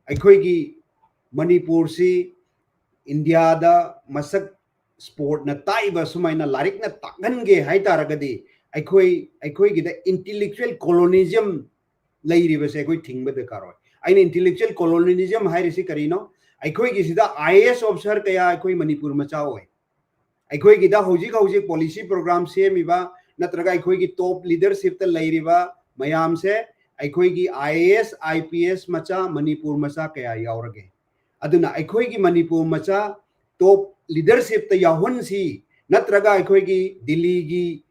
ꯑꯩꯈꯣꯏꯒꯤ ꯃꯅꯤꯄꯨꯔꯁꯤ ꯏꯟꯗꯤꯌꯥꯗ ꯃꯁꯛ ꯁ꯭ꯄꯣꯔꯠꯅ ꯇꯥꯛꯏꯕ ꯁꯨꯃꯥꯏꯅ ꯂꯥꯏꯔꯤꯛꯅ ꯇꯥꯛꯍꯟꯒꯦ ꯍꯥꯏ ꯇꯥꯔꯒꯗꯤ, ꯑꯩꯈꯣꯏ, ꯑꯩꯈꯣꯏꯒꯤꯗ intellectual colonialism ꯂꯩꯔꯤꯕꯁꯦ ꯑꯩꯈꯣꯏ ꯊꯤꯡꯕ ꯗꯔꯀꯥꯔ ꯑꯣꯏ꯫ ꯑꯩꯅ intellectual colonialism ꯍꯥꯏꯔꯤꯁꯤ ꯀꯔꯤꯅꯣ? ꯑꯩꯈꯣꯏꯒꯤꯁꯤꯗ I A S officer ꯀꯌꯥ ꯑꯩꯈꯣꯏ ꯃꯅꯤꯄꯨꯔ ꯃꯆꯥ ꯑꯣꯏ꯫ ꯑꯩꯈꯣꯏꯒꯤꯗ ꯍꯧꯖꯤꯛ ꯍꯧꯖꯤꯛ policy program ꯁꯦꯝꯃꯤꯕ ꯅꯠꯇ꯭ꯔꯒ ꯑꯩꯈꯣꯏꯒꯤ top leadership ꯇ ꯂꯩꯔꯤꯕ ꯃꯌꯥꯝꯁꯦ ꯑꯩꯈꯣꯏꯒꯤ I A S, I P S ꯃꯆꯥ, ꯃꯅꯤꯄꯨꯔ ꯃꯆꯥ ꯀꯌꯥ ꯌꯥꯎꯔꯒꯦ? ꯑꯗꯨꯅ ꯑꯩꯈꯣꯏꯒꯤ ꯃꯅꯤꯄꯨꯔ ꯃꯆꯥ top leadership ꯇ ꯌꯥꯎꯍꯟꯁꯤ, ꯅꯠꯇ꯭ꯔꯒ ꯑꯩꯈꯣꯏꯒꯤ ꯗꯤꯜꯂꯤꯒꯤ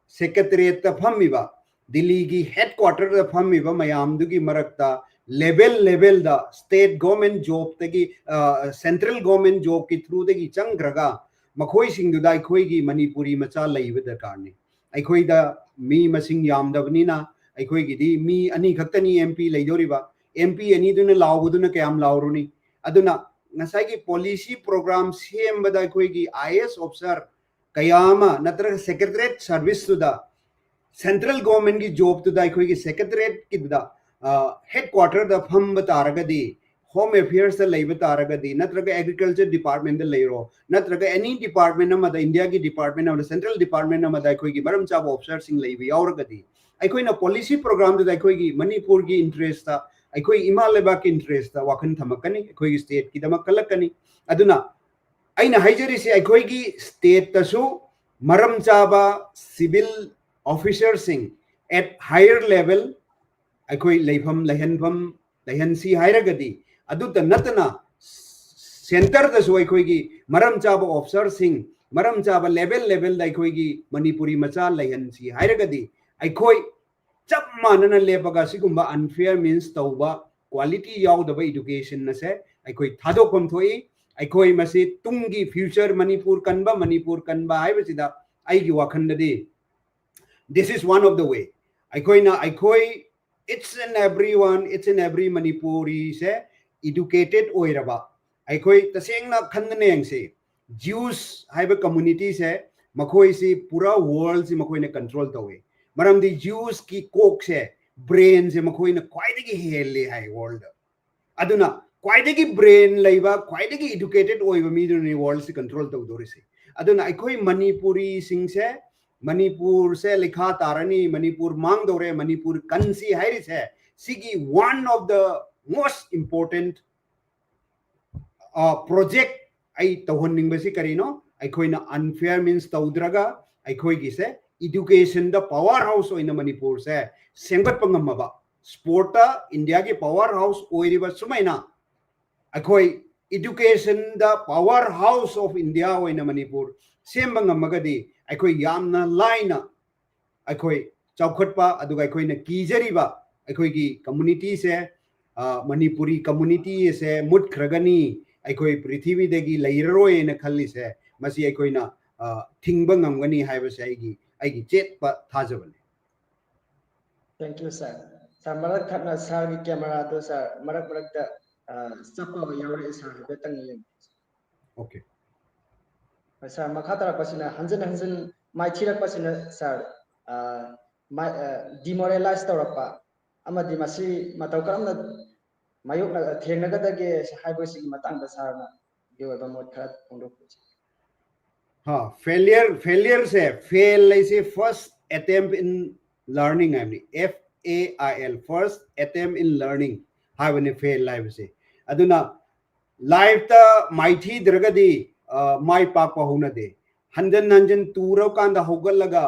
secretariat ꯇ ꯐꯝꯃꯤꯕ, ꯗꯤꯜꯂꯤꯒꯤ headquarter ꯗ ꯐꯝꯃꯤꯕ ꯃꯌꯥꯝꯗꯨꯒꯤ ꯃꯔꯛꯇ level level ꯗ state government job ꯇꯒꯤ, ꯑ, central government job ꯀꯤ through ꯗꯒꯤ ꯆꯪꯈ꯭ꯔꯒ ꯃꯈꯣꯏꯁꯤꯡꯗꯨꯗ ꯑꯩꯈꯣꯏꯒꯤ ꯃꯅꯤꯄꯨꯔꯤ ꯃꯆꯥ ꯂꯩꯕ ꯗꯔꯀꯥꯔꯅꯤ꯫ ꯑꯩꯈꯣꯏꯗ ꯃꯤ ꯃꯁꯤꯡ ꯌꯥꯝꯗꯕꯅꯤꯅ ꯑꯩꯈꯣꯏꯒꯤꯗꯤ ꯃꯤ ꯑꯅꯤ ꯈꯛꯇꯅꯤ M P ꯂꯩꯗꯧꯔꯤꯕ꯫ M P ꯑꯅꯤꯗꯨꯅ ꯂꯥꯎꯕꯗꯨꯅ ꯀꯌꯥꯝ ꯂꯥꯎꯔꯨꯅꯤ? ꯑꯗꯨꯅ ꯉꯁꯥꯏꯒꯤ policy program ꯁꯦꯝꯕꯗ ꯑꯩꯈꯣꯏꯒꯤ I A S officer ꯀꯌꯥ ꯑꯃ ꯅꯠꯇ꯭ꯔꯒ secretariat service ꯇꯨꯗ central government ꯀꯤ job ꯇꯨꯗ ꯑꯩꯈꯣꯏꯒꯤ secretariat ꯀꯤꯗꯨꯗ, ꯑ, headquarter ꯗ ꯐꯝꯕ ꯇꯥꯔꯒꯗꯤ, Home Affairs ꯇ ꯂꯩꯕ ꯇꯥꯔꯒꯗꯤ, ꯅꯠꯇ꯭ꯔꯒ Agriculture Department ꯇ ꯂꯩꯔꯣ, ꯅꯠꯇ꯭ꯔꯒ any department ꯑꯃꯗ, ꯏꯟꯗꯤꯌꯥꯒꯤ department ꯑꯃꯗ, central department ꯑꯃꯗ ꯑꯩꯈꯣꯏꯒꯤ ꯃꯔꯝ ꯆꯥꯕ officer ꯁꯤꯡ ꯂꯩꯕ ꯌꯥꯎꯔꯒꯗꯤ, ꯑꯩꯈꯣꯏꯅ policy program ꯗꯨꯗ ꯑꯩꯈꯣꯏꯒꯤ ꯃꯅꯤꯄꯨꯔꯒꯤ interest ꯇ, ꯑꯩꯈꯣꯏ ꯏꯃꯥ ꯂꯩꯕꯥꯛꯀꯤ interest ꯇ ꯋꯥꯈꯜ ꯊꯝꯃꯛꯀꯅꯤ, ꯑꯩꯈꯣꯏꯒꯤ state ꯀꯤꯗꯃꯛ ꯈꯜꯂꯛꯀꯅꯤ꯫ ꯑꯗꯨꯅ ꯑꯩꯅ ꯍꯥꯏꯖꯔꯤꯁꯤ ꯑꯩꯈꯣꯏꯒꯤ state ꯇꯁꯨ ꯃꯔꯝ ꯆꯥꯕ civil officer ꯁꯤꯡ at higher level ꯑꯩꯈꯣꯏ ꯂꯩꯐꯝ, ꯂꯩꯍꯟꯐꯝ, ꯂꯩꯍꯟꯁꯤ ꯍꯥꯏꯔꯒꯗꯤ, ꯑꯗꯨꯇ ꯅꯠꯇꯅ centre ꯗꯁꯨ ꯑꯩꯈꯣꯏꯒꯤ ꯃꯔꯝ ꯆꯥꯕ officer ꯁꯤꯡ, ꯃꯔꯝ ꯆꯥꯕ level level ꯗ ꯑꯩꯈꯣꯏꯒꯤ ꯃꯅꯤꯄꯨꯔꯤ ꯃꯆꯥ ꯂꯩꯍꯟꯁꯤ ꯍꯥꯏꯔꯒꯗꯤ, ꯑꯩꯈꯣꯏ ꯆꯞ ꯃꯥꯟꯅꯅ ꯂꯦꯞꯄꯒ ꯁꯤꯒꯨꯝꯕ unfair means ꯇꯧꯕ, quality ꯌꯥꯎꯗꯕ education ꯑꯁꯦ ꯑꯩꯈꯣꯏ ꯊꯥꯗꯣꯛꯐꯝ ꯊꯣꯛꯏ꯫ ꯑꯩꯈꯣꯏ ꯃꯁꯤ ꯇꯨꯡꯒꯤ future ꯃꯅꯤꯄꯨꯔ ꯀꯟꯕ, ꯃꯅꯤꯄꯨꯔ ꯀꯟꯕ ꯍꯥꯏꯕꯁꯤꯗ ꯑꯩꯒꯤ ꯋꯥꯈꯜꯗꯗꯤ this is one of the way꯫ ꯑꯩꯈꯣꯏꯅ, ꯑꯩꯈꯣꯏ each and every one, each and every Manipuri say educated ꯑꯣꯏꯔꯕ, ꯑꯩꯈꯣꯏ ꯇꯁꯦꯡꯅ ꯈꯟꯗꯅ ꯌꯦꯡꯁꯤ, Jews ꯍꯥꯏꯕ communityꯁꯦ, ꯃꯈꯣꯏꯁꯤ ꯄꯨꯔꯥ worldꯁꯤ ꯃꯈꯣꯏꯅ control ꯇꯧꯋꯦ꯫ ꯃꯔꯝꯗꯤ Jewsꯀꯤ ꯀꯣꯛꯁꯦ, brainꯁꯦ ꯃꯈꯣꯏꯅ ꯈ꯭ꯋꯥꯏꯗꯒꯤ ꯍꯦꯜꯂꯤ ꯍꯥꯏ world꯫ ꯑꯗꯨꯅ ꯈ꯭ꯋꯥꯏꯗꯒꯤ brain ꯂꯩꯕ, ꯈ꯭ꯋꯥꯏꯗꯒꯤ educated ꯑꯣꯏꯕ ꯃꯤꯗꯨꯅꯤ worldꯁꯤ control ꯇꯧꯗꯧꯔꯤꯁꯦ꯫ ꯑꯗꯨꯅ ꯑꯩꯈꯣꯏ ꯃꯅꯤꯄꯨꯔꯤꯁꯤꯡꯁꯦ, ꯃꯅꯤꯄꯨꯔꯁꯦ ꯂꯩꯈꯥ ꯇꯥꯔꯅꯤ, ꯃꯅꯤꯄꯨꯔ ꯃꯥꯡꯗꯧꯔꯦ, ꯃꯅꯤꯄꯨꯔ ꯀꯟꯁꯤ ꯍꯥꯏꯔꯤꯁꯦ, ꯁꯤꯒꯤ one of the most important project ꯑꯩ ꯇꯧꯍꯟꯅꯤꯡꯕꯁꯤ ꯀꯔꯤꯅꯣ? ꯑꯩꯈꯣꯏꯅ unfair means ꯇꯧꯗ꯭ꯔꯒ ꯑꯩꯈꯣꯏꯒꯤꯁꯦ educationꯗ power house ꯑꯣꯏꯅ ꯃꯅꯤꯄꯨꯔꯁꯦ ꯁꯦꯝꯒꯠꯄ ꯉꯝꯃꯕ, sportꯇ Indiaꯒꯤ power house ꯑꯣꯏꯔꯤꯕ ꯁꯨꯃꯥꯏꯅ ꯑꯩꯈꯣꯏ educationꯗ power house of India ꯑꯣꯏꯅ ꯃꯅꯤꯄꯨꯔ ꯁꯦꯝꯕ ꯉꯝꯃꯒꯗꯤ, ꯑꯩꯈꯣꯏ ꯌꯥꯝꯅ ꯂꯥꯏꯅ ꯑꯩꯈꯣꯏ ꯆꯥꯎꯈꯠꯄ, ꯑꯗꯨꯒ ꯑꯩꯈꯣꯏꯅ ꯀꯤꯖꯔꯤꯕ ꯑꯩꯈꯣꯏꯒꯤ communityꯁꯦ, ꯃꯅꯤꯄꯨꯔꯤ community ꯑꯁꯦ ꯃꯨꯠꯈ꯭ꯔꯒꯅꯤ, ꯑꯩꯈꯣꯏ ꯄ꯭ꯔꯤꯊꯤꯕꯤꯗꯒꯤ ꯂꯩꯔꯔꯣꯏꯅ ꯈꯜꯂꯤꯁꯦ, ꯃꯁꯤ ꯑꯩꯈꯣꯏꯅ ꯊꯤꯡꯕ ꯉꯝꯒꯅꯤ ꯍꯥꯏꯕꯁꯦ ꯑꯩꯒꯤ, ꯑꯩꯒꯤ ꯆꯦꯠꯄ ꯊꯥꯖꯕꯅꯤ꯫ Thank you, sir. Sir, ꯃꯔꯛ ꯊꯠꯅ sirꯒꯤ cameraꯗꯣ, sir, ꯃꯔꯛ ꯃꯔꯛꯇ ꯆꯞꯄ ꯌꯥꯎꯔꯛꯑꯦ, sir, ꯍꯥꯏꯐꯦꯠꯇꯪ ꯌꯦꯡꯕꯤꯌꯨ꯫ Okay. Sir, ꯃꯈꯥ ꯇꯥꯔꯛꯄꯁꯤꯅ ꯍꯟꯖꯤꯟ ꯍꯟꯖꯤꯟ ꯃꯥꯏꯊꯤꯔꯛꯄꯁꯤꯅ, sir, demoralize ꯇꯧꯔꯛꯄ ꯑꯃꯗꯤ ꯃꯁꯤ ꯃꯇꯧ ꯀꯔꯝꯅ ꯃꯥꯌꯣꯛꯅ ꯊꯦꯡꯅꯒꯗꯒꯦ ꯍꯥꯏꯕꯁꯤꯒꯤ ꯃꯇꯥꯡꯗ sirꯅ ꯒꯤ ꯑꯣꯏꯕ ꯃꯣꯠ ꯈꯔ ꯐꯣꯡꯗꯣꯛꯄꯤꯌꯨ꯫ ꯍꯥ, failure, failureꯁꯦ, fail ꯍꯥꯏꯁꯦ first attempt in learning ꯍꯥꯏꯕꯅꯤ꯫ F A I L, first attempt in learning ꯍꯥꯏꯕꯅꯤ fail ꯍꯥꯏꯕꯁꯦ꯫ ꯑꯗꯨꯅ lifeꯇ ꯃꯥꯏꯊꯤꯗ꯭ꯔꯒꯗꯤ ꯃꯥꯏ ꯄꯥꯛꯄ ꯍꯧꯅꯗꯦ꯫ ꯍꯟꯖꯟ ꯍꯟꯖꯟ ꯇꯨꯔꯀꯥꯟꯗ ꯍꯧꯒꯠꯂꯒ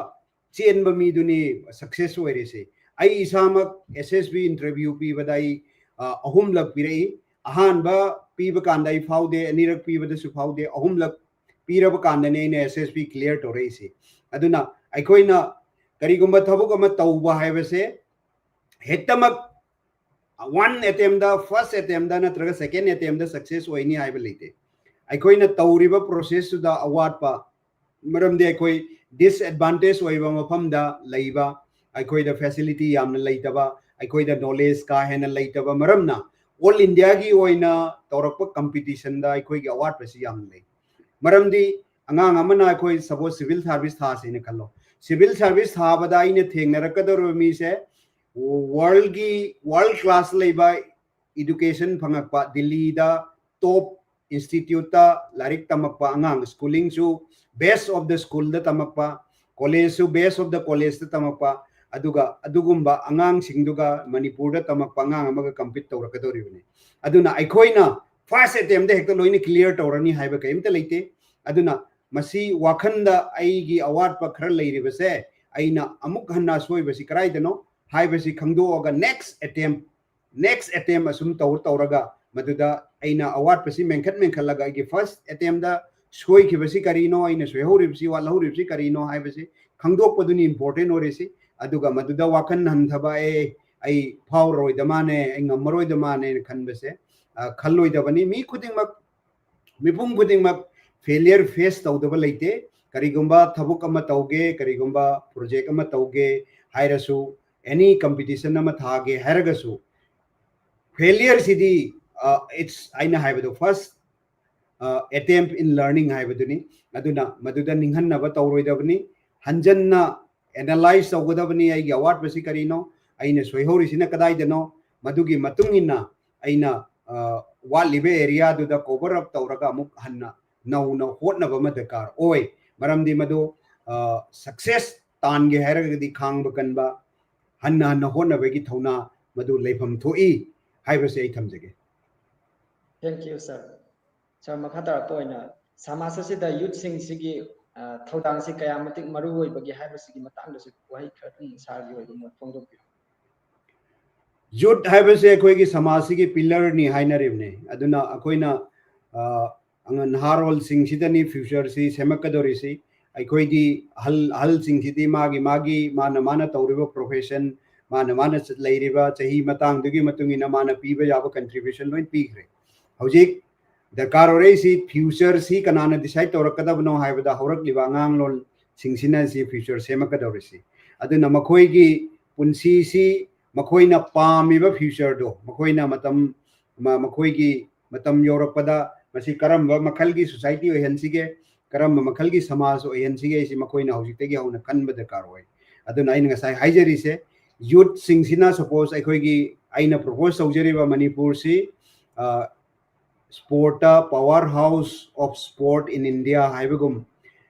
ꯆꯦꯟꯕ ꯃꯤꯗꯨꯅꯤ success ꯑꯣꯏꯔꯤꯁꯦ꯫ ꯑꯩ ꯏꯁꯥꯃꯛ S S B interview ꯄꯤꯕꯗ ꯑꯩ ꯑꯍꯨꯝꯂꯛ ꯄꯤꯔꯛꯏ꯫ ꯑꯍꯥꯟꯕ ꯄꯤꯕ ꯀꯥꯟꯗ ꯑꯩ ꯐꯥꯎꯗꯦ, ꯑꯅꯤꯔꯛ ꯄꯤꯕꯗꯁꯨ ꯐꯥꯎꯗꯦ, ꯑꯍꯨꯝꯂꯛ ꯄꯤꯔꯕ ꯀꯥꯟꯗꯅꯦ ꯑꯩꯅ S S B clear ꯇꯧꯔꯛꯏꯁꯦ꯫ ꯑꯗꯨꯅ ꯑꯩꯈꯣꯏꯅ ꯀꯔꯤꯒꯨꯝꯕ ꯊꯕꯛ ꯑꯃ ꯇꯧꯕ ꯍꯥꯏꯕꯁꯦ ꯍꯦꯛꯇꯃꯛ one attempt, first attempt ꯅꯠꯇ꯭ꯔꯒ second attempt success ꯑꯣꯏꯅꯤ ꯍꯥꯏꯕ ꯂꯩꯇꯦ꯫ ꯑꯩꯈꯣꯏꯅ ꯇꯧꯔꯤꯕ processꯇꯨꯗ ꯑꯋꯥꯠꯄ, ꯃꯔꯝꯗꯤ ꯑꯩꯈꯣꯏ disadvantage ꯑꯣꯏꯕ ꯃꯐꯝꯗ ꯂꯩꯕ, ꯑꯩꯈꯣꯏꯗ facility ꯌꯥꯝꯅ ꯂꯩꯇꯕ, ꯑꯩꯈꯣꯏꯗ knowledge ꯀꯥ ꯍꯦꯟꯅ ꯂꯩꯇꯕ ꯃꯔꯝꯅ all Indiaꯒꯤ ꯑꯣꯏꯅ ꯇꯧꯔꯛꯄ competitionꯗ ꯑꯩꯈꯣꯏꯒꯤ ꯑꯋꯥꯠꯄꯁꯤ ꯌꯥꯝꯅ ꯂꯩ꯫ ꯃꯔꯝꯗꯤ ꯑꯉꯥꯡ ꯑꯃꯅ ꯑꯩꯈꯣꯏ suppose civil service ꯊꯥꯁꯦꯅ ꯈꯜꯂꯣ꯫ Civil service ꯊꯥꯕꯗ ꯑꯩꯅ ꯊꯦꯡꯅꯔꯛꯀꯗꯧꯔꯤꯕ ꯃꯤꯁꯦ worldꯒꯤ, world class ꯂꯩꯕ education ꯐꯪꯉꯛꯄ, ꯗꯤꯜꯂꯤꯗ top instituteꯇ ꯂꯥꯏꯔꯤꯛ ꯇꯝꯃꯛꯄ ꯑꯉꯥꯡ, schoolingꯁꯨ best of the schoolꯗ ꯇꯝꯃꯛꯄ, collegeꯁꯨ best of the collegeꯇ ꯇꯝꯃꯛꯄ, ꯑꯗꯨꯒ ꯑꯗꯨꯒꯨꯝꯕ ꯑꯉꯥꯡꯁꯤꯡꯗꯨꯒ ꯃꯅꯤꯄꯨꯔꯗ ꯇꯝꯃꯛꯄ ꯑꯉꯥꯡ ꯑꯃꯒ compete ꯇꯧꯔꯛꯀꯗꯧꯔꯤꯕꯅꯤ꯫ ꯑꯗꯨꯅ ꯑꯩꯈꯣꯏꯅ first attemptꯇ ꯍꯦꯛꯇ ꯂꯣꯏꯅ clear ꯇꯧꯔꯅꯤ ꯍꯥꯏꯕ ꯀꯔꯤꯝꯇ ꯂꯩꯇꯦ꯫ ꯑꯗꯨꯅ ꯃꯁꯤ ꯋꯥꯈꯜꯗ ꯑꯩꯒꯤ ꯑꯋꯥꯠꯄ ꯈꯔ ꯂꯩꯔꯤꯕꯁꯦ ꯑꯩꯅ ꯑꯃꯨꯛ ꯍꯟꯅ ꯑꯁꯣꯏꯕꯁꯤ ꯀꯗꯥꯏꯗꯅꯣ ꯍꯥꯏꯕꯁꯤ ꯈꯪꯗꯣꯛꯑꯒ next attempt, next attempt ꯑꯁꯨꯝ ꯇꯧ ꯇꯧꯔꯒ ꯃꯗꯨꯗ ꯑꯩꯅ ꯑꯋꯥꯠꯄꯁꯤ ꯃꯦꯟꯈꯠ ꯃꯦꯟꯈꯠꯂꯒ ꯑꯩꯒꯤ first attemptꯇ ꯁꯣꯏꯈꯤꯕꯁꯤ ꯀꯔꯤꯅꯣ, ꯑꯩꯅ ꯁꯣꯏꯍꯧꯔꯤꯕꯁꯤ, ꯋꯥꯠꯍꯧꯔꯤꯕꯁꯤ ꯀꯔꯤꯅꯣ ꯍꯥꯏꯕꯁꯤ ꯈꯪꯗꯣꯛꯄꯗꯨꯅꯤ important ꯑꯣꯏꯔꯤꯁꯤ꯫ ꯑꯗꯨꯒ ꯃꯗꯨꯗ ꯋꯥꯈꯜ ꯍꯟꯊꯕ, "ꯑꯦ, ꯑꯩ ꯐꯥꯎꯔꯔꯣꯏꯗ ꯃꯥꯅꯦ, ꯑꯩ ꯉꯝꯃꯔꯣꯏꯗ ꯃꯥꯅꯦꯅ" ꯈꯟꯕꯁꯦ, ꯑ, ꯈꯜꯂꯣꯏꯗꯕꯅꯤ꯫ ꯃꯤ ꯈꯨꯗꯤꯡꯃꯛ, ꯃꯤꯄꯨꯝ ꯈꯨꯗꯤꯡꯃꯛ failure face ꯇꯧꯗꯕ ꯂꯩꯇꯦ꯫ ꯀꯔꯤꯒꯨꯝꯕ ꯊꯕꯛ ꯑꯃ ꯇꯧꯒꯦ, ꯀꯔꯤꯒꯨꯝꯕ project ꯑꯃ ꯇꯧꯒꯦ ꯍꯥꯏꯔꯁꯨ, any competition ꯑꯃ ꯊꯥꯒꯦ ꯍꯥꯏꯔꯒꯁꯨ, failureꯁꯤꯗꯤ, ꯑ, it's, ꯑꯩꯅ ꯍꯥꯏꯕꯗꯣ, first, ꯑ, attempt in learning ꯍꯥꯏꯕꯗꯨꯅꯤ꯫ ꯑꯗꯨꯅ ꯃꯗꯨꯗ ꯅꯤꯡꯍꯟꯅꯕ ꯇꯧꯔꯣꯏꯗꯕꯅꯤ꯫ ꯍꯟꯖꯟꯅ analyze ꯇꯧꯒꯗꯕꯅꯤ, ꯑꯩꯒꯤ ꯑꯋꯥꯠꯄꯁꯤ ꯀꯔꯤꯅꯣ, ꯑꯩꯅ ꯁꯣꯏꯍꯧꯔꯤꯁꯤꯅ ꯀꯗꯥꯏꯗꯅꯣ, ꯃꯗꯨꯒꯤ ꯃꯇꯨꯡ ꯏꯟꯅ ꯑꯩꯅ, ꯑ, ꯋꯥꯠꯂꯤꯕ areaꯗꯨꯗ cover up ꯇꯧꯔꯒ ꯑꯃꯨꯛ ꯍꯟꯅ ꯅꯧꯅ ꯍꯣꯠꯅꯕ ꯑꯃ ꯗꯔꯀꯥꯔ ꯑꯣꯏ꯫ ꯃꯔꯝꯗꯤ ꯃꯗꯨ, ꯑ, success ꯇꯥꯟꯒꯦ ꯍꯥꯏꯔꯒꯗꯤ ꯈꯥꯡꯕ ꯀꯟꯕ, ꯍꯟꯅ ꯍꯟꯅ ꯍꯣꯠꯅꯕꯒꯤ ꯊꯧꯅꯥ ꯃꯗꯨ ꯂꯩꯐꯝ ꯊꯣꯛꯏ ꯍꯥꯏꯕꯁꯤ ꯑꯩ ꯊꯝꯖꯒꯦ꯫ Thank you, sir. Sir, ꯃꯈꯥ ꯇꯥꯔꯛꯄ ꯑꯣꯏꯅ ꯁꯃꯥꯖ ꯑꯁꯤꯗ youthꯁꯤꯡꯁꯤꯒꯤ, ꯑ, ꯊꯧꯗꯥꯡꯁꯤ ꯀꯌꯥ ꯃꯇꯤꯛ ꯃꯔꯨ ꯑꯣꯏꯕꯒꯦ ꯍꯥꯏꯕꯁꯤꯒꯤ ꯃꯇꯥꯡꯗꯁꯨ ꯋꯥꯍꯩ ꯈꯔꯇꯪ sirꯒꯤ ꯑꯣꯏꯕ ꯃꯣꯠ ꯐꯣꯡꯗꯣꯛꯄꯤꯌꯨ꯫ Youth ꯍꯥꯏꯕꯁꯦ ꯑꯩꯈꯣꯏꯒꯤ ꯁꯃꯥꯖꯁꯤꯒꯤ pillarꯅꯤ ꯍꯥꯏꯅꯔꯤꯕꯅꯤ꯫ ꯑꯗꯨꯅ ꯑꯩꯈꯣꯏꯅ, ꯑ, ꯑꯉ-, ꯅꯍꯥꯔꯣꯜꯁꯤꯡꯁꯤꯗꯅꯤ futureꯁꯤ ꯁꯦꯝꯃꯛꯀꯗꯧꯔꯤꯁꯤ꯫ ꯑꯩꯈꯣꯏꯗꯤ ꯑꯍꯜ, ꯑꯍꯜꯁꯤꯡꯁꯤꯗꯤ ꯃꯥꯒꯤ, ꯃꯥꯒꯤ, ꯃꯥꯅ, ꯃꯥꯅ ꯇꯧꯔꯤꯕ profession, ꯃꯥꯅ, ꯃꯥꯅ ꯆ-, ꯂꯩꯔꯤꯕ ꯆꯍꯤ ꯃꯇꯥꯡꯗꯨꯒꯤ ꯃꯇꯨꯡ ꯏꯟꯅ ꯃꯥꯅ ꯄꯤꯕ ꯌꯥꯕ contribution ꯂꯣꯏ ꯄꯤꯈ꯭ꯔꯦ꯫ ꯍꯧꯖꯤꯛ ꯗꯔꯀꯥꯔ ꯑꯣꯏꯔꯛꯏꯁꯤ futureꯁꯤ ꯀꯅꯥꯅ decide ꯇꯧꯔꯛꯀꯗꯕꯅꯣ ꯍꯥꯏꯕꯗ ꯍꯧꯔꯛꯂꯤꯕ ꯑꯉꯥꯡꯂꯣꯟꯁꯤꯡꯁꯤꯅ ꯁꯤ future ꯁꯦꯝꯃꯛꯀꯗꯧꯔꯤꯁꯤ꯫ ꯑꯗꯨꯅ ꯃꯈꯣꯏꯒꯤ ꯄꯨꯟꯁꯤꯁꯤ ꯃꯈꯣꯏꯅ ꯄꯥꯝꯃꯤꯕ futureꯗꯣ ꯃꯈꯣꯏꯅ ꯃꯇꯝ, ꯃ-, ꯃꯈꯣꯏꯒꯤ ꯃꯇꯝ ꯌꯧꯔꯛꯄꯗ ꯃꯁꯤ ꯀꯔꯝꯕ ꯃꯈꯜꯒꯤ society ꯑꯣꯏꯍꯟꯁꯤꯒꯦ, ꯀꯔꯝꯕ ꯃꯈꯜꯒꯤ ꯁꯃꯥꯖ ꯑꯣꯏꯍꯟꯁꯤꯒꯦ ꯍꯥꯏꯁꯤ ꯃꯈꯣꯏꯅ ꯍꯧꯖꯤꯛꯇꯒꯤ ꯍꯧꯅ ꯈꯟꯕ ꯗꯔꯀꯥꯔ ꯑꯣꯏ꯫ ꯑꯗꯨꯅ ꯑꯩꯅ ꯉꯁꯥꯏ ꯍꯥꯏꯖꯔꯤꯁꯦ, youthꯁꯤꯡꯁꯤꯅ suppose ꯑꯩꯈꯣꯏꯒꯤ, ꯑꯩꯅ propose ꯇꯧꯖꯔꯤꯕ ꯃꯅꯤꯄꯨꯔꯁꯤ sportꯇ power house of sport in India ꯍꯥꯏꯕꯒꯨꯝ,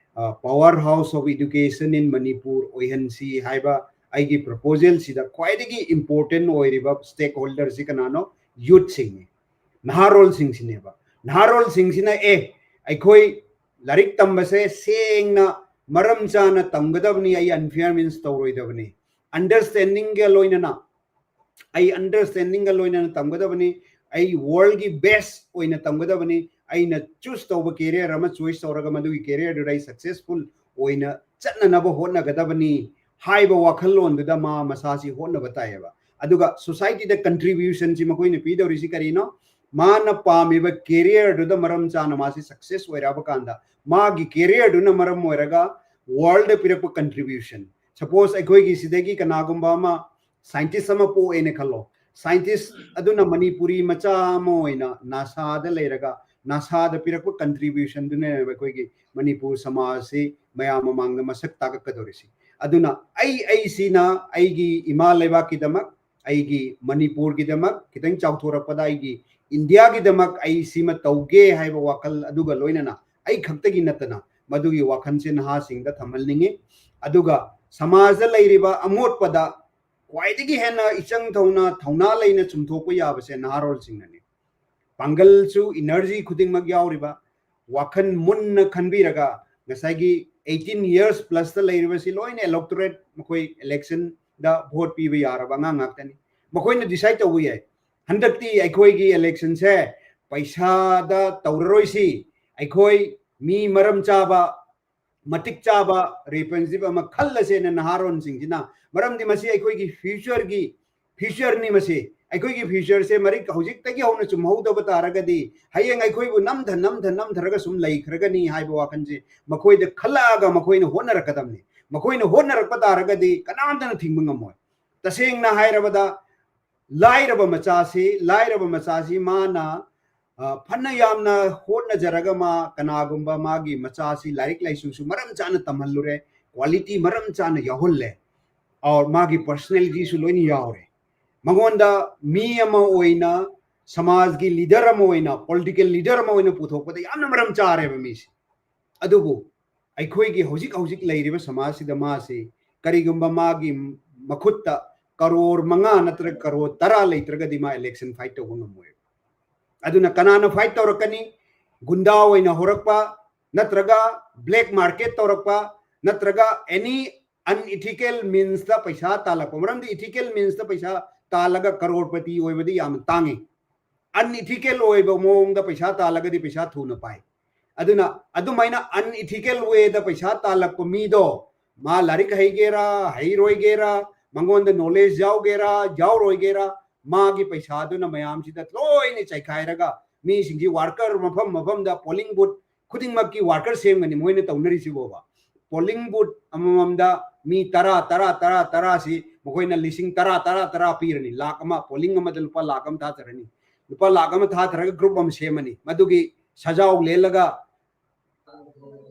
power house of education in Manipur ꯑꯣꯏꯍꯟꯁꯤ ꯍꯥꯏꯕ ꯑꯩꯒꯤ proposalꯁꯤꯗ ꯈ꯭ꯋꯥꯏꯗꯒꯤ important ꯑꯣꯏꯔꯤꯕ stakeholderꯁꯤ ꯀꯅꯥꯅꯣ? Youthꯁꯤꯡꯅꯤ, ꯅꯍꯥꯔꯣꯜꯁꯤꯡꯁꯤꯅꯦꯕ꯫ ꯅꯍꯥꯔꯣꯜꯁꯤꯡꯁꯤꯅ ꯑꯦ, ꯑꯩꯈꯣꯏ ꯂꯥꯏꯔꯤꯛ ꯇꯝꯕꯁꯦ ꯁꯦꯡꯅ ꯃꯔꯝ ꯆꯥꯅ ꯇꯝꯒꯗꯕꯅꯤ, ꯑꯩ unfair means ꯇꯧꯔꯣꯏꯗꯕꯅꯤ, understandingꯒ ꯂꯣꯏꯅꯅ, ꯑꯩ understandingꯒ ꯂꯣꯏꯅꯅ ꯇꯝꯒꯗꯕꯅꯤ, ꯑꯩ worldꯒꯤ best ꯑꯣꯏꯅ ꯇꯝꯒꯗꯕꯅꯤ, ꯑꯩꯅ choose ꯇꯧꯕ career ꯑꯃ choice ꯇꯧꯔꯒ ꯃꯗꯨꯒꯤ careerꯗꯨꯗ ꯑꯩ successful ꯑꯣꯏꯅ ꯆꯠꯅꯅꯕ ꯍꯣꯠꯅꯒꯗꯕꯅꯤ ꯍꯥꯏꯕ ꯋꯥꯈꯜꯂꯣꯟꯗꯨꯗ ꯃꯥ ꯃꯁꯥꯁꯤ ꯍꯣꯠꯅꯕ ꯇꯥꯏꯌꯦꯕ꯫ ꯑꯗꯨꯒ societyꯗ contributionꯁꯤ ꯃꯈꯣꯏꯅ ꯄꯤꯗꯧꯔꯤꯁꯤ ꯀꯔꯤꯅꯣ? ꯃꯥꯅ ꯄꯥꯝꯃꯤꯕ careerꯗꯨꯗ ꯃꯔꯝ ꯆꯥꯅ ꯃꯥꯁꯤ success ꯑꯣꯏꯔꯛꯑꯕ ꯀꯥꯟꯗ ꯃꯥꯒꯤ careerꯗꯨꯅ ꯃꯔꯝ ꯑꯣꯏꯔꯒ worldꯗ ꯄꯤꯔꯛꯄ contribution, suppose ꯑꯩꯈꯣꯏꯒꯤ ꯁꯤꯗꯒꯤ ꯀꯅꯥꯒꯨꯝꯕ ꯑꯃ scientist ꯑꯃ ꯄꯣꯛꯑꯦꯅ ꯈꯜꯂꯣ, scientist ꯑꯗꯨꯅ ꯃꯅꯤꯄꯨꯔꯤ ꯃꯆꯥ ꯑꯃ ꯑꯣꯏꯅ NASAꯗ ꯂꯩꯔꯒ NASAꯗ ꯄꯤꯔꯛꯄ contributionꯗꯨꯅꯦꯕ ꯑꯩꯈꯣꯏꯒꯤ ꯃꯅꯤꯄꯨꯔ ꯁꯃꯥꯖꯁꯤ ꯃꯌꯥꯝ ꯃꯃꯥꯡꯗ ꯃꯁꯛ ꯇꯥꯛꯂꯛꯀꯗꯧꯔꯤꯁꯤ꯫ ꯑꯗꯨꯅ ꯑꯩ, ꯑꯩꯁꯤꯅ ꯑꯩꯒꯤ ꯏꯃꯥ ꯂꯩꯕꯥꯛꯀꯤꯗꯃꯛ, ꯑꯩꯒꯤ ꯃꯅꯤꯄꯨꯔꯒꯤꯗꯃꯛ, ꯈꯤꯇꯪ ꯆꯥꯎꯊꯣꯔꯛꯄꯗ ꯑꯩꯒꯤ ꯏꯟꯗꯤꯌꯥꯒꯤꯗꯃꯛ ꯑꯩ ꯁꯤꯃ ꯇꯧꯒꯦ ꯍꯥꯏꯕ ꯋꯥꯈꯜ ꯑꯗꯨꯒ ꯂꯣꯏꯅꯅ ꯑꯩ ꯈꯛꯇꯒꯤ ꯅꯠꯇꯅ ꯃꯗꯨꯒꯤ ꯋꯥꯈꯜꯁꯦ ꯅꯍꯥꯁꯤꯡꯗ ꯊꯝꯍꯟꯅꯤꯡꯉꯤ꯫ ꯑꯗꯨꯒ ꯁꯃꯥꯖꯗ ꯂꯩꯔꯤꯕ ꯑꯃꯣꯠꯄꯗ ꯈ꯭ꯋꯥꯏꯗꯒꯤ ꯍꯦꯟꯅ ꯏꯆꯪ ꯊꯧꯅ, ꯊꯧꯅꯥ ꯂꯩꯅ ꯆꯨꯝꯊꯣꯛꯄ ꯌꯥꯕꯁꯦ ꯅꯍꯥꯔꯣꯜꯁꯤꯡꯅꯅꯤ꯫ ꯄꯥꯡꯒꯜꯁꯨ, energy ꯈꯨꯗꯤꯡꯃꯛ ꯌꯥꯎꯔꯤꯕ, ꯋꯥꯈꯜ ꯃꯨꯟꯅ ꯈꯟꯕꯤꯔꯒ ꯉꯁꯥꯏꯒꯤ eighteen years plusꯇ ꯂꯩꯔꯤꯕꯁꯤ ꯂꯣꯏꯅ electorate, ꯃꯈꯣꯏ electionꯗ vote ꯄꯤꯕ ꯌꯥꯔꯕ ꯑꯉꯥꯡ ꯉꯥꯛꯇꯅꯤ꯫ ꯃꯈꯣꯏꯅ decide ꯇꯧꯕ ꯌꯥꯏ꯫ ꯍꯟꯗꯛꯇꯤ ꯑꯩꯈꯣꯏꯒꯤ electionꯁꯦ ꯄꯩꯁꯥꯗ ꯇꯧꯔꯔꯣꯏꯁꯤ, ꯑꯩꯈꯣꯏ ꯃꯤ ꯃꯔꯝ ꯆꯥꯕ, ꯃꯇꯤꯛ ꯆꯥꯕ representative ꯑꯃ ꯈꯜꯂꯁꯦꯅ ꯅꯍꯥꯔꯣꯟꯁꯤꯡꯁꯤꯅ, ꯃꯔꯝꯗꯤ ꯃꯁꯤ ꯑꯩꯈꯣꯏꯒꯤ futureꯒꯤ, futureꯅꯤ ꯃꯁꯤ꯫ ꯑꯩꯈꯣꯏꯒꯤ futureꯁꯦ ꯃꯔꯤꯛ ꯍꯧꯖꯤꯛꯇꯒꯤ ꯍꯧꯅ ꯆꯨꯝꯍꯧꯗꯕ ꯇꯥꯔꯒꯗꯤ ꯍꯌꯦꯡ ꯑꯩꯈꯣꯏꯕꯨ ꯅꯝꯊ ꯅꯝꯊ ꯅꯝꯊꯔꯒ ꯁꯨꯝ ꯂꯩꯈ꯭ꯔꯒꯅꯤ ꯍꯥꯏꯕ ꯋꯥꯈꯜꯁꯦ ꯃꯈꯣꯏꯗ ꯈꯜꯂꯛꯑꯒ ꯃꯈꯣꯏꯅ ꯍꯣꯠꯅꯔꯛꯀꯗꯕꯅꯤ꯫ ꯃꯈꯣꯏꯅ ꯍꯣꯠꯅꯔꯛꯄ ꯇꯥꯔꯒꯗꯤ ꯀꯅꯥꯝꯇꯅ ꯊꯤꯡꯕ ꯉꯝꯃꯣꯏ꯫ ꯇꯁꯦꯡꯅ ꯍꯥꯏꯔꯕꯗ ꯂꯥꯏꯔꯕ ꯃꯆꯥꯁꯤ, ꯂꯥꯏꯔꯕ ꯃꯆꯥꯁꯤ ꯃꯥꯅ ꯐꯅ ꯌꯥꯝꯅ ꯍꯣꯠꯅꯖꯔꯒ ꯃꯥ ꯀꯅꯥꯒꯨꯝꯕ ꯃꯥꯒꯤ ꯃꯆꯥꯁꯤ ꯂꯥꯏꯔꯤꯛ ꯂꯥꯏꯁꯨꯁꯨ ꯃꯔꯝ ꯆꯥꯅ ꯇꯝꯍꯜꯂꯨꯔꯦ, quality ꯃꯔꯝ ꯆꯥꯅ ꯌꯥꯎꯍꯜꯂꯦ, or ꯃꯥꯒꯤ personalityꯁꯨ ꯂꯣꯏꯅ ꯌꯥꯎꯔꯦ꯫ ꯃꯉꯣꯟꯗ ꯃꯤ ꯑꯃ ꯑꯣꯏꯅ, ꯁꯃꯥꯖꯒꯤ leader ꯑꯃ ꯑꯣꯏꯅ, political leader ꯑꯃ ꯑꯣꯏꯅ ꯄꯨꯊꯣꯛꯄꯗ ꯌꯥꯝꯅ ꯃꯔꯝ ꯆꯥꯔꯦꯕ ꯃꯤꯁꯦ꯫ ꯑꯗꯨꯕꯨ ꯑꯩꯈꯣꯏꯒꯤ ꯍꯧꯖꯤꯛ ꯍꯧꯖꯤꯛ ꯂꯩꯔꯤꯕ ꯁꯃꯥꯖꯁꯤꯗ ꯃꯥꯁꯤ ꯀꯔꯤꯒꯨꯝꯕ ꯃꯥꯒꯤ ꯃꯈꯨꯠꯇ ꯀꯔꯣꯔ ꯃꯉꯥ ꯅꯠꯇ꯭ꯔꯒ ꯀꯔꯣꯔ ꯇꯔꯥ ꯂꯩꯇ꯭ꯔꯒꯗꯤ ꯃꯥ election fight ꯇꯧꯕ ꯉꯝꯃꯣꯏ꯫ ꯑꯗꯨꯅ ꯀꯅꯥꯅ fight ꯇꯧꯔꯛꯀꯅꯤ? ꯒꯨꯟꯗꯥ ꯑꯣꯏꯅ ꯍꯧꯔꯛꯄ, ꯅꯠꯇ꯭ꯔꯒ black market ꯇꯧꯔꯛꯄ, ꯅꯠꯇ꯭ꯔꯒ any unethical meansꯇ ꯄꯩꯁꯥ ꯇꯥꯜꯂꯛꯄ꯫ ꯃꯔꯝꯗꯤ ethical meansꯇ ꯄꯩꯁꯥ ꯇꯥꯜꯂꯒ ꯀꯔꯣꯔꯄꯇꯤ ꯑꯣꯏꯕꯗꯤ ꯌꯥꯝꯅ ꯇꯥꯡꯉꯤ꯫ Unethical ꯑꯣꯏꯕ ꯃꯑꯣꯡꯗ ꯄꯩꯁꯥ ꯇꯥꯜꯂꯒꯗꯤ ꯄꯩꯁꯥ ꯊꯨꯅ ꯄꯥꯏ꯫ ꯑꯗꯨꯅ ꯑꯗꯨꯃꯥꯏꯅ unethical wayꯗ ꯄꯩꯁꯥ ꯇꯥꯜꯂꯛꯄ ꯃꯤꯗꯣ, ꯃꯥ ꯂꯥꯏꯔꯤꯛ ꯍꯩꯒꯦꯔꯥ ꯍꯩꯔꯣꯏꯒꯦꯔꯥ, ꯃꯉꯣꯟꯗ knowledge ꯌꯥꯎꯒꯦꯔꯥ ꯌꯥꯎꯔꯣꯏꯒꯦꯔꯥ, ꯃꯥꯒꯤ ꯄꯩꯁꯥꯗꯨꯅ ꯃꯌꯥꯝꯁꯤꯗ ꯂꯣꯏꯅ ꯆꯥꯏꯈꯥꯏꯔꯒ ꯃꯤꯁꯤꯡꯁꯤ worker ꯃꯐꯝ ꯃꯐꯝꯗ polling booth ꯈꯨꯗꯤꯡꯃꯛꯀꯤ worker ꯁꯦꯝꯒꯅꯤ ꯃꯣꯏꯅ ꯇꯧꯅꯔꯤꯁꯤꯕꯣꯕ꯫ Polling booth ꯑꯃꯃꯝꯗ ꯃꯤ ꯇꯔꯥ, ꯇꯔꯥ, ꯇꯔꯥ, ꯇꯔꯥꯁꯤ ꯃꯈꯣꯏꯅ ꯂꯤꯁꯤꯡ ꯇꯔꯥ, ꯇꯔꯥ, ꯇꯔꯥ ꯄꯤꯔꯅꯤ꯫ ꯂꯥꯈ ꯑꯃ, polling ꯑꯃꯗ ꯂꯨꯄꯥ ꯂꯥꯈ ꯑꯃ ꯊꯥꯊꯔꯅꯤ꯫ ꯂꯨꯄꯥ ꯂꯥꯈ ꯑꯃ ꯊꯥꯊꯔꯒ group ꯑꯃ ꯁꯦꯝꯃꯅꯤ꯫ ꯃꯗꯨꯒꯤ ꯁꯖꯥꯎ ꯂꯦꯜꯂꯒ,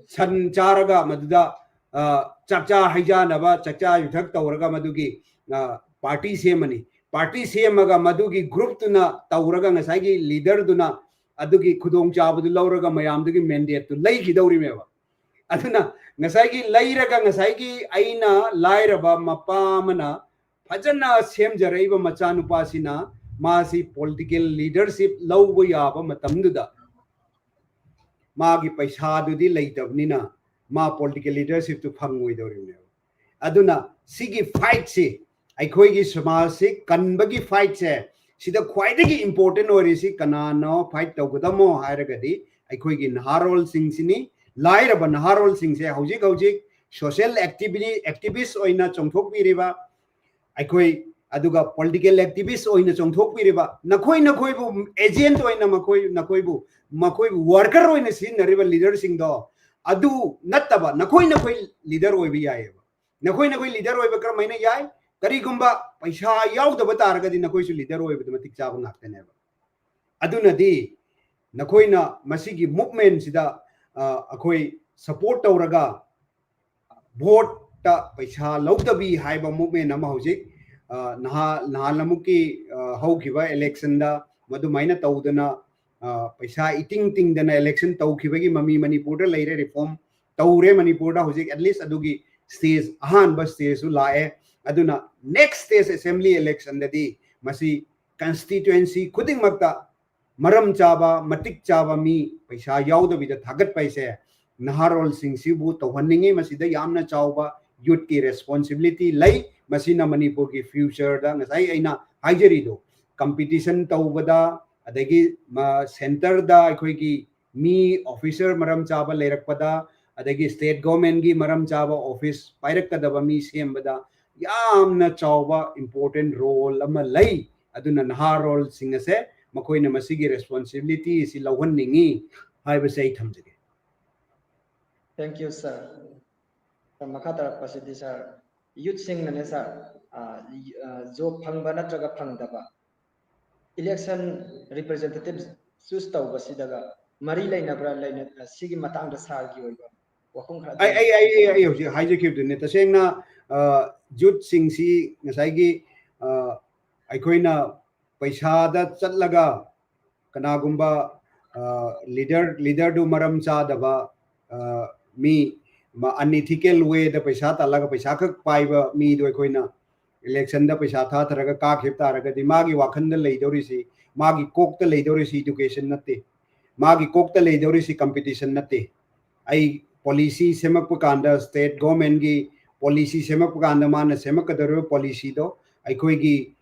ꯁꯟ ꯆꯥꯔꯒ ꯃꯗꯨꯗ, ꯑ, ꯆꯥꯛꯆꯥ ꯍꯩꯖꯥꯅꯕ, ꯆꯥꯛꯆꯥ ꯌꯨꯊꯛ ꯇꯧꯔꯒ ꯃꯗꯨꯒꯤ, ꯑ, party ꯁꯦꯝꯃꯅꯤ꯫ Party ꯁꯦꯝꯃꯒ ꯃꯗꯨꯒꯤ groupꯇꯨꯅ ꯇꯧꯔꯒ ꯉꯁꯥꯏꯒꯤ leaderꯗꯨꯅ ꯑꯗꯨꯒꯤ ꯈꯨꯗꯣꯡꯆꯥꯕꯗꯨ ꯂꯧꯔꯒ ꯃꯌꯥꯝꯗꯨꯒꯤ mandateꯇꯨ ꯂꯩꯈꯤꯗꯧꯔꯤꯃꯦꯕ꯫ ꯑꯗꯨꯅ ꯉꯁꯥꯏꯒꯤ ꯂꯩꯔꯒ ꯉꯁꯥꯏꯒꯤ ꯑꯩꯅ ꯂꯥꯏꯔꯕ ꯃꯄꯥ ꯑꯃꯅ ꯐꯖꯅ ꯁꯦꯝꯖꯔꯛꯏꯕ ꯃꯆꯥꯅꯨꯄꯥꯁꯤꯅ ꯃꯥꯁꯤ political leadership ꯂꯧꯕ ꯌꯥꯕ ꯃꯇꯝꯗꯨꯗ ꯃꯥꯒꯤ ꯄꯩꯁꯥꯗꯨꯗꯤ ꯂꯩꯇꯕꯅꯤꯅ ꯃꯥ political leadershipꯇꯨ ꯐꯪꯉꯣꯏꯗꯧꯔꯤꯕꯅꯦꯕ꯫ ꯑꯗꯨꯅ ꯁꯤꯒꯤ fightꯁꯤ, ꯑꯩꯈꯣꯏꯒꯤ ꯁꯃꯥꯖꯁꯤ ꯀꯟꯕꯒꯤ fightꯁꯦ, ꯁꯤꯗ ꯈ꯭ꯋꯥꯏꯗꯒꯤ important ꯑꯣꯏꯔꯤꯁꯤ ꯀꯅꯥꯅꯣ fight ꯇꯧꯒꯗꯕꯅꯣ ꯍꯥꯏꯔꯒꯗꯤ ꯑꯩꯈꯣꯏꯒꯤ ꯅꯍꯥꯔꯣꯜꯁꯤꯡꯁꯤꯅꯤ꯫ ꯂꯥꯏꯔꯕ ꯅꯍꯥꯔꯣꯜꯁꯤꯡꯁꯦ ꯍꯧꯖꯤꯛ ꯍꯧꯖꯤꯛ social activity, activist ꯑꯣꯏꯅ ꯆꯣꯡꯊꯣꯛꯄꯤꯔꯤꯕ ꯑꯩꯈꯣꯏ, ꯑꯗꯨꯒ political activist ꯑꯣꯏꯅ ꯆꯣꯡꯊꯣꯛꯄꯤꯔꯤꯕ ꯅꯈꯣꯏ, ꯅꯈꯣꯏꯕꯨ agent ꯑꯣꯏꯅ ꯃꯈꯣꯏ, ꯅꯈꯣꯏꯕꯨ, ꯃꯈꯣꯏꯕꯨ worker ꯑꯣꯏꯅ ꯁꯤꯖꯤꯟꯅꯔꯤꯕ leaderꯁꯤꯡꯗꯣ, ꯑꯗꯨ ꯅꯠꯇꯕ ꯅꯈꯣꯏ, ꯅꯈꯣꯏ leader ꯑꯣꯏꯕ ꯌꯥꯏꯑꯕ꯫ ꯅꯈꯣꯏ, ꯅꯈꯣꯏ leader ꯑꯣꯏꯕ ꯀꯔꯝꯍꯥꯏꯅ ꯌꯥꯏ? ꯀꯔꯤꯒꯨꯝꯕ ꯄꯩꯁꯥ ꯌꯥꯎꯗꯕ ꯇꯥꯔꯒꯗꯤ ꯅꯈꯣꯏꯁꯨ leader ꯑꯣꯏꯕꯗ ꯃꯇꯤꯛ ꯆꯥꯕ ꯉꯥꯛꯇꯅꯦꯕ꯫ ꯑꯗꯨꯅꯗꯤ ꯅꯈꯣꯏꯅ ꯃꯁꯤꯒꯤ ꯃꯨꯚꯃꯦꯟꯁꯤꯗ ꯑꯩꯈꯣꯏ ꯁꯄꯣꯔꯠ ꯇꯧꯔꯒ ꯚꯣꯠꯇ ꯄꯩꯁꯥ ꯂꯧꯗꯕꯤ ꯍꯥꯏꯕ ꯃꯨꯚꯃꯦꯟ ꯑꯃ ꯍꯧꯖꯤꯛ ꯅꯍꯥ ꯅꯍꯥꯟ ꯑꯃꯨꯛꯀꯤ ꯍꯧꯈꯤꯕ ꯏꯂꯦꯛꯁꯟꯗ ꯃꯗꯨꯃꯥꯏꯅ ꯇꯧꯗꯅ ꯄꯩꯁꯥ ꯏꯇꯤꯡ ꯇꯤꯡꯗꯅ ꯏꯂꯦꯛꯁꯟ ꯇꯧꯈꯤꯕꯒꯤ ꯃꯃꯤ ꯃꯅꯤꯄꯨꯔꯗ ꯂꯩꯔꯦ꯫ ꯔꯤꯐꯣꯔꯝ ꯇꯧꯔꯦ ꯃꯅꯤꯄꯨꯔꯗ ꯍꯧꯖꯤꯛ꯫ ꯑꯦꯠꯂꯤꯁ ꯑꯗꯨꯒꯤ ꯁ꯭ꯇꯦꯖ, ꯑꯍꯥꯟꯕ ꯁ꯭ꯇꯦꯖꯁꯨ ꯂꯥꯛꯑꯦ꯫ ꯑꯗꯨꯅ ꯅꯦꯛꯁ ꯁ꯭ꯇꯦꯖ ꯑꯦꯁꯦꯝꯕ꯭ꯂꯤ ꯏꯂꯦꯛꯁꯟꯗꯗꯤ ꯃꯁꯤ ꯀꯟꯁꯇꯤꯇ꯭ꯋꯦꯟꯁꯤ ꯈꯨꯗꯤꯡꯃꯛꯇ ꯃꯔꯝ ꯆꯥꯕ, ꯃꯇꯤꯛ ꯆꯥꯕ ꯃꯤ ꯄꯩꯁꯥ ꯌꯥꯎꯗꯕꯤꯗ ꯊꯥꯒꯠꯄ ꯍꯥꯏꯁꯦ ꯅꯍꯥꯔꯣꯜꯁꯤꯡꯁꯤꯕꯨ ꯇꯧꯍꯟꯅꯤꯡꯉꯤ꯫ ꯃꯁꯤꯗ ꯌꯥꯝꯅ ꯆꯥꯎꯕ ꯌꯨꯠꯀꯤ ꯔꯦꯁꯄꯣꯟꯁꯤꯕꯤꯂꯤꯇꯤ ꯂꯩ꯫ ꯃꯁꯤꯅ ꯃꯅꯤꯄꯨꯔꯒꯤ ꯐ꯭ꯌꯨꯆꯔꯗ ꯉꯁꯥꯏ ꯑꯩꯅ ꯍꯥꯏꯖꯔꯤꯗꯣ, ꯀꯝꯄꯤꯇꯤꯁꯟ ꯇꯧꯕꯗ, ꯑꯗꯒꯤ ꯁꯦꯟꯇꯔꯗ ꯑꯩꯈꯣꯏꯒꯤ ꯃꯤ ꯑꯣꯐꯤꯁꯔ ꯃꯔꯝ ꯆꯥꯕ ꯂꯩꯔꯛꯄꯗ, ꯑꯗꯒꯤ ꯁ꯭ꯇꯦꯠ ꯒꯣꯔꯃꯦꯟꯒꯤ ꯃꯔꯝ ꯆꯥꯕ ꯑꯣꯐꯤꯁ ꯄꯥꯏꯔꯛꯀꯗꯕ ꯃꯤ ꯁꯦꯝꯕꯗ ꯌꯥꯝꯅ ꯆꯥꯎꯕ ꯏꯝꯄꯣꯔꯇꯦꯟ ꯔꯣꯜ ꯑꯃ ꯂꯩ꯫ ꯑꯗꯨꯅ ꯅꯍꯥꯔꯣꯜꯁꯤꯡ ꯑꯁꯦ ꯃꯈꯣꯏꯅ ꯃꯁꯤꯒꯤ ꯔꯦꯁꯄꯣꯟꯁꯤꯕꯤꯂꯤꯇꯤ ꯑꯁꯤ ꯂꯧꯍꯟꯅꯤꯡꯉꯤ ꯍꯥꯏꯕꯁꯦ ꯑꯩ ꯊꯝꯖꯒꯦ꯫ Thank you, sir. Sir, ꯃꯈꯥ ꯇꯥꯔꯛꯄꯁꯤꯗꯤ, sir, ꯌꯨꯠꯁꯤꯡꯅꯅꯦ, sir, ꯖꯣꯕ ꯐꯪꯕ ꯅꯠꯇ꯭ꯔꯒ ꯐꯪꯗꯕ, ꯏꯂꯦꯛꯁꯟ ꯔꯤꯄ꯭ꯔꯖꯦꯟꯇꯦꯇꯤꯚ ꯆꯨꯁ ꯇꯧꯕꯁꯤꯗꯒ ꯃꯔꯤ ꯂꯩꯅꯕ꯭ꯔꯥ? ꯂꯩꯅ-, ꯁꯤꯒꯤ ꯃꯇꯥꯡꯗ ꯁꯥꯔꯒꯤ ꯑꯣꯏꯕ ꯋꯥꯐꯝ ꯈꯔ ꯑꯗꯨꯝ ꯑꯩ, ꯑꯩ, ꯑꯩ, ꯑꯩ ꯍꯧꯖꯤꯛ ꯍꯥꯏꯖꯈꯤꯕꯗꯨꯅꯦ, ꯇꯁꯦꯡꯅ, ꯑ, ꯌꯨꯠꯁꯤꯡꯁꯤ ꯉꯁꯥꯏꯒꯤ, ꯑ, ꯑꯩꯈꯣꯏꯅ ꯄꯩꯁꯥꯗ ꯆꯠꯂꯒ ꯀꯅꯥꯒꯨꯝꯕ, ꯑ, ꯂꯤꯗꯔ, ꯂꯤꯗꯔꯗꯨ ꯃꯔꯝ ꯆꯥꯗꯕ, ꯑ, ꯃꯤ, ꯃ-, unethical way ꯗ ꯄꯩꯁꯥ ꯇꯥꯜꯂꯒ ꯄꯩꯁꯥ ꯈꯛ ꯄꯥꯏꯕ ꯃꯤꯗꯨ ꯑꯩꯈꯣꯏꯅ ꯏꯂꯦꯛꯁꯟꯗ ꯄꯩꯁꯥ ꯊꯥꯊꯔꯒ ꯀꯥꯈꯤꯕ ꯇꯥꯔꯒꯗꯤ ꯃꯥꯒꯤ ꯋꯥꯈꯜꯗ ꯂꯩꯗꯧꯔꯤꯁꯤ, ꯃꯥꯒꯤ ꯀꯣꯛꯇ ꯂꯩꯗꯧꯔꯤꯁꯤ ꯏꯗꯨꯀꯦꯁꯟ ꯅꯠꯇꯦ, ꯃꯥꯒꯤ ꯀꯣꯛꯇ ꯂꯩꯗꯧꯔꯤꯁꯤ ꯀꯝꯄꯤꯇꯤꯁꯟ ꯅꯠꯇꯦ꯫ ꯑꯩ ꯄꯣꯂꯤꯁꯤ ꯁꯦꯝꯃꯛꯄ ꯀꯥꯟꯗ, ꯁ꯭ꯇꯦꯠ ꯒꯣꯔꯃꯦꯟꯒꯤ ꯄꯣꯂꯤꯁꯤ ꯁꯦꯝꯃꯛꯄ ꯀꯥꯟꯗ ꯃꯥꯅ ꯁꯦꯝꯃꯛꯀꯗꯧꯔꯤꯕ ꯄꯣꯂꯤꯁꯤꯗꯣ ꯑꯩꯈꯣꯏꯒꯤ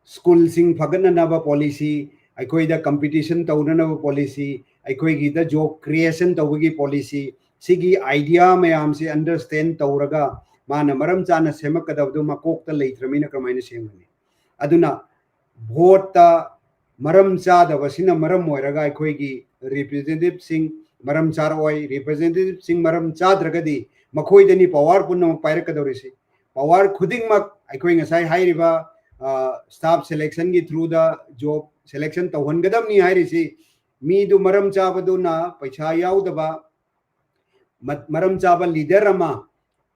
ꯁ꯭ꯀꯨꯜꯁꯤꯡ ꯐꯒꯠꯅꯅꯕ ꯄꯣꯂꯤꯁꯤ, ꯑꯩꯈꯣꯏꯗ ꯀꯝꯄꯤꯇꯤꯁꯟ ꯇꯧꯅꯅꯕ ꯄꯣꯂꯤꯁꯤ, ꯑꯩꯈꯣꯏꯒꯤꯗ ꯖꯣꯕ ꯀ꯭ꯔꯤꯌꯦꯁꯟ ꯇꯧꯕꯒꯤ ꯄꯣꯂꯤꯁꯤ, ꯁꯤꯒꯤ ꯑꯥꯏꯗꯤꯌꯥ ꯃꯌꯥꯝꯁꯤ ꯑꯟꯗꯔꯁ꯭ꯇꯦꯟ ꯇꯧꯔꯒ ꯃꯥꯅ ꯃꯔꯝ ꯆꯥꯅ ꯁꯦꯝꯃꯛꯀꯗꯕꯗꯨ ꯃꯀꯣꯛꯇ ꯂꯩꯇ꯭ꯔꯕꯅꯤꯅ ꯀꯔꯝꯍꯥꯏꯅ ꯁꯦꯝꯒꯅꯤ? ꯑꯗꯨꯅ ꯚꯣꯠꯇ ꯃꯔꯝ ꯆꯥꯗꯕꯁꯤꯅ ꯃꯔꯝ ꯑꯣꯏꯔꯒ ꯑꯩꯈꯣꯏꯒꯤ ꯔꯤꯄ꯭ꯔꯖꯦꯟꯇꯦꯇꯤꯚꯁꯤꯡ ꯃꯔꯝ ꯆꯥꯔꯛꯑꯣꯏ꯫ ꯔꯤꯄ꯭ꯔꯖꯦꯟꯇꯦꯇꯤꯚꯁꯤꯡ ꯃꯔꯝ ꯆꯥꯗ꯭ꯔꯒꯗꯤ ꯃꯈꯣꯏꯗꯅꯤ ꯄꯋꯥꯔ ꯄꯨꯝꯅꯃꯛ ꯄꯥꯏꯔꯛꯀꯗꯧꯔꯤꯁꯤ꯫ ꯄꯋꯥꯔ ꯈꯨꯗꯤꯡꯃꯛ ꯑꯩꯈꯣꯏ ꯉꯁꯥꯏ ꯍꯥꯏꯔꯤꯕ, ꯑ, ꯁ꯭ꯇꯥꯐ ꯁꯦꯂꯦꯛꯁꯟꯒꯤ ꯊ꯭ꯔꯨꯗ ꯖꯣꯕ ꯁꯦꯂꯦꯛꯁꯟ ꯇꯧꯍꯟꯒꯗꯕꯅꯤ ꯍꯥꯏꯔꯤꯁꯤ ꯃꯤꯗꯨ ꯃꯔꯝ ꯆꯥꯕꯗꯨꯅ ꯄꯩꯁꯥ ꯌꯥꯎꯗꯕ, ꯃ- ꯃꯔꯝ ꯆꯥꯕ leader ꯑꯃ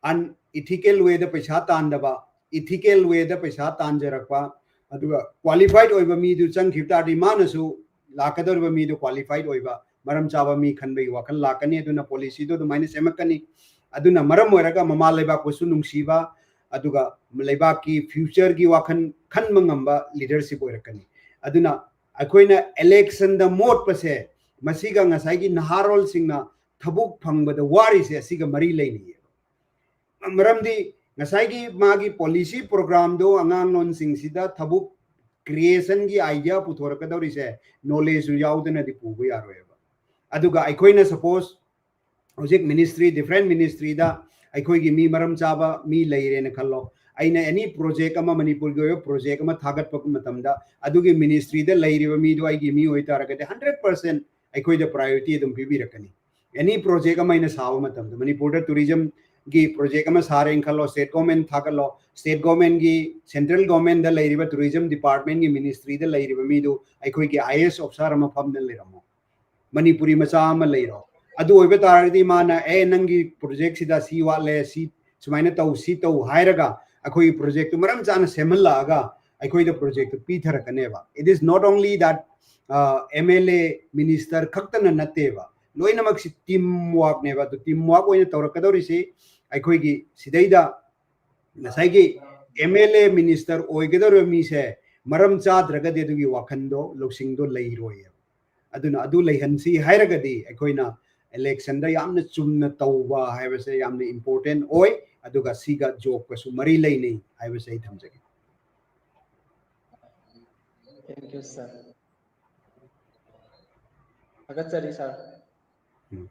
unethical way ꯗ ꯄꯩꯁꯥ ꯇꯥꯟꯗꯕ, ethical way ꯗ ꯄꯩꯁꯥ ꯇꯥꯟꯖꯔꯛꯄ, ꯑꯗꯨꯒ qualified ꯑꯣꯏꯕ ꯃꯤꯗꯨ ꯆꯪꯈꯤꯕ ꯇꯥꯔꯗꯤ ꯃꯥꯅꯁꯨ ꯂꯥꯛꯀꯗꯧꯔꯤꯕ ꯃꯤꯗꯨ qualified ꯑꯣꯏꯕ ꯃꯔꯝ ꯆꯥꯕ ꯃꯤ ꯈꯟꯕꯒꯤ ꯋꯥꯈꯜ ꯂꯥꯛꯀꯅꯤ꯫ ꯑꯗꯨꯅ policy ꯗꯨ ꯑꯗꯨꯃꯥꯏꯅ ꯁꯦꯝꯃꯛꯀꯅꯤ꯫ ꯑꯗꯨꯅ ꯃꯔꯝ ꯑꯣꯏꯔꯒ ꯃꯃꯥ ꯂꯩꯕꯥꯛꯄꯨꯁꯨ ꯅꯨꯡꯁꯤꯕ, ꯑꯗꯨꯒ ꯂꯩꯕꯥꯛꯀꯤ future ꯒꯤ ꯋꯥꯈꯜ ꯈꯟꯕ ꯉꯝꯕ leadership ꯑꯣꯏꯔꯛꯀꯅꯤ꯫ ꯑꯗꯨꯅ ꯑꯩꯈꯣꯏꯅ election ꯗ ꯃꯣꯠꯄꯁꯦ, ꯃꯁꯤꯒ ꯉꯁꯥꯏꯒꯤ ꯅꯍꯥꯔꯣꯜꯁꯤꯡꯅ ꯊꯕꯛ ꯐꯪꯕꯗ ꯋꯥꯔꯤꯁꯦ ꯑꯁꯤꯒ ꯃꯔꯤ ꯂꯩꯅꯩꯌꯦꯕ꯫ ꯃꯔꯝꯗꯤ ꯉꯁꯥꯏꯒꯤ ꯃꯥꯒꯤ policy program ꯗꯣ ꯑꯉꯥꯡꯂꯣꯟꯁꯤꯡꯁꯤꯗ ꯊꯕꯛ creation ꯒꯤ idea ꯄꯨꯊꯣꯔꯛꯀꯗꯧꯔꯤꯁꯦ knowledge ꯁꯨ ꯌꯥꯎꯗꯅꯗꯤ ꯄꯨꯕ ꯌꯥꯔꯣꯏꯕ꯫ ꯑꯗꯨꯒ ꯑꯩꯈꯣꯏꯅ suppose ꯍꯧꯖꯤꯛ ministry, different ministry ꯗ ꯑꯩꯈꯣꯏꯒꯤ ꯃꯤ ꯃꯔꯝ ꯆꯥꯕ ꯃꯤ ꯂꯩꯔꯦꯅ ꯈꯜꯂꯣ, ꯑꯩꯅ any project ꯑꯃ, ꯃꯅꯤꯄꯨꯔꯒꯤ ꯑꯣꯏꯕ project ꯑꯃ ꯊꯥꯒꯠꯄ ꯃꯇꯝꯗ ꯑꯗꯨꯒꯤ ministry ꯗ ꯂꯩꯔꯤꯕ ꯃꯤꯗꯣ ꯑꯩꯒꯤ ꯃꯤ ꯑꯣꯏꯇꯥꯔꯒꯗꯤ hundred percent ꯑꯩꯈꯣꯏꯗ priority ꯑꯗꯨꯝ ꯄꯤꯕꯤꯔꯛꯀꯅꯤ꯫ Any project ꯑꯃ ꯑꯩꯅ ꯁꯥꯕ ꯃꯇꯝꯗ, ꯃꯅꯤꯄꯨꯔꯗ tourism ꯒꯤ project ꯑꯃ ꯁꯥꯔꯦꯅ ꯈꯜꯂꯣ, state government ꯊꯥꯒꯠꯂꯣ, state government ꯒꯤ, central government ꯗ ꯂꯩꯔꯤꯕ tourism department ꯀꯤ ministry ꯗ ꯂꯩꯔꯤꯕ ꯃꯤꯗꯨ ꯑꯩꯈꯣꯏꯒꯤ IAS officer ꯑꯃ ꯐꯝꯗꯅ ꯂꯩꯔꯝꯃꯣ, ꯃꯅꯤꯄꯨꯔꯤ ꯃꯆꯥ ꯑꯃ ꯂꯩꯔꯣ꯫ ꯑꯗꯨ ꯑꯣꯏꯕ ꯇꯥꯔꯒꯗꯤ ꯃꯥꯅ, "ꯑꯦ, ꯅꯪꯒꯤ project ꯁꯤꯗ ꯁꯤ ꯋꯥꯠꯂꯦ, ꯁꯤ ꯁꯨꯃꯥꯏꯅ ꯇꯧ, ꯁꯤ ꯇꯧ" ꯍꯥꯏꯔꯒ ꯑꯩꯈꯣꯏꯒꯤ project ꯇꯨ ꯃꯔꯝ ꯆꯥꯅ ꯁꯦꯝꯍꯜꯂꯛꯑꯒ ꯑꯩꯈꯣꯏꯗ project ꯇꯨ ꯄꯤꯊꯔꯛꯀꯅꯦꯕ꯫ It is not only that, uh, MLA minister ꯈꯛꯇꯅ ꯅꯠꯇꯦꯕ, ꯂꯣꯏꯅꯃꯛꯁꯤ team work ꯅꯦꯕ꯫ ꯑꯗꯨ team work ꯑꯣꯏꯅ ꯇꯧꯔꯛꯀꯗꯧꯔꯤꯁꯤ ꯑꯩꯈꯣꯏꯒꯤ ꯁꯤꯗꯩꯗ ꯉꯁꯥꯏꯒꯤ MLA minister ꯑꯣꯏꯒꯗꯧꯔꯤꯕ ꯃꯤꯁꯦ ꯃꯔꯝ ꯆꯥꯗ꯭ꯔꯒꯗꯤ ꯑꯗꯨꯒꯤ ꯋꯥꯈꯟꯗꯣ, ꯂꯧꯁꯤꯡꯗꯣ ꯂꯩꯔꯣꯏꯌꯦꯕ꯫ ꯑꯗꯨꯅ ꯑꯗꯨ ꯂꯩꯍꯟꯁꯤ ꯍꯥꯏꯔꯒꯗꯤ ꯑꯩꯈꯣꯏꯅ election ꯗ ꯌꯥꯝꯅ ꯆꯨꯝꯅ ꯇꯧꯕ ꯍꯥꯏꯕꯁꯦ ꯌꯥꯝꯅ important ꯑꯣꯏ, ꯑꯗꯨꯒ ꯁꯤꯒ job ꯀꯁꯨ ꯃꯔꯤ ꯂꯩꯅꯩ ꯍꯥꯏꯕꯁꯦ ꯑꯩ ꯊꯝꯖꯒꯦ꯫ Thank you, sir. ꯊꯥꯒꯠꯆꯔꯤ, sir꯫ ꯎꯝ꯫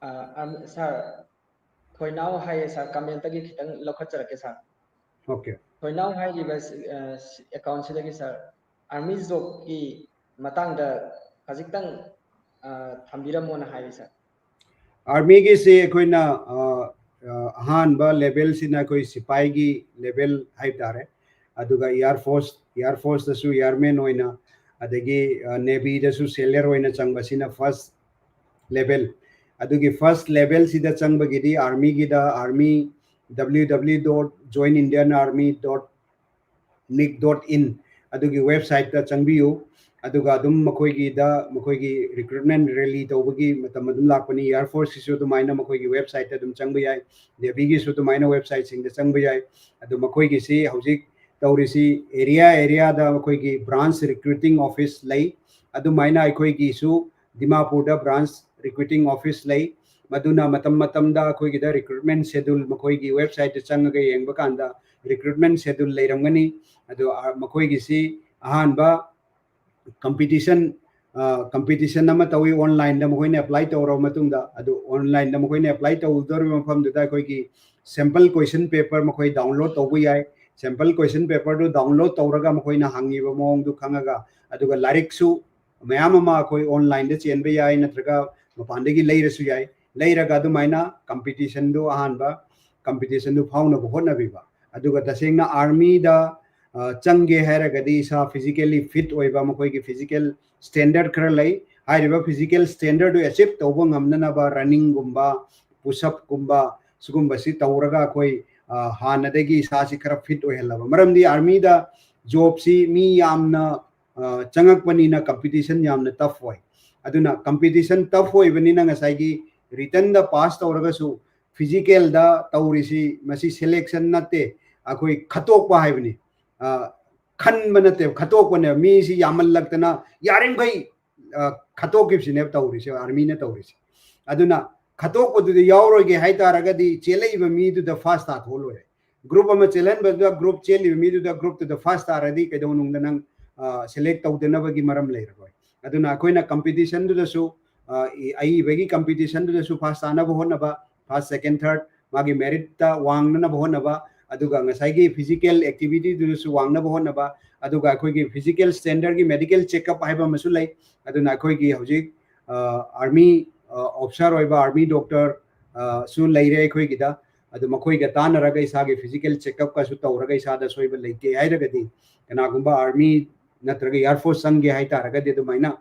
ꯑ, ꯑꯝ, sir, ꯊꯣꯏꯅꯥꯎ ꯍꯥꯏꯌꯦ, sir, comment ꯇꯒꯤ ꯈꯤꯇꯪ ꯂꯧꯈꯠꯆꯔꯛꯀꯦ, sir꯫ Okay. ꯊꯣꯏꯅꯥꯎ ꯍꯥꯏꯔꯤꯕ, ꯑ, account ꯁꯤꯗꯒꯤ, sir, army job ꯀꯤ ꯃꯇꯥꯡꯗ ꯈꯖꯤꯛꯇꯪ, ꯑ, ꯊꯝꯕꯤꯔꯝꯃꯣꯅ ꯍꯥꯏꯔꯤ, sir꯫ Army ꯒꯤꯁꯦ ꯑꯩꯈꯣꯏꯅ, ꯑ, ꯑ, ꯑꯍꯥꯟꯕ level ꯁꯤꯅ ꯑꯩꯈꯣꯏ ꯁꯤꯐꯥꯏꯒꯤ level ꯍꯥꯏꯕ ꯇꯥꯔꯦ꯫ ꯑꯗꯨꯒ Air Force, Air Force ꯇꯁꯨ airman ꯑꯣꯏꯅ, ꯑꯗꯒꯤ ꯅꯦꯚꯤꯗꯁꯨ ꯁꯦꯂꯔ ꯑꯣꯏꯅ ꯆꯪꯕꯁꯤꯅ ꯐꯥꯔꯁ ꯂꯦꯚꯦꯜ꯫ ꯑꯗꯨꯒꯤ first ꯂꯦꯚꯦꯜꯁꯤꯗ ꯆꯪꯕꯒꯤꯗꯤ ꯑꯥꯔꯃꯤꯒꯤꯗ army W W W dot join Indian army dot nic dot in ꯑꯗꯨꯒꯤ ꯋꯦꯕꯁꯥꯏꯠꯇ ꯆꯪꯕꯤꯌꯨ꯫ ꯑꯗꯨꯒ ꯑꯗꯨꯝ ꯃꯈꯣꯏꯒꯤꯗ ꯃꯈꯣꯏꯒꯤ ꯔꯤꯀ꯭ꯔꯨꯠꯃꯦꯟ ꯔꯦꯂꯤ ꯇꯧꯕꯒꯤ ꯃꯇꯝ ꯑꯗꯨꯝ ꯂꯥꯛꯄꯅꯤ꯫ ꯑꯦꯌꯥꯔ ꯐꯣꯔꯁꯀꯤꯁꯨ ꯑꯗꯨꯃꯥꯏꯅ ꯃꯈꯣꯏꯒꯤ ꯋꯦꯕꯁꯥꯏꯠꯇ ꯑꯗꯨꯝ ꯆꯪꯕ ꯌꯥꯏ, ꯅꯦꯚꯤꯒꯤꯁꯨ ꯑꯗꯨꯃꯥꯏꯅ ꯋꯦꯕꯁꯥꯏꯠꯁꯤꯡꯗ ꯆꯪꯕ ꯌꯥꯏ꯫ ꯑꯗꯨ ꯃꯈꯣꯏꯒꯤꯁꯤ ꯍꯧꯖꯤꯛ ꯇꯧꯔꯤꯁꯤ ꯑꯦꯔꯤꯌꯥ ꯑꯦꯔꯤꯌꯥꯗ ꯃꯈꯣꯏꯒꯤ branch recruiting office ꯂꯩ꯫ ꯑꯗꯨꯃꯥꯏꯅ ꯑꯩꯈꯣꯏꯒꯤꯁꯨ ꯗꯤꯃꯥꯄꯨꯔꯗ branch recruiting office ꯂꯩ꯫ ꯃꯗꯨꯅ ꯃꯇꯝ ꯃꯇꯝꯗ ꯑꯩꯈꯣꯏꯒꯤꯗ ꯔꯤꯀ꯭ꯔꯨꯠꯃꯦꯟ ꯁꯦꯗꯨꯜ ꯃꯈꯣꯏꯒꯤ ꯋꯦꯕꯁꯥꯏꯠꯇ ꯆꯪꯉꯒ ꯌꯦꯡꯕ ꯀꯥꯟꯗ ꯔꯤꯀ꯭ꯔꯨꯠꯃꯦꯟ ꯁꯦꯗꯨꯜ ꯂꯩꯔꯝꯒꯅꯤ꯫ ꯑꯗꯣ ꯃꯈꯣꯏꯒꯤꯁꯤ ꯑꯍꯥꯟꯕ ꯀꯝꯄꯤꯇꯤꯁꯟ ꯀꯝꯄꯤꯇꯤꯁꯟ ꯑꯃ ꯇꯧꯏ ꯑꯣꯟꯂꯥꯏꯟꯗ, ꯃꯈꯣꯏꯅ ꯑꯦꯄ꯭ꯂꯥꯏ ꯇꯧꯔꯕ ꯃꯇꯨꯡꯗ꯫ ꯑꯗꯨ ꯑꯣꯟꯂꯥꯏꯟꯗ ꯃꯈꯣꯏꯅ ꯑꯦꯄ꯭ꯂꯥꯏ ꯇꯧꯗꯧꯔꯤꯕ ꯃꯐꯝꯗꯨꯗ ꯑꯩꯈꯣꯏꯒꯤ sample question paper ꯃꯈꯣꯏ ꯗꯥꯎꯟꯂꯣꯗ ꯇꯧꯕ ꯌꯥꯏ꯫ Sample question paperꯗꯨ ꯗꯥꯎꯟꯂꯣꯗ ꯇꯧꯔꯒ ꯃꯈꯣꯏꯅ ꯍꯪꯉꯤꯕ ꯃꯑꯣꯡꯗꯨ ꯈꯪꯉꯒ, ꯑꯗꯨꯒ ꯂꯥꯏꯔꯤꯛꯁꯨ ꯃꯌꯥꯝ ꯑꯃ ꯑꯩꯈꯣꯏ ꯑꯣꯟꯂꯥꯏꯟꯗ ꯆꯦꯟꯕ ꯌꯥꯏ, ꯅꯠꯇ꯭ꯔꯒ ꯃꯄꯥꯟꯗꯒꯤ ꯂꯩꯔꯁꯨ ꯌꯥꯏ꯫ ꯂꯩꯔꯒ ꯑꯗꯨꯃꯥꯏꯅ ꯀꯝꯄꯤꯇꯤꯁꯟꯗꯨ, ꯑꯍꯥꯟꯕ ꯀꯝꯄꯤꯇꯤꯁꯟꯗꯨ ꯐꯥꯎꯅꯕ ꯍꯣꯠꯅꯕꯤꯕ꯫ ꯑꯗꯨꯒ ꯇꯁꯦꯡꯅ ꯑꯥꯔꯃꯤꯗ ꯆꯪꯒꯦ ꯍꯥꯏꯔꯒꯗꯤ ꯏꯁꯥ ꯐꯤꯖꯤꯀꯦꯜꯂꯤ ꯐꯤꯠ ꯑꯣꯏꯕ, ꯃꯈꯣꯏꯒꯤ ꯐꯤꯖꯤꯀꯦꯜ ꯁ꯭ꯇꯦꯟꯗꯔꯠ ꯈꯔ ꯂꯩ꯫ ꯍꯥꯏꯔꯤꯕ ꯐꯤꯖꯤꯀꯦꯜ ꯁ꯭ꯇꯦꯟꯗꯔꯠꯇꯨ ꯑꯦꯆꯤꯞ ꯇꯧꯕ ꯉꯝꯅꯅꯕ ꯔꯟꯅꯤꯡꯒꯨꯝꯕ, ꯄꯨꯁꯑꯞꯀꯨꯝꯕ, ꯁꯤꯒꯨꯝꯕꯁꯤ ꯇꯧꯔꯒ ꯑꯩꯈꯣꯏ ꯍꯥꯟꯅꯗꯒꯤ ꯏꯁꯥꯁꯤ ꯈꯔ ꯐꯤꯠ ꯑꯣꯏꯍꯜꯂꯕ꯫ ꯃꯔꯝꯗꯤ ꯑꯥꯔꯃꯤꯗ ꯖꯣꯕꯁꯤ ꯃꯤ ꯌꯥꯝꯅ ꯆꯪꯉꯛꯄꯅꯤꯅ ꯀꯝꯄꯤꯇꯤꯁꯟ ꯌꯥꯝꯅ ꯇꯐ ꯑꯣꯏ꯫ ꯑꯗꯨꯅ ꯀꯝꯄꯤꯇꯤꯁꯟ ꯇꯐ ꯑꯣꯏꯕꯅꯤꯅ ꯉꯁꯥꯏꯒꯤ ꯔꯤꯇꯟꯗ ꯄꯥꯁ ꯇꯧꯔꯒꯁꯨ ꯐꯤꯖꯤꯀꯦꯜꯗ ꯇꯧꯔꯤꯁꯤ ꯃꯁꯤ ꯁꯦꯂꯦꯛꯁꯟ ꯅꯠꯇꯦ, ꯑꯩꯈꯣꯏ ꯈꯠꯇꯣꯛꯄ ꯍꯥꯏꯕꯅꯤ꯫ ꯈꯟꯕ ꯅꯠꯇꯦꯕ, ꯈꯠꯇꯣꯛꯄꯅꯦꯕ꯫ ꯃꯤꯁꯤ ꯌꯥꯝꯃꯜꯂꯛꯇꯅ ꯌꯥꯔꯤꯃꯈꯩ ꯈꯠꯇꯣꯛꯈꯤꯕꯁꯤꯅꯦꯕ ꯇꯧꯔꯤꯁꯦ, ꯑꯥꯔꯃꯤꯅ ꯇꯧꯔꯤꯁꯦ꯫ ꯑꯗꯨꯅ ꯈꯠꯇꯣꯛꯄꯗꯨꯗ ꯌꯥꯎꯔꯣꯏꯒꯦ ꯍꯥꯏꯇꯥꯔꯒꯗꯤ ꯆꯦꯜꯂꯛꯏꯕ ꯃꯤꯗꯨꯗ ꯐꯥꯔꯁ ꯇꯥꯊꯣꯛꯑ ꯂꯣꯏꯔꯦ꯫ ꯒ꯭ꯔꯨꯞ ꯑꯃ ꯆꯦꯜꯍꯟꯕꯗꯨꯗ ꯒ꯭ꯔꯨꯞ ꯆꯦꯜꯂꯤꯕ ꯃꯤꯗꯨꯗ ꯒ꯭ꯔꯨꯞꯇꯨꯗ ꯐꯥꯔꯁ ꯇꯥꯔꯗꯤ ꯀꯩꯗꯧꯅꯨꯡꯗ ꯅꯪ ꯁꯦꯂꯦꯛ ꯇꯧꯗꯅꯕꯒꯤ ꯃꯔꯝ ꯂꯩꯔꯔꯣꯏ꯫ ꯑꯗꯨꯅ ꯑꯩꯈꯣꯏꯅ ꯀꯝꯄꯤꯇꯤꯁꯟꯗꯨꯗꯁꯨ ꯑꯏꯕꯒꯤ ꯀꯝꯄꯤꯇꯤꯁꯟꯗꯨꯗꯁꯨ ꯐꯥꯔꯁ ꯇꯥꯅꯕ ꯍꯣꯠꯅꯕ, ꯐꯥꯔꯁ, ꯁꯦꯀꯦꯟ, ꯊꯥꯔꯠ, ꯃꯥꯒꯤ ꯃꯦꯔꯤꯠꯇ ꯋꯥꯡꯅꯅꯕ ꯍꯣꯠꯅꯕ, ꯑꯗꯨꯒ ꯉꯁꯥꯏꯒꯤ ꯐꯤꯖꯤꯀꯦꯜ ꯑꯦꯛꯇꯤꯚꯤꯇꯤꯗꯨꯗꯁꯨ ꯋꯥꯡꯅꯕ ꯍꯣꯠꯅꯕ, ꯑꯗꯨꯒ ꯑꯩꯈꯣꯏꯒꯤ ꯐꯤꯖꯤꯀꯦꯜ ꯁ꯭ꯇꯦꯟꯗꯔꯠꯀꯤ ꯃꯦꯗꯤꯀꯦꯜ ꯆꯦꯛꯑꯞ ꯍꯥꯏꯕ ꯑꯃꯁꯨ ꯂꯩ꯫ ꯑꯗꯨꯅ ꯑꯩꯈꯣꯏꯒꯤ ꯍꯧꯖꯤꯛ ꯑꯥꯔꯃꯤ ꯑꯣꯐꯤꯁꯥꯔ ꯑꯣꯏꯕ ꯑꯥꯔꯃꯤ ꯗꯣꯛꯇꯔꯁꯨ ꯂꯩꯔꯦ ꯑꯩꯈꯣꯏꯒꯤꯗ꯫ ꯑꯗꯨ ꯃꯈꯣꯏꯒ ꯇꯥꯟꯅꯔꯒ ꯏꯁꯥꯒꯤ ꯐꯤꯖꯤꯀꯦꯜ ꯆꯦꯛꯑꯞꯀꯁꯨ ꯇꯧꯔꯒ ꯏꯁꯥꯗ ꯑꯁꯣꯏꯕ ꯂꯩꯇꯦ ꯍꯥꯏꯔꯒꯗꯤ ꯀꯅꯥꯒꯨꯝꯕ ꯑꯥꯔꯃꯤ ꯅꯠꯇ꯭ꯔꯒ ꯏꯌꯥꯔ ꯐꯣꯔꯁ ꯆꯪꯒꯦ ꯍꯥꯏꯇꯥꯔꯒꯗꯤ ꯑꯗꯨꯃꯥꯏꯅ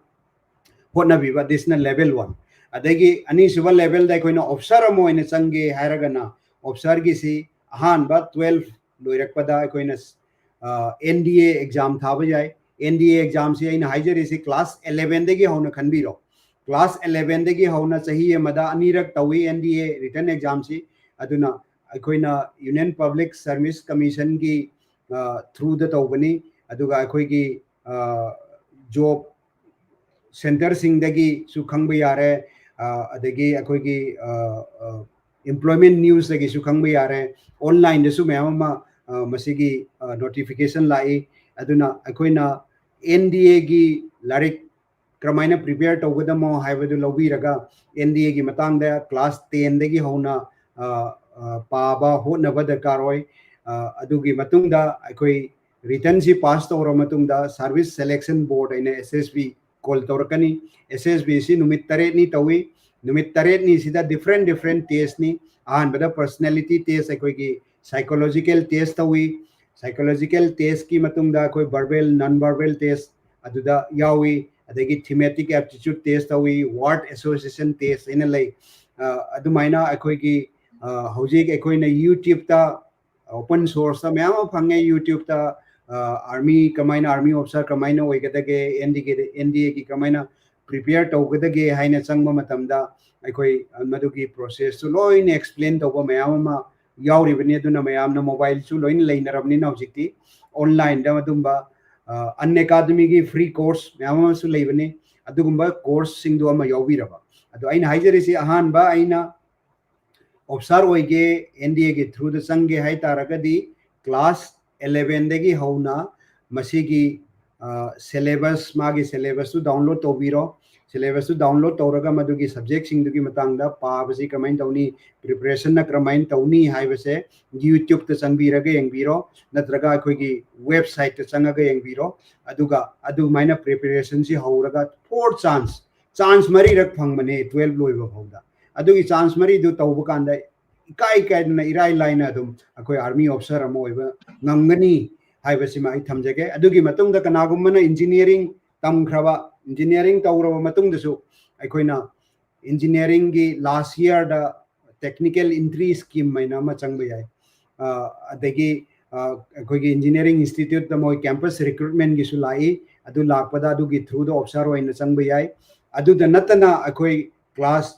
ꯍꯣꯠꯅꯕꯤꯕ꯫ This is level one. ꯑꯗꯒꯤ ꯑꯅꯤꯁꯨꯕ ꯂꯦꯚꯦꯜꯗ ꯑꯩꯈꯣꯏꯅ ꯑꯣꯐꯤꯁꯥꯔ ꯑꯃ ꯑꯣꯏꯅ ꯆꯪꯒꯦ ꯍꯥꯏꯔꯒꯅ ꯑꯣꯐꯤꯁꯥꯔꯒꯤꯁꯤ ꯑꯍꯥꯟꯕ ꯇꯨꯋꯦꯜꯐ ꯂꯣꯏꯔꯛꯄꯗ ꯑꯩꯈꯣꯏꯅ ꯑꯦꯟ ꯗꯤ ꯑꯦ ꯑꯦꯛꯖꯥꯝ ꯊꯥꯕ ꯌꯥꯏ꯫ ꯑꯦꯟ ꯗꯤ ꯑꯦ ꯑꯦꯛꯖꯥꯝꯁꯤ ꯑꯩꯅ ꯍꯥꯏꯖꯔꯤꯁꯤ ꯀ꯭ꯂꯥꯁ ꯑꯦꯂꯦꯚꯦꯟꯗꯒꯤ ꯍꯧꯅ ꯈꯟꯕꯤꯔꯣ꯫ ꯀ꯭ꯂꯥꯁ ꯑꯦꯂꯦꯚꯦꯟꯗꯒꯤ ꯍꯧꯅ ꯆꯍꯤ ꯑꯃꯗ ꯑꯅꯤꯔꯛ ꯇꯧꯏ ꯑꯦꯟ ꯗꯤ ꯑꯦ ꯔꯤꯇꯟ ꯑꯦꯛꯖꯥꯝꯁꯤ꯫ ꯑꯗꯨꯅ ꯑꯩꯈꯣꯏꯅ ꯌꯨꯅꯤꯌꯟ ꯄꯕ꯭ꯂꯤꯛ ꯁꯔꯚꯤꯁ ꯀꯃꯤꯁꯟꯒꯤ ꯊ꯭ꯔꯨꯗ ꯇꯧꯕꯅꯤ꯫ ꯑꯗꯨꯒ ꯑꯩꯈꯣꯏꯒꯤ ꯖꯣꯕ ꯁꯦꯟꯇꯔꯁꯤꯡꯗꯒꯤꯁꯨ ꯈꯪꯕ ꯌꯥꯔꯦ, ꯑ, ꯑꯗꯒꯤ ꯑꯩꯈꯣꯏꯒꯤ employment newsꯇꯒꯤꯁꯨ ꯈꯪꯕ ꯌꯥꯔꯦ, ꯑꯣꯟꯂꯥꯏꯟꯗꯁꯨ ꯃꯌꯥꯝ ꯑꯃ ꯑ, ꯃꯁꯤꯒꯤ ꯅꯣꯇꯤꯐꯤꯀꯦꯁꯟ ꯂꯥꯛꯏ꯫ ꯑꯗꯨꯅ ꯑꯩꯈꯣꯏꯅ ꯑꯦꯟ ꯗꯤ ꯑꯦꯒꯤ ꯂꯥꯏꯔꯤꯛ ꯀꯔꯝꯍꯥꯏꯅ ꯄ꯭ꯔꯤꯄꯦꯌꯔ ꯇꯧꯒꯗꯃꯣ ꯍꯥꯏꯕꯗꯨ ꯂꯧꯕꯤꯔꯒ ꯑꯦꯟ ꯗꯤ ꯑꯦꯒꯤ ꯃꯇꯥꯡꯗ ꯀ꯭ꯂꯥꯁ ꯇꯦꯟꯗꯒꯤ ꯍꯧꯅ ꯑ, ꯑ, ꯄꯥꯕ ꯍꯣꯠꯅꯕ ꯗꯔꯀꯥꯔ ꯑꯣꯏ꯫ ꯑ, ꯑꯗꯨꯒꯤ ꯃꯇꯨꯡꯗ ꯑꯩꯈꯣꯏ ꯔꯤꯇꯟꯁꯤ ꯄꯥꯁ ꯇꯧꯔ ꯃꯇꯨꯡꯗ ꯁꯥꯔꯚꯤꯁ ꯁꯦꯂꯦꯛꯁꯟ ꯕꯣꯔꯗ ꯑꯩꯅ ꯑꯦꯁ ꯑꯦꯁ ꯕꯤ ꯀꯣꯜ ꯇꯧꯔꯛꯀꯅꯤ꯫ ꯑꯦꯁ ꯑꯦꯁ ꯕꯤꯁꯤ ꯅꯨꯃꯤꯠ ꯇꯔꯦꯠꯅꯤ ꯇꯧꯏ꯫ ꯅꯨꯃꯤꯠ ꯇꯔꯦꯠꯅꯤꯁꯤꯗ ꯗꯤꯐ꯭ꯔꯦꯟ ꯗꯤꯐ꯭ꯔꯦꯟ ꯇꯦꯁꯅꯤ꯫ ꯑꯍꯥꯟꯕꯗ ꯄꯔꯁꯅꯦꯂꯤꯇꯤ ꯇꯦꯁ, ꯑꯩꯈꯣꯏꯒꯤ ꯁꯥꯏꯀꯣꯂꯣꯖꯤꯀꯦꯜ ꯇꯦꯁ ꯇꯧꯏ꯫ ꯁꯥꯏꯀꯣꯂꯣꯖꯤꯀꯦꯜ ꯇꯦꯁꯀꯤ ꯃꯇꯨꯡꯗ ꯑꯩꯈꯣꯏ ꯚꯔꯕꯦꯜ, ꯅꯟ ꯚꯔꯕꯦꯜ ꯇꯦꯁ ꯑꯗꯨꯗ ꯌꯥꯎꯏ꯫ ꯑꯗꯒꯤ ꯊꯤꯃꯦꯇꯤꯛ ꯑꯦꯞꯇꯤꯆꯨꯠ ꯇꯦꯁ ꯇꯧꯏ, ꯋꯥꯔꯗ ꯑꯦꯁꯣꯁꯤꯌꯦꯁꯟ ꯇꯦꯁ ꯍꯥꯏꯅ ꯂꯩ꯫ ꯑ, ꯑꯗꯨꯃꯥꯏꯅ ꯑꯩꯈꯣꯏꯒꯤ, ꯑ, ꯍꯧꯖꯤꯛ ꯑꯩꯈꯣꯏꯅ ꯌꯨꯇ꯭ꯌꯨꯕꯇ ꯑꯣꯄꯟ ꯁꯣꯔꯁꯇ ꯃꯌꯥꯝ ꯑꯃ ꯐꯪꯉꯦ ꯌꯨꯇ꯭ꯌꯨꯕꯇ꯫ ꯑ, ꯑꯥꯔꯃꯤ ꯀꯃꯥꯏꯅ, ꯑꯥꯔꯃꯤ ꯑꯣꯐꯤꯁꯥꯔ ꯀꯃꯥꯏꯅ ꯑꯣꯏꯒꯗꯒꯦ, ꯑꯦꯟ ꯗꯤ ꯑꯦꯒꯤ, ꯑꯦꯟ ꯗꯤ ꯑꯦꯒꯤ ꯀꯃꯥꯏꯅ ꯄ꯭ꯔꯤꯄꯦꯌꯔ ꯇꯧꯒꯗꯒꯦ ꯍꯥꯏꯅ ꯆꯪꯕ ꯃꯇꯝꯗ ꯑꯩꯈꯣꯏ, ꯑ, ꯃꯗꯨꯒꯤ ꯄ꯭ꯔꯣꯁꯦꯁꯇꯨ ꯂꯣꯏꯅ ꯑꯦꯛꯁꯄ꯭ꯂꯦꯟ ꯇꯧꯕ ꯃꯌꯥꯝ ꯑꯃ ꯌꯥꯎꯔꯤꯕꯅꯤ꯫ ꯑꯗꯨꯅ ꯃꯌꯥꯝꯅ ꯃꯣꯕꯥꯏꯜꯁꯨ ꯂꯣꯏꯅ ꯂꯩꯅꯔꯕꯅꯤꯅ ꯍꯧꯖꯤꯛꯇꯤ ꯑꯣꯟꯂꯥꯏꯟꯗ ꯑꯗꯨꯝꯕ, ꯑ, ꯑꯟ ꯑꯦꯀꯥꯗꯃꯤꯒꯤ ꯐ꯭ꯔꯤ ꯀꯣꯔꯁ ꯃꯌꯥꯝ ꯑꯃꯁꯨ ꯂꯩꯕꯅꯤ꯫ ꯑꯗꯨꯒꯨꯝꯕ ꯀꯣꯔꯁꯁꯤꯡꯗꯨ ꯑꯃ ꯌꯥꯎꯕꯤꯔꯕ꯫ ꯑꯗꯣ ꯑꯩꯅ ꯍꯥꯏꯖꯔꯤꯁꯤ ꯑꯍꯥꯟꯕ ꯑꯩꯅ ꯑꯣꯐꯤꯁꯥꯔ ꯑꯣꯏꯒꯦ, ꯑꯦꯟ ꯗꯤ ꯑꯦꯒꯤ ꯊ꯭ꯔꯨꯗ ꯆꯪꯒꯦ ꯍꯥꯏ ꯇꯥꯔꯒꯗꯤ ꯀ꯭ꯂꯥꯁ ꯑꯦꯂꯦꯚꯦꯟꯗꯒꯤ ꯍꯧꯅ ꯃꯁꯤꯒꯤ, ꯑ, ꯁꯦꯂꯦꯕꯁ, ꯃꯥꯒꯤ ꯁꯦꯂꯦꯕꯁꯇꯨ ꯗꯥꯎꯟꯂꯣꯗ ꯇꯧꯕꯤꯔꯣ꯫ ꯁꯦꯂꯦꯕꯁꯇꯨ ꯗꯥꯎꯟꯂꯣꯗ ꯇꯧꯔꯒ ꯃꯗꯨꯒꯤ ꯁꯕꯖꯦꯛꯁꯤꯡꯗꯨꯒꯤ ꯃꯇꯥꯡꯗ ꯄꯥꯕꯁꯤ ꯀꯃꯥꯏꯅ ꯇꯧꯅꯤ, ꯄ꯭ꯔꯤꯄꯦꯔꯦꯁꯟꯅ ꯀꯔꯝꯍꯥꯏꯅ ꯇꯧꯅꯤ ꯍꯥꯏꯕꯁꯦ ꯌꯨꯇ꯭ꯌꯨꯕꯇ ꯆꯪꯕꯤꯔꯒ ꯌꯦꯡꯕꯤꯔꯣ, ꯅꯠꯇ꯭ꯔꯒ ꯑꯩꯈꯣꯏꯒꯤ ꯋꯦꯕꯁꯥꯏꯠꯇ ꯆꯪꯉꯒ ꯌꯦꯡꯕꯤꯔꯣ꯫ ꯑꯗꯨꯒ ꯑꯗꯨꯃꯥꯏꯅ ꯄ꯭ꯔꯤꯄꯦꯔꯦꯁꯟꯁꯤ ꯍꯧꯔꯒ ꯐꯣꯔ ꯆꯥꯟꯁ, ꯆꯥꯟꯁ ꯃꯔꯤꯔꯛ ꯐꯪꯕꯅꯦ ꯇꯨꯋꯦꯜꯐ ꯂꯣꯏꯕ ꯐꯥꯎꯗ꯫ ꯑꯗꯨꯒꯤ ꯆꯥꯟꯁ ꯃꯔꯤꯗꯨ ꯇꯧꯕ ꯀꯥꯟꯗ ꯏꯀꯥꯏ ꯀꯥꯏꯗꯅ ꯏꯔꯥꯏ ꯂꯥꯏꯅ ꯑꯗꯨꯝ ꯑꯩꯈꯣꯏ ꯑꯥꯔꯃꯤ ꯑꯣꯐꯤꯁꯥꯔ ꯑꯃ ꯑꯣꯏꯕ ꯉꯝꯒꯅꯤ꯫ ꯍꯥꯏꯕꯁꯤꯃ ꯑꯩ ꯊꯝꯖꯒꯦ꯫ ꯑꯗꯨꯒꯤ ꯃꯇꯨꯡꯗ ꯀꯅꯥꯒꯨꯝꯕꯅ engineering ꯇꯝꯈ꯭ꯔꯕ, engineering ꯇꯧꯔꯕ ꯃꯇꯨꯡꯗꯁꯨ ꯑꯩꯈꯣꯏꯅ engineeringꯒꯤ last yearꯗ technical entry scheme ꯍꯥꯏꯅ ꯑꯃ ꯆꯪꯕ ꯌꯥꯏ꯫ ꯑ, ꯑꯗꯒꯤ, ꯑ, ꯑꯩꯈꯣꯏꯒꯤ engineering instituteꯇ ꯃꯣꯏ campus recruitmentꯒꯤꯁꯨ ꯂꯥꯛꯏ꯫ ꯑꯗꯨ ꯂꯥꯛꯄꯗ ꯑꯗꯨꯒꯤ throughꯗ officer ꯑꯣꯏꯅ ꯆꯪꯕ ꯌꯥꯏ꯫ ꯑꯗꯨꯗ ꯅꯠꯇꯅ ꯑꯩꯈꯣꯏ class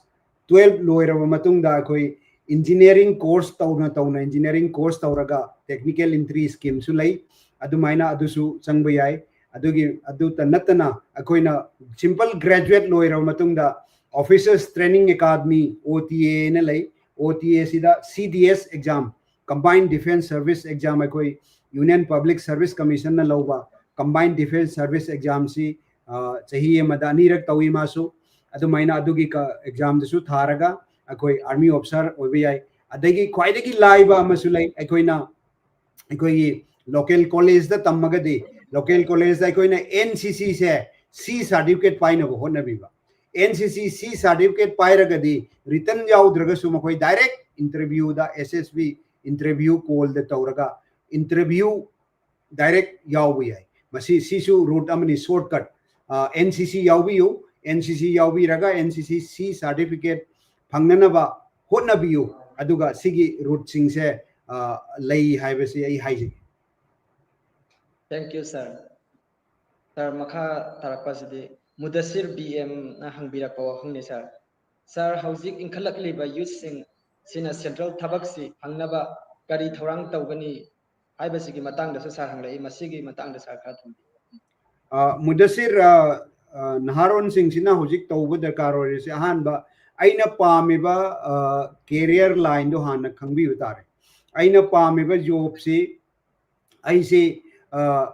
twelve ꯂꯣꯏꯔꯕ ꯃꯇꯨꯡꯗ ꯑꯩꯈꯣꯏ engineering course ꯇꯧꯅ ꯇꯧꯅ engineering course ꯇꯧꯔꯒ technical entry schemeꯁꯨ ꯂꯩ꯫ ꯑꯗꯨꯃꯥꯏꯅ ꯑꯗꯨꯁꯨ ꯆꯪꯕ ꯌꯥꯏ꯫ ꯑꯗꯨꯒꯤ, ꯑꯗꯨꯇ ꯅꯠꯇꯅ ꯑꯩꯈꯣꯏꯅ simple graduate ꯂꯣꯏꯔꯕ ꯃꯇꯨꯡꯗ Officers Training Academy, OTAꯅ ꯂꯩ꯫ OTAꯁꯤꯗ CDS exam, Combined Defence Service Exam, ꯑꯩꯈꯣꯏ Union Public Service Commissionꯅ ꯂꯧꯕ Combined Defence Service Examꯁꯤ, ꯑ, ꯆꯍꯤ ꯑꯃꯗ ꯑꯅꯤꯔꯛ ꯇꯧꯏ ꯃꯥꯁꯨ꯫ ꯑꯗꯨꯃꯥꯏꯅ ꯑꯗꯨꯒꯤ ꯀ-, examꯗꯨꯁꯨ ꯊꯥꯔꯒ ꯑꯩꯈꯣꯏ army officer ꯑꯣꯏꯕ ꯌꯥꯏ꯫ ꯑꯗꯒꯤ ꯈ꯭ꯋꯥꯏꯗꯒꯤ ꯂꯥꯏꯕ ꯑꯃꯁꯨ ꯂꯩ꯫ ꯑꯩꯈꯣꯏꯅ, ꯑꯩꯈꯣꯏꯒꯤ local collegeꯗ ꯇꯝꯃꯒꯗꯤ, local collegeꯗ ꯑꯩꯈꯣꯏꯅ NCCꯁꯦ C certificate ꯄꯥꯏꯅꯕ ꯍꯣꯠꯅꯕꯤꯕ꯫ NCC C certificate ꯄꯥꯏꯔꯒꯗꯤ written ꯌꯥꯎꯗ꯭ꯔꯒꯁꯨ ꯃꯈꯣꯏ direct interviewꯗ, SSB interview callꯗ ꯇꯧꯔꯒ interview direct ꯌꯥꯎꯕ ꯌꯥꯏ꯫ ꯃꯁꯤ, ꯁꯤꯁꯨ route ꯑꯃꯅꯤ, shortcut꯫ ꯑ, NCC ꯌꯥꯎꯕꯤꯌꯨ꯫ NCC ꯌꯥꯎꯕꯤꯔꯒ NCC C certificate ꯐꯪꯅꯅꯕ ꯍꯣꯠꯅꯕꯤꯌꯨ꯫ ꯑꯗꯨꯒ ꯁꯤꯒꯤ routeꯁꯤꯡꯁꯦ, ꯑ, ꯂꯩ ꯍꯥꯏꯕꯁꯤ ꯑꯩ ꯍꯥꯏꯖꯒꯦ꯫ Thank you, sir. Sir, ꯃꯈꯥ ꯇꯥꯔꯛꯄꯁꯤꯗꯤ ꯃꯨꯗꯁꯤꯔ BMꯅ ꯍꯪꯕꯤꯔꯛꯄ ꯋꯥꯐꯝꯅꯤ, sir꯫ Sir, ꯍꯧꯖꯤꯛ ꯏꯟꯈꯠꯂꯛꯂꯤꯕ youthꯁꯤꯡ ꯁꯤꯅ central ꯊꯕꯛꯁꯤ ꯐꯪꯅꯕ ꯀꯔꯤ ꯊꯧꯔꯥꯡ ꯇꯧꯒꯅꯤ ꯍꯥꯏꯕꯁꯤꯒꯤ ꯃꯇꯥꯡꯗꯁꯨ sir ꯍꯪꯂꯛꯏ꯫ ꯃꯁꯤꯒꯤ ꯃꯇꯥꯡꯗ sir ꯈꯔ ꯊꯝꯕꯤꯌꯨ꯫ ꯑ, ꯃꯨꯗꯁꯤꯔ, ꯑ, ꯑ, ꯅꯍꯥꯔꯣꯟꯁꯤꯡꯁꯤꯅ ꯍꯧꯖꯤꯛ ꯇꯧꯕ ꯗꯔꯀꯥꯔ ꯑꯣꯏꯔꯤꯁꯦ, ꯑꯍꯥꯟꯕ, ꯑꯩꯅ ꯄꯥꯝꯃꯤꯕ, ꯑ, career lineꯗꯣ ꯍꯥꯟꯅ ꯈꯪꯕꯤꯕ ꯇꯥꯔꯦ꯫ ꯑꯩꯅ ꯄꯥꯝꯃꯤꯕ jobꯁꯤ, ꯑꯩꯁꯤ, ꯑ,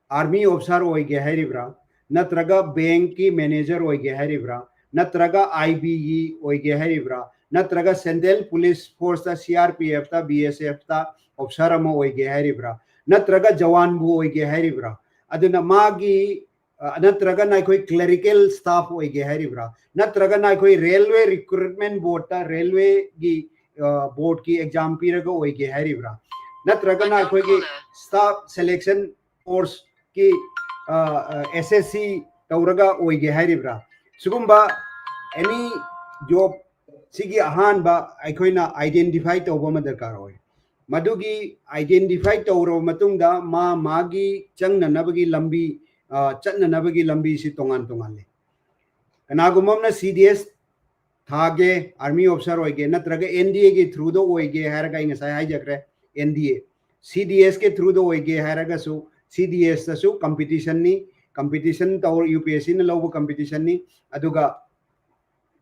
army officer ꯑꯣꯏꯒꯦ ꯍꯥꯏꯔꯤꯕ꯭ꯔꯥ, ꯅꯠꯇ꯭ꯔꯒ bankꯀꯤ manager ꯑꯣꯏꯒꯦ ꯍꯥꯏꯔꯤꯕ꯭ꯔꯥ, ꯅꯠꯇ꯭ꯔꯒ IBꯒꯤ ꯑꯣꯏꯒꯦ ꯍꯥꯏꯔꯤꯕ꯭ꯔꯥ, ꯅꯠꯇ꯭ꯔꯒ central police forceꯇ, CRPFꯇ, BSFꯇ officer ꯑꯃ ꯑꯣꯏꯒꯦ ꯍꯥꯏꯔꯤꯕ꯭ꯔꯥ, ꯅꯠꯇ꯭ꯔꯒ ꯖꯋꯥꯟꯕꯨ ꯑꯣꯏꯒꯦ ꯍꯥꯏꯔꯤꯕ꯭ꯔꯥ? ꯑꯗꯨꯅ ꯃꯥꯒꯤ, ꯑ, ꯅꯠꯇ꯭ꯔꯒꯅ ꯑꯩꯈꯣꯏ clerical staff ꯑꯣꯏꯒꯦ ꯍꯥꯏꯔꯤꯕ꯭ꯔꯥ, ꯅꯠꯇ꯭ꯔꯒꯅ ꯑꯩꯈꯣꯏ railway recruitment boardꯇ railwayꯒꯤ, ꯑ, boardꯀꯤ exam ꯄꯤꯔꯒ ꯑꯣꯏꯒꯦ ꯍꯥꯏꯔꯤꯕ꯭ꯔꯥ? ꯅꯠꯇ꯭ꯔꯒꯅ ꯑꯩꯈꯣꯏꯒꯤ staff selection force ꯀꯤ ꯑꯦꯁ ꯑꯦꯁ ꯁꯤ ꯇꯧꯔꯒ ꯑꯣꯏꯒꯦ ꯍꯥꯏꯔꯤꯕ꯭ꯔꯥ? ꯁꯤꯒꯨꯝꯕ any job ꯁꯤꯒꯤ ꯑꯍꯥꯟꯕ ꯑꯩꯈꯣꯏꯅ identify ꯇꯧꯕ ꯑꯃ ꯗꯔꯀꯥꯔ ꯑꯣꯏ꯫ ꯃꯗꯨꯒꯤ identify ꯇꯧꯔꯕ ꯃꯇꯨꯡꯗ ꯃꯥ ꯃꯥꯒꯤ ꯆꯪꯅꯅꯕꯒꯤ ꯂꯝꯕꯤ, ꯑ, ꯆꯠꯅꯅꯕꯒꯤ ꯂꯝꯕꯤꯁꯤ ꯇꯣꯉꯥꯟ ꯇꯣꯉꯥꯟꯂꯦ꯫ ꯀꯅꯥꯒꯨꯝꯕ ꯑꯃꯅ ꯁꯤ ꯗꯤ ꯑꯦꯁ ꯊꯥꯒꯦ, army officer ꯑꯣꯏꯒꯦ, ꯅꯠꯇ꯭ꯔꯒ ꯑꯦꯟ ꯗꯤ ꯑꯦꯒꯤ through ꯗ ꯑꯣꯏꯒꯦ ꯍꯥꯏꯔꯒ ꯑꯩ ꯉꯁꯥꯏ ꯍꯥꯏꯖꯈ꯭ꯔꯦ, ꯑꯦꯟ ꯗꯤ ꯑꯦ꯫ ꯁꯤ ꯗꯤ ꯑꯦꯁ ꯀꯤ through ꯗ ꯑꯣꯏꯒꯦ ꯍꯥꯏꯔꯒꯁꯨ ꯁꯤ ꯗꯤ ꯑꯦꯁꯇꯁꯨ competition ꯅꯤ, competition ꯇꯧ, ꯌꯨ ꯄꯤ ꯑꯦꯁ ꯁꯤꯅ ꯂꯧꯕ competition ꯅꯤ꯫ ꯑꯗꯨꯒ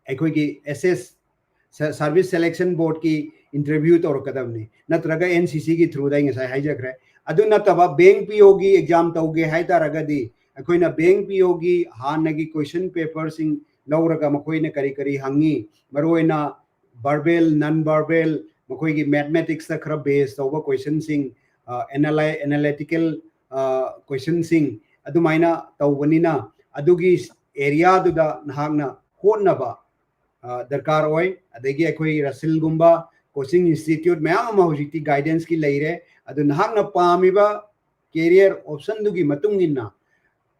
ꯑꯩꯈꯣꯏꯒꯤ ꯑꯦꯁ ꯑꯦꯁ, Service Selection Board ꯀꯤ interview ꯇꯧꯔꯛꯀꯗꯕꯅꯤ, ꯅꯠꯇ꯭ꯔꯒ ꯑꯦꯟ ꯁꯤ ꯁꯤꯒꯤ through ꯗ ꯑꯩ ꯉꯁꯥꯏ ꯍꯥꯏꯖꯈ꯭ꯔꯦ꯫ ꯑꯗꯨ ꯅꯠꯇꯕ bank P O ꯒꯤ exam ꯇꯧꯒꯦ ꯍꯥꯏ ꯇꯥꯔꯒꯗꯤ ꯑꯩꯈꯣꯏꯅ bank P O ꯒꯤ ꯍꯥꯟꯅꯒꯤ question paper ꯁꯤꯡ ꯂꯧꯔꯒ ꯃꯈꯣꯏꯅ ꯀꯔꯤ ꯀꯔꯤ ꯍꯪꯉꯤ, ꯃꯔꯨꯑꯣꯏꯅ verbal, non verbal, ꯃꯈꯣꯏꯒꯤ mathematics ꯇ ꯈꯔ base ꯇꯧꯕ question ꯁꯤꯡ, ꯑ, analy-, analytical, ꯑ, question ꯁꯤꯡ ꯑꯗꯨꯃꯥꯏꯅ ꯇꯧꯕꯅꯤꯅ ꯑꯗꯨꯒꯤ area ꯗꯨꯗ ꯅꯍꯥꯛꯅ ꯍꯣꯠꯅꯕ, ꯑ, ꯗꯔꯀꯥꯔ ꯑꯣꯏ꯫ ꯑꯗꯒꯤ ꯑꯩꯈꯣꯏ ꯔꯁꯤꯜꯒꯨꯝꯕ coaching institute ꯃꯌꯥꯝ ꯑꯃ ꯍꯧꯖꯤꯛꯇꯤ guidance ꯀꯤ ꯂꯩꯔꯦ꯫ ꯑꯗꯨ ꯅꯍꯥꯛꯅ ꯄꯥꯝꯃꯤꯕ career option ꯗꯨꯒꯤ ꯃꯇꯨꯡ ꯏꯟꯅ,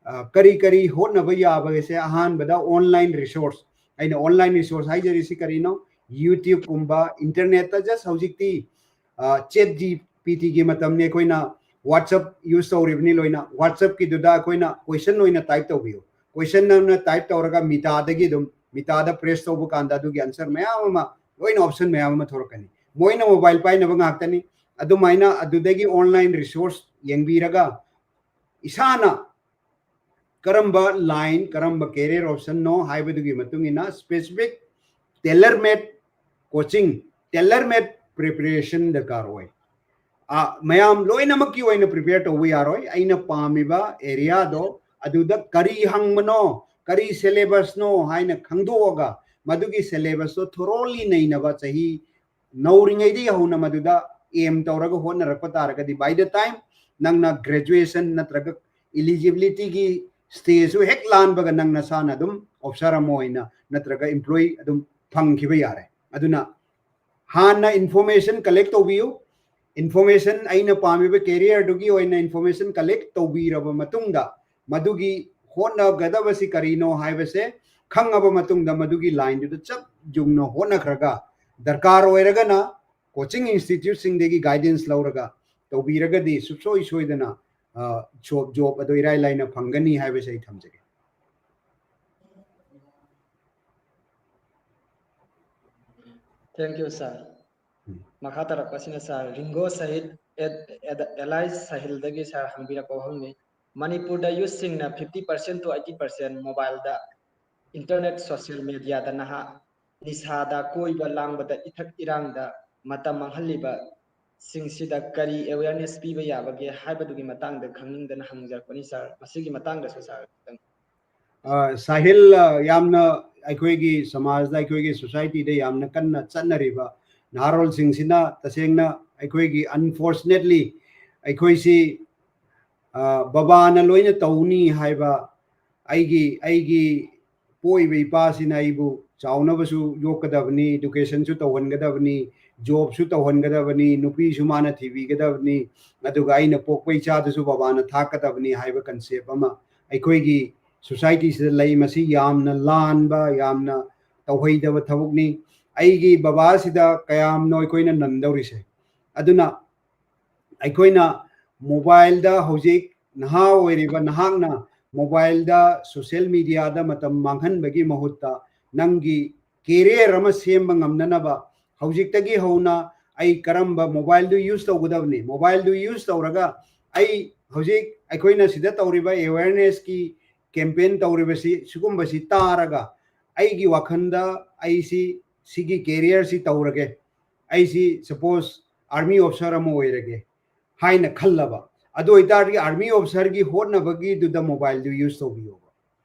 ꯑ, ꯀꯔꯤ ꯀꯔꯤ ꯍꯣꯠꯅꯕ ꯌꯥꯕꯒꯦꯁꯦ ꯑꯍꯥꯟꯕꯗ online resource, ꯑꯩꯅ online resource ꯍꯥꯏꯖꯔꯤꯁꯤ ꯀꯔꯤꯅꯣ? YouTube ꯀꯨꯝꯕ, internet ꯇ just ꯍꯧꯖꯤꯛꯇꯤ, ꯑ, ChatGPT ꯒꯤ ꯃꯇꯝꯅꯤ, ꯑꯩꯈꯣꯏꯅ WhatsApp use ꯇꯧꯔꯤꯕꯅꯤ ꯂꯣꯏꯅ꯫ WhatsApp ꯀꯤꯗꯨꯗ ꯑꯩꯈꯣꯏꯅ question ꯑꯣꯏꯅ type ꯇꯧꯕꯤꯌꯨ꯫ Question ꯑꯃꯅ type ꯇꯧꯔꯒ Meta ꯗꯒꯤ ꯑꯗꯨꯝ, Meta ꯗ press ꯇꯧꯕ ꯀꯥꯟꯗ ꯑꯗꯨꯒꯤ answer ꯃꯌꯥꯝ ꯑꯃ, ꯂꯣꯏꯅ option ꯃꯌꯥꯝ ꯑꯃ ꯊꯣꯔꯛꯀꯅꯤ꯫ ꯃꯣꯏꯅ mobile ꯄꯥꯏꯅꯕ ꯉꯥꯛꯇꯅꯤ꯫ ꯑꯗꯨꯃꯥꯏꯅ ꯑꯗꯨꯗꯒꯤ online resource ꯌꯦꯡꯕꯤꯔꯒ ꯏꯁꯥꯅ ꯀꯔꯝꯕ line, ꯀꯔꯝꯕ career option ꯅꯣ ꯍꯥꯏꯕꯗꯨꯒꯤ ꯃꯇꯨꯡ ꯏꯟꯅ specific tailor made coaching, tailor made preparation ꯗꯔꯀꯥꯔ ꯑꯣꯏ꯫ ꯑ, ꯃꯌꯥꯝ ꯂꯣꯏꯅꯃꯛꯀꯤ ꯑꯣꯏꯅ prepare ꯇꯧꯕ ꯌꯥꯔꯣꯏ꯫ ꯑꯩꯅ ꯄꯥꯝꯃꯤꯕ area ꯗꯣ, ꯑꯗꯨꯗ ꯀꯔꯤ ꯍꯪꯕꯅꯣ, ꯀꯔꯤ syllabus ꯅꯣ ꯍꯥꯏꯅ ꯈꯪꯗꯣꯛꯑꯒ ꯃꯗꯨꯒꯤ syllabus ꯇꯣ thoroughly ꯅꯩꯅꯕ ꯆꯍꯤ ꯅꯧꯔꯤꯉꯩꯗꯒꯤ ꯍꯧꯅ ꯃꯗꯨꯗ aim ꯇꯧꯔꯒ ꯍꯣꯠꯅꯔꯛꯄ ꯇꯥꯔꯒꯗꯤ, by the time ꯅꯪꯅ graduation ꯅꯠꯇ꯭ꯔꯒ eligibility ꯒꯤ stage ꯁꯨ ꯍꯦꯛ ꯂꯥꯟꯕꯒ ꯅꯪ ꯅꯁꯥꯅ ꯑꯗꯨꯝ officer ꯑꯃ ꯑꯣꯏꯅ ꯅꯠꯇ꯭ꯔꯒ employee ꯑꯗꯨꯝ ꯐꯪꯈꯤꯕ ꯌꯥꯔꯦ꯫ ꯑꯗꯨꯅ ꯍꯥꯟꯅ information collect ꯇꯧꯕꯤꯌꯨ꯫ Information, ꯑꯩꯅ ꯄꯥꯝꯃꯤꯕ career ꯗꯨꯒꯤ ꯑꯣꯏꯅ information collect ꯇꯧꯕꯤꯔꯕ ꯃꯇꯨꯡꯗ, ꯃꯗꯨꯒꯤ ꯍꯣꯠꯅꯒꯗꯕꯁꯤ ꯀꯔꯤꯅꯣ ꯍꯥꯏꯕꯁꯦ ꯈꯪꯉꯕ ꯃꯇꯨꯡꯗ, ꯃꯗꯨꯒꯤ line ꯗꯨꯗ ꯆꯞ ꯌꯨꯡꯅ ꯍꯣꯠꯅꯈ꯭ꯔꯒ, ꯗꯔꯀꯥꯔ ꯑꯣꯏꯔꯒꯅ coaching institute ꯁꯤꯡꯗꯒꯤ guidance ꯂꯧꯔꯒ ꯇꯧꯕꯤꯔꯒꯗꯤ ꯁꯨꯡꯁꯣꯏ ꯁꯣꯏꯗꯅ, ꯑ, job, job ꯑꯗꯨ ꯏꯔꯥꯏ ꯂꯥꯏꯅ ꯐꯪꯒꯅꯤ ꯍꯥꯏꯕꯁꯦ ꯑꯩ ꯊꯝꯖꯒꯦ꯫ Thank you, sir. ꯎꯝ꯫ ꯃꯈꯥ ꯇꯥꯔꯛꯄꯁꯤꯅ sir ꯔꯤꯡꯒꯣ Shahid at, at, alias ꯁꯥꯍꯤꯜꯗꯒꯤ sir ꯍꯪꯕꯤꯔꯛꯄ ꯋꯥꯍꯪꯅꯤ꯫ ꯃꯅꯤꯄꯨꯔꯗ youth ꯁꯤꯡꯅ fifty percent to eighty percent mobile the, internet, social media ꯗ ꯅꯍꯥ ꯅꯤꯁꯥꯗ, ꯀꯣꯏꯕ ꯂꯥꯡꯕꯗ, ꯏꯊꯛ ꯏꯔꯥꯡꯗ ꯃꯇꯝ ꯃꯥꯡꯍꯜꯂꯤꯕ ꯁꯤꯡꯁꯤꯗ ꯀꯔꯤ awareness ꯄꯤꯕ ꯌꯥꯕꯒꯦ ꯍꯥꯏꯕꯗꯨꯒꯤ ꯃꯇꯥꯡꯗ ꯈꯪꯅꯤꯡꯗꯅ ꯍꯪꯖꯔꯛꯄꯅꯤ sir꯫ ꯃꯁꯤꯒꯤ ꯃꯇꯥꯡꯗꯁꯨ sir ꯈꯤꯇꯪ꯫ ꯑ, ꯁꯥꯍꯤꯜ, ꯑ, ꯌꯥꯝꯅ ꯑꯩꯈꯣꯏꯒꯤ ꯁꯃꯥꯖꯗ, ꯑꯩꯈꯣꯏꯒꯤ society ꯗ ꯌꯥꯝꯅ ꯀꯟꯅ ꯆꯠꯅꯔꯤꯕ ꯅꯍꯥꯔꯣꯜꯁꯤꯡꯁꯤꯅ ꯇꯁꯦꯡꯅ ꯑꯩꯈꯣꯏꯒꯤ, unfortunately, ꯑꯩꯈꯣꯏꯁꯤ, ꯑ, ꯕꯕꯥꯅ ꯂꯣꯏꯅ ꯇꯧꯅꯤ ꯍꯥꯏꯕ, ꯑꯩꯒꯤ, ꯑꯩꯒꯤ ꯄꯣꯛꯏꯕ ꯏꯄꯥꯁꯤꯅ ꯑꯩꯕꯨ ꯆꯥꯎꯅꯕꯁꯨ ꯌꯣꯛꯀꯗꯕꯅꯤ, education ꯁꯨ ꯇꯧꯍꯟꯒꯗꯕꯅꯤ, job ꯁꯨ ꯇꯧꯍꯟꯒꯗꯕꯅꯤ, ꯅꯨꯄꯤꯁꯨ ꯃꯥꯅ ꯊꯤꯕꯤꯒꯗꯕꯅꯤ, ꯑꯗꯨꯒ ꯑꯩꯅ ꯄꯣꯛꯄ ꯏꯆꯥꯗꯨꯁꯨ ꯕꯕꯥꯅ ꯊꯥꯛꯀꯗꯕꯅꯤ ꯍꯥꯏꯕ concept ꯑꯃ ꯑꯩꯈꯣꯏꯒꯤ society ꯁꯤꯗ ꯂꯩ꯫ ꯃꯁꯤ ꯌꯥꯝꯅ ꯂꯥꯟꯕ, ꯌꯥꯝꯅ ꯇꯧꯍꯩꯗꯕ ꯊꯕꯛꯅꯤ꯫ ꯑꯩꯒꯤ ꯕꯕꯥꯁꯤꯗ ꯀꯌꯥꯝꯅꯣ ꯑꯩꯈꯣꯏꯅ ꯅꯟꯗꯧꯔꯤꯁꯦ꯫ ꯑꯗꯨꯅ ꯑꯩꯈꯣꯏꯅ mobile ꯗ ꯍꯧꯖꯤꯛ ꯅꯍꯥ ꯑꯣꯏꯔꯤꯕ ꯅꯍꯥꯛꯅ mobile ꯗ, social media ꯗ ꯃꯇꯝ ꯃꯥꯡꯍꯟꯕꯒꯤ ꯃꯍꯨꯠꯇ ꯅꯪꯒꯤ career ꯑꯃ ꯁꯦꯝꯕ ꯉꯝꯅꯅꯕ ꯍꯧꯖꯤꯛꯇꯒꯤ ꯍꯧꯅ ꯑꯩ ꯀꯔꯝꯕ mobile ꯗꯨ use ꯇꯧꯒꯗꯕꯅꯤ, mobile ꯗꯨ use ꯇꯧꯔꯒ ꯑꯩ ꯍꯧꯖꯤꯛ ꯑꯩꯈꯣꯏꯅ ꯁꯤꯗ ꯇꯧꯔꯤꯕ awareness ꯀꯤ campaign ꯇꯧꯔꯤꯕꯁꯤ, ꯁꯤꯒꯨꯝꯕꯁꯤ ꯇꯥꯔꯒ ꯑꯩꯒꯤ ꯋꯥꯈꯜꯗ ꯑꯩꯁꯤ ꯁꯤꯒꯤ career ꯁꯤ ꯇꯧꯔꯒꯦ, ꯑꯩꯁꯤ suppose army officer ꯑꯃ ꯑꯣꯏꯔꯒꯦ ꯍꯥꯏꯅ ꯈꯜꯂꯕ, ꯑꯗꯨ ꯑꯣꯏꯇꯥꯔꯗꯤ army officer ꯒꯤ ꯍꯣꯠꯅꯕꯒꯤꯗꯨꯗ mobile ꯗꯨ use ꯇꯧꯕꯤꯌꯣꯕ꯫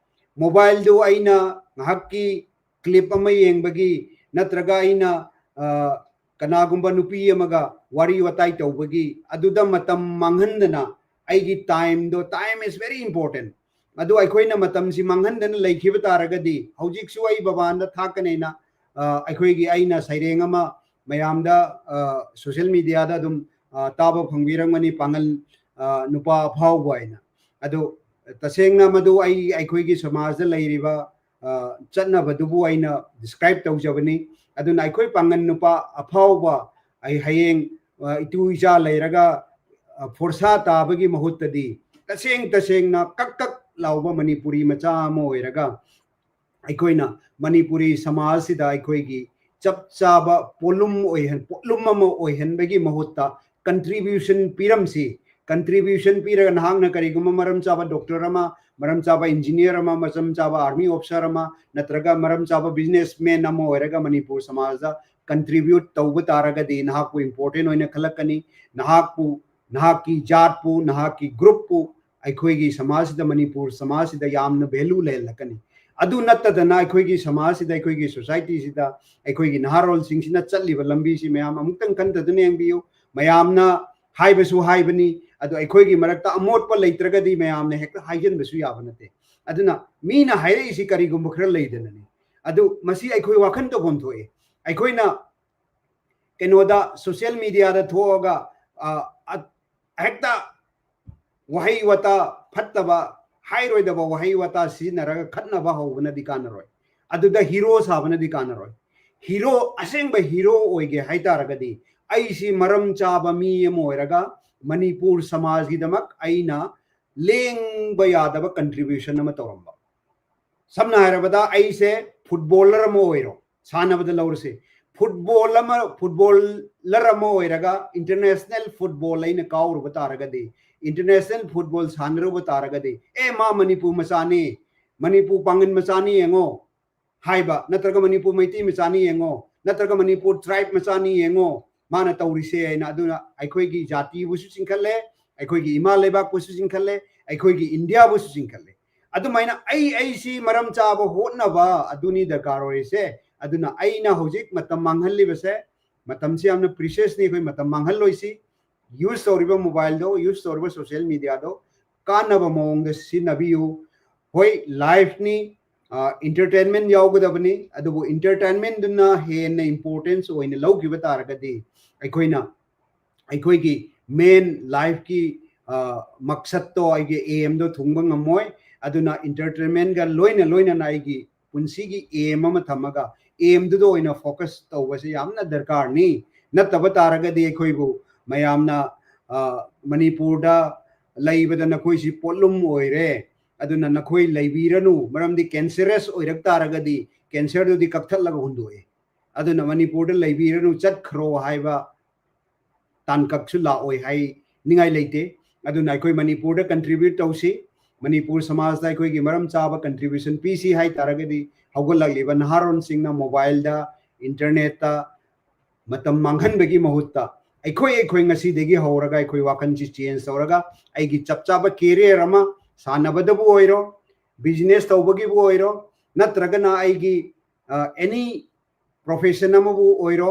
Mobile ꯗꯨ ꯑꯩꯅ ꯉꯥꯏꯍꯥꯛꯀꯤ clip ꯑꯃ ꯌꯦꯡꯕꯒꯤ, ꯅꯠꯇ꯭ꯔꯒ ꯑꯩꯅ, ꯑ, ꯀꯅꯥꯒꯨꯝꯕ ꯅꯨꯄꯤ ꯑꯃꯒ ꯋꯥꯔꯤ ꯋꯥꯇꯥꯏ ꯇꯧꯕꯒꯤ, ꯑꯗꯨꯗ ꯃꯇꯝ ꯃꯥꯡꯍꯟꯗꯅ ꯑꯩꯒꯤ time ꯗꯣ, time is very important꯫ ꯑꯗꯨ ꯑꯩꯈꯣꯏꯅ ꯃꯇꯝꯁꯤ ꯃꯥꯡꯍꯟꯗꯅ ꯂꯩꯈꯤꯕ ꯇꯥꯔꯒꯗꯤ, ꯍꯧꯖꯤꯛꯁꯨ ꯑꯩ ꯕꯕꯥꯅ ꯊꯥꯛꯀꯅꯦꯅ, ꯑ, ꯑꯩꯈꯣꯏꯒꯤ, ꯑꯩꯅ ꯁꯩꯔꯦꯡ ꯑꯃ ꯃꯌꯥꯝꯗ, ꯑ, social media ꯗ ꯑꯗꯨꯝ ꯑ, ꯇꯥꯕ ꯐꯪꯕꯤꯔꯝꯒꯅꯤ, ꯄꯥꯡꯒꯜ, ꯑ, ꯅꯨꯄꯥ ꯑꯐꯥꯎꯕ ꯍꯥꯏꯅ꯫ ꯑꯗꯨ ꯇꯁꯦꯡꯅ ꯃꯗꯨ ꯑꯩ, ꯑꯩꯈꯣꯏꯒꯤ ꯁꯃꯥꯖꯗ ꯂꯩꯔꯤꯕ, ꯑ, ꯆꯠꯅꯕꯗꯨꯕꯨ ꯑꯩꯅ describe ꯇꯧꯖꯕꯅꯤ꯫ ꯑꯗꯨꯅ ꯑꯩꯈꯣꯏ ꯄꯥꯡꯒꯜ ꯅꯨꯄꯥ ꯑꯐꯥꯎꯕ, ꯑꯩ ꯍꯌꯦꯡ, ꯑ, ꯏꯇꯨ ꯏꯆꯥ ꯂꯩꯔꯒ, ꯑ, ꯐꯣꯔꯁꯥ ꯇꯥꯕꯒꯤ ꯃꯍꯨꯠꯇꯗꯤ ꯇꯁꯦꯡ ꯇꯁꯦꯡꯅ ꯀꯛ ꯀꯛ ꯂꯥꯎꯕ ꯃꯅꯤꯄꯨꯔꯤ ꯃꯆꯥ ꯑꯃ ꯑꯣꯏꯔꯒ ꯑꯩꯈꯣꯏꯅ ꯃꯅꯤꯄꯨꯔꯤ ꯁꯃꯥꯖꯁꯤꯗ ꯑꯩꯈꯣꯏꯒꯤ ꯆꯞ ꯆꯥꯕ ꯄꯣꯠꯂꯨꯝ ꯑꯣꯏꯍꯟ-, ꯄꯣꯠꯂꯨꯝ ꯑꯃ ꯑꯣꯏꯍꯟꯕꯒꯤ ꯃꯍꯨꯠꯇ contribution ꯄꯤꯔꯝꯁꯤ꯫ Contribution ꯄꯤꯔꯒ ꯅꯍꯥꯛꯅ ꯀꯔꯤꯒꯨꯝꯕ ꯃꯔꯝ ꯆꯥꯕ doctor ꯑꯃ, ꯃꯔꯝ ꯆꯥꯕ engineer ꯑꯃ, ꯃꯔꯝ ꯆꯥꯕ army officer ꯑꯃ, ꯅꯠꯇ꯭ꯔꯒ ꯃꯔꯝ ꯆꯥꯕ businessman ꯑꯃ ꯑꯣꯏꯔꯒ ꯃꯅꯤꯄꯨꯔ ꯁꯃꯥꯖꯗ contribute ꯇꯧꯕ ꯇꯥꯔꯒꯗꯤ ꯅꯍꯥꯛꯄꯨ important ꯑꯣꯏꯅ ꯈꯜꯂꯛꯀꯅꯤ꯫ ꯅꯍꯥꯛꯄꯨ, ꯅꯍꯥꯛꯀꯤ ꯖꯥꯠꯄꯨ, ꯅꯍꯥꯛꯀꯤ groupꯄꯨ ꯑꯩꯈꯣꯏꯒꯤ ꯁꯃꯥꯖꯁꯤꯗ, ꯃꯅꯤꯄꯨꯔ ꯁꯃꯥꯖꯁꯤꯗ ꯌꯥꯝꯅ value ꯂꯩꯍꯜꯂꯛꯀꯅꯤ꯫ ꯑꯗꯨ ꯅꯠꯇꯗꯅ ꯑꯩꯈꯣꯏꯒꯤ ꯁꯃꯥꯖꯁꯤꯗ, ꯑꯩꯈꯣꯏꯒꯤ societyꯁꯤꯗ ꯑꯩꯈꯣꯏꯒꯤ ꯅꯍꯥꯔꯣꯜꯁꯤꯡꯁꯤꯅ ꯆꯠꯂꯤꯕ ꯂꯝꯕꯤꯁꯤ ꯃꯌꯥꯝ ꯑꯃꯨꯛꯇꯪ ꯈꯟꯊꯗꯨꯅ ꯌꯦꯡꯕꯤꯌꯨ꯫ ꯃꯌꯥꯝꯅ ꯍꯥꯏꯕꯁꯨ ꯍꯥꯏꯕꯅꯤ, ꯑꯗꯣ ꯑꯩꯈꯣꯏꯒꯤ ꯃꯔꯛꯇ ꯑꯃꯣꯠꯄ ꯂꯩꯇ꯭ꯔꯒꯗꯤ ꯃꯌꯥꯝꯅ ꯍꯦꯛꯇ ꯍꯥꯏꯖꯤꯟꯕꯁꯨ ꯌꯥꯕ ꯅꯠꯇꯦ꯫ ꯑꯗꯨꯅ ꯃꯤꯅ ꯍꯥꯏꯔꯛꯏꯁꯤ ꯀꯔꯤꯒꯨꯝꯕ ꯈꯔ ꯂꯩꯗꯅꯅꯤ꯫ ꯑꯗꯨ ꯃꯁꯤ ꯑꯩꯈꯣꯏ ꯋꯥꯈꯜ ꯇꯧꯐꯝ ꯊꯣꯛꯏ꯫ ꯑꯩꯈꯣꯏꯅ ꯀꯩꯅꯣꯗ social mediaꯗ ꯊꯣꯛꯑꯒ, ꯑ, ꯑ, ꯍꯦꯛꯇ ꯋꯥꯍꯩ ꯋꯥꯇꯥ ꯐꯠꯇꯕ, ꯍꯥꯏꯔꯣꯏꯗꯕ ꯋꯥꯍꯩ ꯋꯥꯇꯥ ꯁꯤꯖꯤꯟꯅꯔꯒ ꯈꯠꯅꯕ ꯍꯧꯕꯅꯗꯤ ꯀꯥꯟꯅꯔꯣꯏ꯫ ꯑꯗꯨꯗ hero ꯁꯥꯕꯅꯗꯤ ꯀꯥꯟꯅꯔꯣꯏ꯫ Hero, ꯑꯁꯦꯡꯕ hero ꯑꯣꯏꯒꯦ ꯍꯥꯏꯇꯥꯔꯒꯗꯤ ꯑꯩꯁꯤ ꯃꯔꯝ ꯆꯥꯕ ꯃꯤ ꯑꯃ ꯑꯣꯏꯔꯒ ꯃꯅꯤꯄꯨꯔ ꯁꯃꯥꯖꯒꯤꯗꯃꯛ ꯑꯩꯅ ꯂꯦꯡꯕ ꯌꯥꯗꯕ contribution ꯑꯃ ꯇꯧꯔꯝꯕ꯫ ꯁꯝꯅ ꯍꯥꯏꯔꯕꯗ ꯑꯩꯁꯦ footballer ꯑꯃ ꯑꯣꯏꯔꯣ, ꯁꯥꯟꯅꯕꯗ ꯂꯧꯔꯁꯤ꯫ Football ꯑꯃ, footballer ꯑꯃ ꯑꯣꯏꯔꯒ international football ꯑꯩꯅ ꯀꯥꯎꯔꯨꯕ ꯇꯥꯔꯒꯗꯤ, international football ꯁꯥꯟꯅꯔꯨꯕ ꯇꯥꯔꯒꯗꯤ, "ꯑꯦ, ꯃꯥ ꯃꯅꯤꯄꯨꯔ ꯃꯆꯥꯅꯤ, ꯃꯅꯤꯄꯨꯔ ꯄꯥꯡꯒꯟ ꯃꯆꯥꯅꯤ ꯌꯦꯡꯉꯣ" ꯍꯥꯏꯕ, ꯅꯠꯇ꯭ꯔꯒ "ꯃꯅꯤꯄꯨꯔ ꯃꯩꯇꯩ ꯃꯆꯥꯅꯤ ꯌꯦꯡꯉꯣ", ꯅꯠꯇ꯭ꯔꯒ "ꯃꯅꯤꯄꯨꯔ tribe ꯃꯆꯥꯅꯤ ꯌꯦꯡꯉꯣ ꯃꯥꯅ ꯇꯧꯔꯤꯁꯦ" ꯍꯥꯏꯅ꯫ ꯑꯗꯨꯅ ꯑꯩꯈꯣꯏꯒꯤ ꯖꯥꯇꯤꯕꯨꯁꯨ ꯆꯤꯡꯈꯠꯂꯦ, ꯑꯩꯈꯣꯏꯒꯤ ꯏꯃꯥ ꯂꯩꯕꯥꯛꯄꯨꯁꯨ ꯆꯤꯡꯈꯠꯂꯦ, ꯑꯩꯈꯣꯏꯒꯤ ꯏꯟꯗꯤꯌꯥꯕꯨꯁꯨ ꯆꯤꯡꯈꯠꯂꯦ꯫ ꯑꯗꯨꯃꯥꯏꯅ ꯑꯩ, ꯑꯩꯁꯤ ꯃꯔꯝ ꯆꯥꯕ ꯍꯣꯠꯅꯕ ꯑꯗꯨꯅꯤ ꯗꯔꯀꯥꯔ ꯑꯣꯏꯔꯤꯁꯦ꯫ ꯑꯗꯨꯅ ꯑꯩꯅ ꯍꯧꯖꯤꯛ ꯃꯇꯝ ꯃꯥꯡꯍꯜꯂꯤꯕꯁꯦ, ꯃꯇꯝꯁꯤ ꯌꯥꯝꯅ preciousꯅꯤ, ꯑꯩꯈꯣꯏ ꯃꯇꯝ ꯃꯥꯡꯍꯜꯂꯣꯏꯁꯤ꯫ Use ꯇꯧꯔꯤꯕ mobileꯗꯣ, use ꯇꯧꯔꯤꯕ social mediaꯗꯣ ꯀꯥꯟꯅꯕ ꯃꯑꯣꯡꯗ ꯁꯤꯖꯤꯟꯅꯕꯤꯌꯨ꯫ ꯍꯣꯏ, lifeꯅꯤ, ꯑ, entertainment ꯌꯥꯎꯒꯗꯕꯅꯤ, ꯑꯗꯨꯕꯨ entertainmentꯗꯨꯅ ꯍꯦꯟꯅ importance ꯑꯣꯏꯅ ꯂꯧꯈꯤꯕ ꯇꯥꯔꯒꯗꯤ ꯑꯩꯈꯣꯏꯅ ꯑꯩꯈꯣꯏꯒꯤ ꯃꯦꯟ ꯂꯥꯏꯐꯀꯤ ꯃꯛꯁꯠꯇꯣ, ꯑꯩꯒꯤ ꯑꯦꯝꯗꯣ ꯊꯨꯡꯕ ꯉꯝꯃꯣꯏ꯫ ꯑꯗꯨꯅ ꯏꯟꯇꯔꯇꯦꯟꯃꯦꯟꯒ ꯂꯣꯏꯅ ꯂꯣꯏꯅꯅ ꯑꯩꯒꯤ ꯄꯨꯟꯁꯤꯒꯤ ꯑꯦꯝ ꯑꯃ ꯊꯝꯃꯒ ꯑꯦꯝꯗꯨꯗ ꯑꯣꯏꯅ ꯐꯣꯀꯁ ꯇꯧꯕꯁꯦ ꯌꯥꯝꯅ ꯗꯔꯀꯥꯔꯅꯤ꯫ ꯅꯠꯇꯕ ꯇꯥꯔꯒꯗꯤ ꯑꯩꯈꯣꯏꯕꯨ ꯃꯌꯥꯝꯅ ꯃꯅꯤꯄꯨꯔꯗ ꯂꯩꯕꯗ ꯅꯈꯣꯏꯁꯤ ꯄꯣꯠꯂꯨꯝ ꯑꯣꯏꯔꯦ, ꯑꯗꯨꯅ ꯅꯈꯣꯏ ꯂꯩꯕꯤꯔꯅꯨ, ꯃꯔꯝꯗꯤ ꯀꯦꯟꯁꯔꯁ ꯑꯣꯏꯔꯛ ꯇꯥꯔꯒꯗꯤ ꯀꯦꯟꯁꯔꯗꯨꯗꯤ ꯀꯛꯊꯠꯂꯒ ꯍꯨꯟꯗꯣꯛꯑꯦ꯫ ꯑꯗꯨꯅ ꯃꯅꯤꯄꯨꯔꯗ ꯂꯩꯕꯤꯔꯅꯨ, ꯆꯠꯈ꯭ꯔꯣ ꯍꯥꯏꯕ ꯇꯥꯡꯀꯛꯁꯨ ꯂꯥꯛꯑꯣꯏ ꯍꯥꯏꯅꯤꯡꯉꯥꯏ ꯂꯩꯇꯦ꯫ ꯑꯗꯨꯅ ꯑꯩꯈꯣꯏ ꯃꯅꯤꯄꯨꯔꯗ ꯀꯟꯇ꯭ꯔꯤꯕ꯭ꯌꯨꯠ ꯇꯧꯁꯤ, ꯃꯅꯤꯄꯨꯔ ꯁꯃꯥꯖꯇ ꯑꯩꯈꯣꯏꯒꯤ ꯃꯔꯝ ꯆꯥꯕ ꯀꯟꯇ꯭ꯔꯤꯕ꯭ꯌꯨꯁꯟ ꯄꯤꯁꯤ ꯍꯥꯏ ꯇꯥꯔꯒꯗꯤ ꯍꯧꯒꯠꯂꯛꯂꯤꯕ ꯅꯍꯥꯔꯣꯟꯁꯤꯡꯅ ꯃꯣꯕꯥꯏꯜꯗ, ꯏꯟꯇꯔꯅꯦꯠꯇ ꯃꯇꯝ ꯃꯥꯡꯍꯟꯕꯒꯤ ꯃꯍꯨꯠꯇ ꯑꯩꯈꯣꯏ ꯑꯩꯈꯣꯏ ꯉꯁꯤꯗꯒꯤ ꯍꯧꯔꯒ ꯑꯩꯈꯣꯏ ꯋꯥꯈꯜꯁꯤ ꯆꯦꯟꯖ ꯇꯧꯔꯒ ꯑꯩꯒꯤ ꯆꯞ ꯆꯥꯕ ꯀꯦꯔꯤꯌꯔ ꯑꯃ ꯁꯥꯟꯅꯕꯗꯕꯨ ꯑꯣꯏꯔꯣ, ꯕꯤꯖꯤꯅꯦꯁ ꯇꯧꯕꯒꯤꯕꯨ ꯑꯣꯏꯔꯣ, ꯅꯠꯇ꯭ꯔꯒꯅ ꯑꯩꯒꯤ ꯑꯦꯅꯤ ꯄ꯭ꯔꯣꯐꯦꯁꯟ ꯑꯃꯕꯨ ꯑꯣꯏꯔꯣ,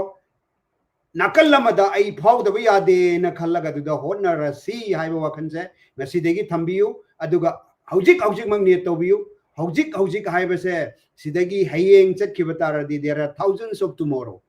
ꯅꯥꯀꯜ ꯑꯃꯗ ꯑꯩ ꯐꯥꯎꯗꯕ ꯌꯥꯗꯦꯅ ꯈꯜꯂꯒ ꯑꯗꯨꯗ ꯍꯣꯠꯅꯔꯁꯤ ꯍꯥꯏꯕ ꯋꯥꯈꯜꯁꯦ ꯉꯁꯤꯗꯒꯤ ꯊꯝꯕꯤꯌꯨ꯫ ꯑꯗꯨꯒ ꯍꯧꯖꯤꯛ ꯍꯧꯖꯤꯛꯃꯛ ꯅꯦꯠ ꯇꯧꯕꯤꯌꯨ꯫ ꯍꯧꯖꯤꯛ ꯍꯧꯖꯤꯛ ꯍꯥꯏꯕꯁꯦ ꯁꯤꯗꯒꯤ ꯍꯌꯦꯡ ꯆꯠꯈꯤꯕ ꯇꯥꯔꯗꯤ there are thousands of tomorrow꯫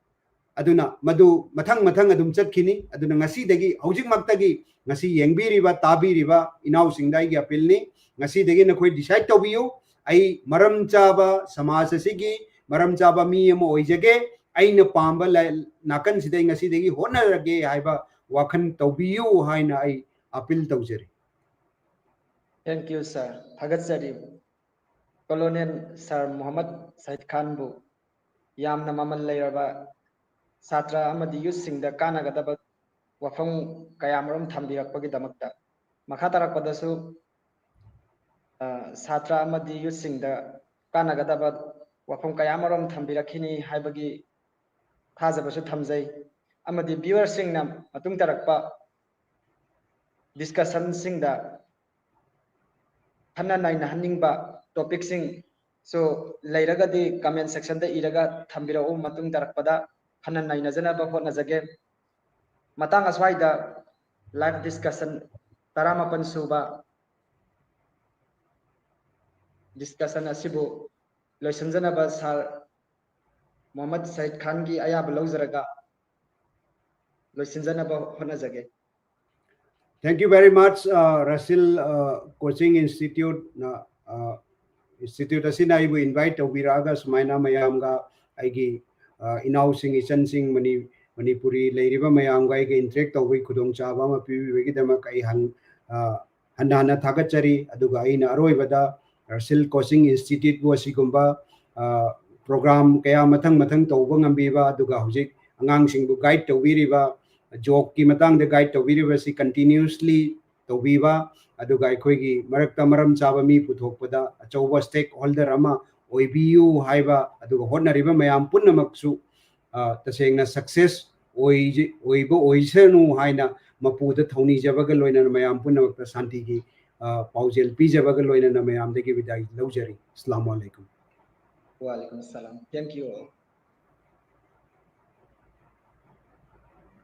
ꯑꯗꯨꯅ ꯃꯗꯨ ꯃꯊꯪ ꯃꯊꯪ ꯑꯗꯨꯝ ꯆꯠꯈꯤꯅꯤ꯫ ꯑꯗꯨꯅ ꯉꯁꯤꯗꯒꯤ, ꯍꯧꯖꯤꯛꯃꯛꯇꯒꯤ ꯉꯁꯤ ꯌꯦꯡꯕꯤꯔꯤꯕ, ꯇꯥꯕꯤꯔꯤꯕ ꯏꯅꯥꯎꯁꯤꯡꯗ ꯑꯩꯒꯤ ꯑꯄꯤꯜꯅꯤ, ꯉꯁꯤꯗꯒꯤ ꯅꯈꯣꯏ ꯗꯤꯁꯥꯏꯠ ꯇꯧꯕꯤꯌꯨ, "ꯑꯩ ꯃꯔꯝ ꯆꯥꯕ ꯁꯃꯥꯖ ꯑꯁꯤꯒꯤ ꯃꯔꯝ ꯆꯥꯕ ꯃꯤ ꯑꯃ ꯑꯣꯏꯖꯒꯦ, ꯑꯩꯅ ꯄꯥꯝꯕ ꯂꯥꯏ-, ꯅꯥꯀꯟꯁꯤꯗ ꯑꯩ ꯉꯁꯤꯗꯒꯤ ꯍꯣꯠꯅꯔꯒꯦ" ꯍꯥꯏꯕ ꯋꯥꯈꯜ ꯇꯧꯕꯤꯌꯨ ꯍꯥꯏꯅ ꯑꯩ ꯑꯄꯤꯜ ꯇꯧꯖꯔꯤ꯫ Thank you, sir. ꯊꯥꯒꯠꯆꯔꯤ꯫ ꯀꯣꯂꯣꯅꯦꯜ ꯁꯥꯔ ꯃꯨꯍꯝꯃꯗ ꯁꯍꯤꯗ ꯈꯥꯟꯕꯨ ꯌꯥꯝꯅ ꯃꯃꯜ ꯂꯩꯔꯕ ꯁꯥꯇ꯭ꯔ ꯑꯃꯗꯤ ꯌꯨꯠꯁꯤꯡꯗ ꯀꯥꯟꯅꯒꯗꯕ ꯋꯥꯐꯝ ꯀꯌꯥꯃꯔꯨꯝ ꯊꯝꯕꯤꯔꯛꯄꯒꯤꯗꯃꯛꯇ꯫ ꯃꯈꯥ ꯇꯥꯔꯛꯄꯗꯁꯨ ꯁꯥꯇ꯭ꯔ ꯑꯃꯗꯤ ꯌꯨꯠꯁꯤꯡꯗ ꯀꯥꯟꯅꯒꯗꯕ ꯋꯥꯐꯝ ꯀꯌꯥꯃꯔꯨꯝ ꯊꯝꯕꯤꯔꯛꯈꯤꯅꯤ ꯍꯥꯏꯕꯒꯤ ꯊꯥꯖꯕꯁꯨ ꯊꯝꯖꯩ꯫ ꯑꯃꯗꯤ ꯚ꯭ꯌꯨꯋꯔꯁꯤꯡꯅ ꯃꯇꯨꯡ ꯇꯥꯔꯛꯄ ꯗꯤꯁꯀꯁꯟꯁꯤꯡꯗ ꯈꯟꯅ ꯅꯩꯅꯍꯟꯅꯤꯡꯕ ꯇꯣꯄꯤꯛꯁꯤꯡꯁꯨ ꯂꯩꯔꯒꯗꯤ ꯀꯃꯦꯟ ꯁꯦꯛꯁꯟꯗ ꯏꯔꯒ ꯊꯝꯕꯤꯔꯛꯎ꯫ ꯃꯇꯨꯡ ꯇꯥꯔꯛꯄꯗ ꯈꯟꯅ ꯅꯩꯅꯖꯅꯕ ꯍꯣꯠꯅꯖꯒꯦ꯫ ꯃꯇꯥꯡ ꯑꯁ꯭ꯋꯥꯏꯗ ꯂꯥꯏꯐ ꯗꯤꯁꯀꯁꯟ ꯇꯔꯥꯃꯥꯄꯟ ꯁꯨꯕ ꯗꯤꯁꯀꯁꯟ ꯑꯁꯤꯕꯨ ꯂꯣꯏꯁꯤꯟꯖꯅꯕ ꯁꯥꯔ ꯃꯨꯍꯝꯃꯗ ꯁꯍꯤꯗ ꯈꯥꯟꯒꯤ ꯑꯌꯥꯕ ꯂꯧꯖꯔꯒ ꯂꯣꯏꯁꯤꯟꯖꯅꯕ ꯍꯣꯠꯅꯖꯒꯦ꯫ Thank you very much, uh, Rasil, uh, Coaching Institute, uh, uh, Institute ꯑꯁꯤꯅ ꯑꯩꯕꯨ invite ꯇꯧꯕꯤꯔꯛꯑꯒ ꯁꯨꯃꯥꯏꯅ ꯃꯌꯥꯝꯒ ꯑꯩꯒꯤ, uh, ꯏꯅꯥꯎꯁꯤꯡ, ꯏꯆꯟꯁꯤꯡ, ꯃꯅꯤ-, ꯃꯅꯤꯄꯨꯔꯤ ꯂꯩꯔꯤꯕ ꯃꯌꯥꯝꯒ ꯑꯩꯒ interact ꯇꯧꯕꯒꯤ ꯈꯨꯗꯣꯡꯆꯥꯕ ꯑꯃ ꯄꯤꯕꯤꯕꯒꯤꯗꯃꯛ ꯑꯩ ꯍꯪ-, uh, ꯍꯟꯅ ꯍꯟꯅ ꯊꯥꯒꯠꯆꯔꯤ꯫ ꯑꯗꯨꯒ ꯑꯩꯅ ꯑꯔꯣꯏꯕꯗ Rasil Coaching Instituteꯕꯨ ꯑꯁꯤꯒꯨꯝꯕ, uh, program ꯀꯌꯥ ꯃꯊꯪ ꯃꯊꯪ ꯇꯧꯕ ꯉꯝꯕꯤꯕ, ꯑꯗꯨꯒ ꯍꯧꯖꯤꯛ ꯑꯉꯥꯡꯁꯤꯡꯕꯨ guide ꯇꯧꯕꯤꯔꯤꯕ, jokeꯀꯤ ꯃꯇꯥꯡꯗ guide ꯇꯧꯕꯤꯔꯤꯕꯁꯤ continuously ꯇꯧꯕꯤꯕ, ꯑꯗꯨꯒ ꯑꯩꯈꯣꯏꯒꯤ ꯃꯔꯛꯇ ꯃꯔꯝ ꯆꯥꯕ ꯃꯤ ꯄꯨꯊꯣꯛꯄꯗ ꯑꯆꯧꯕ stakeholder ꯑꯃ ꯑꯣꯏꯕꯤꯌꯨ ꯍꯥꯏꯕ, ꯑꯗꯨꯒ ꯍꯣꯠꯅꯔꯤꯕ ꯃꯌꯥꯝ ꯄꯨꯝꯅꯃꯛꯁꯨ, ꯑ, ꯇꯁꯦꯡꯅ success ꯑꯣꯏꯖ-, ꯑꯣꯏꯕ ꯑꯣꯏꯁꯅꯨ ꯍꯥꯏꯅ ꯃꯄꯨꯗ ꯊꯧꯅꯤꯖꯕꯒ ꯂꯣꯏꯅꯅ ꯃꯌꯥꯝ ꯄꯨꯝꯅꯃꯛꯇ ꯁꯥꯟꯇꯤꯒꯤ, ꯑ, ꯄꯥꯎꯖꯦꯜ ꯄꯤꯖꯕꯒ ꯂꯣꯏꯅꯅ ꯃꯌꯥꯝꯗꯒꯤ ꯕꯤꯗꯥꯏ ꯂꯧꯖꯔꯤ꯫ ꯑꯁꯂꯥꯃꯨ ꯑꯂꯩꯀꯨꯝ꯫ Walaikum salam. Thank you all.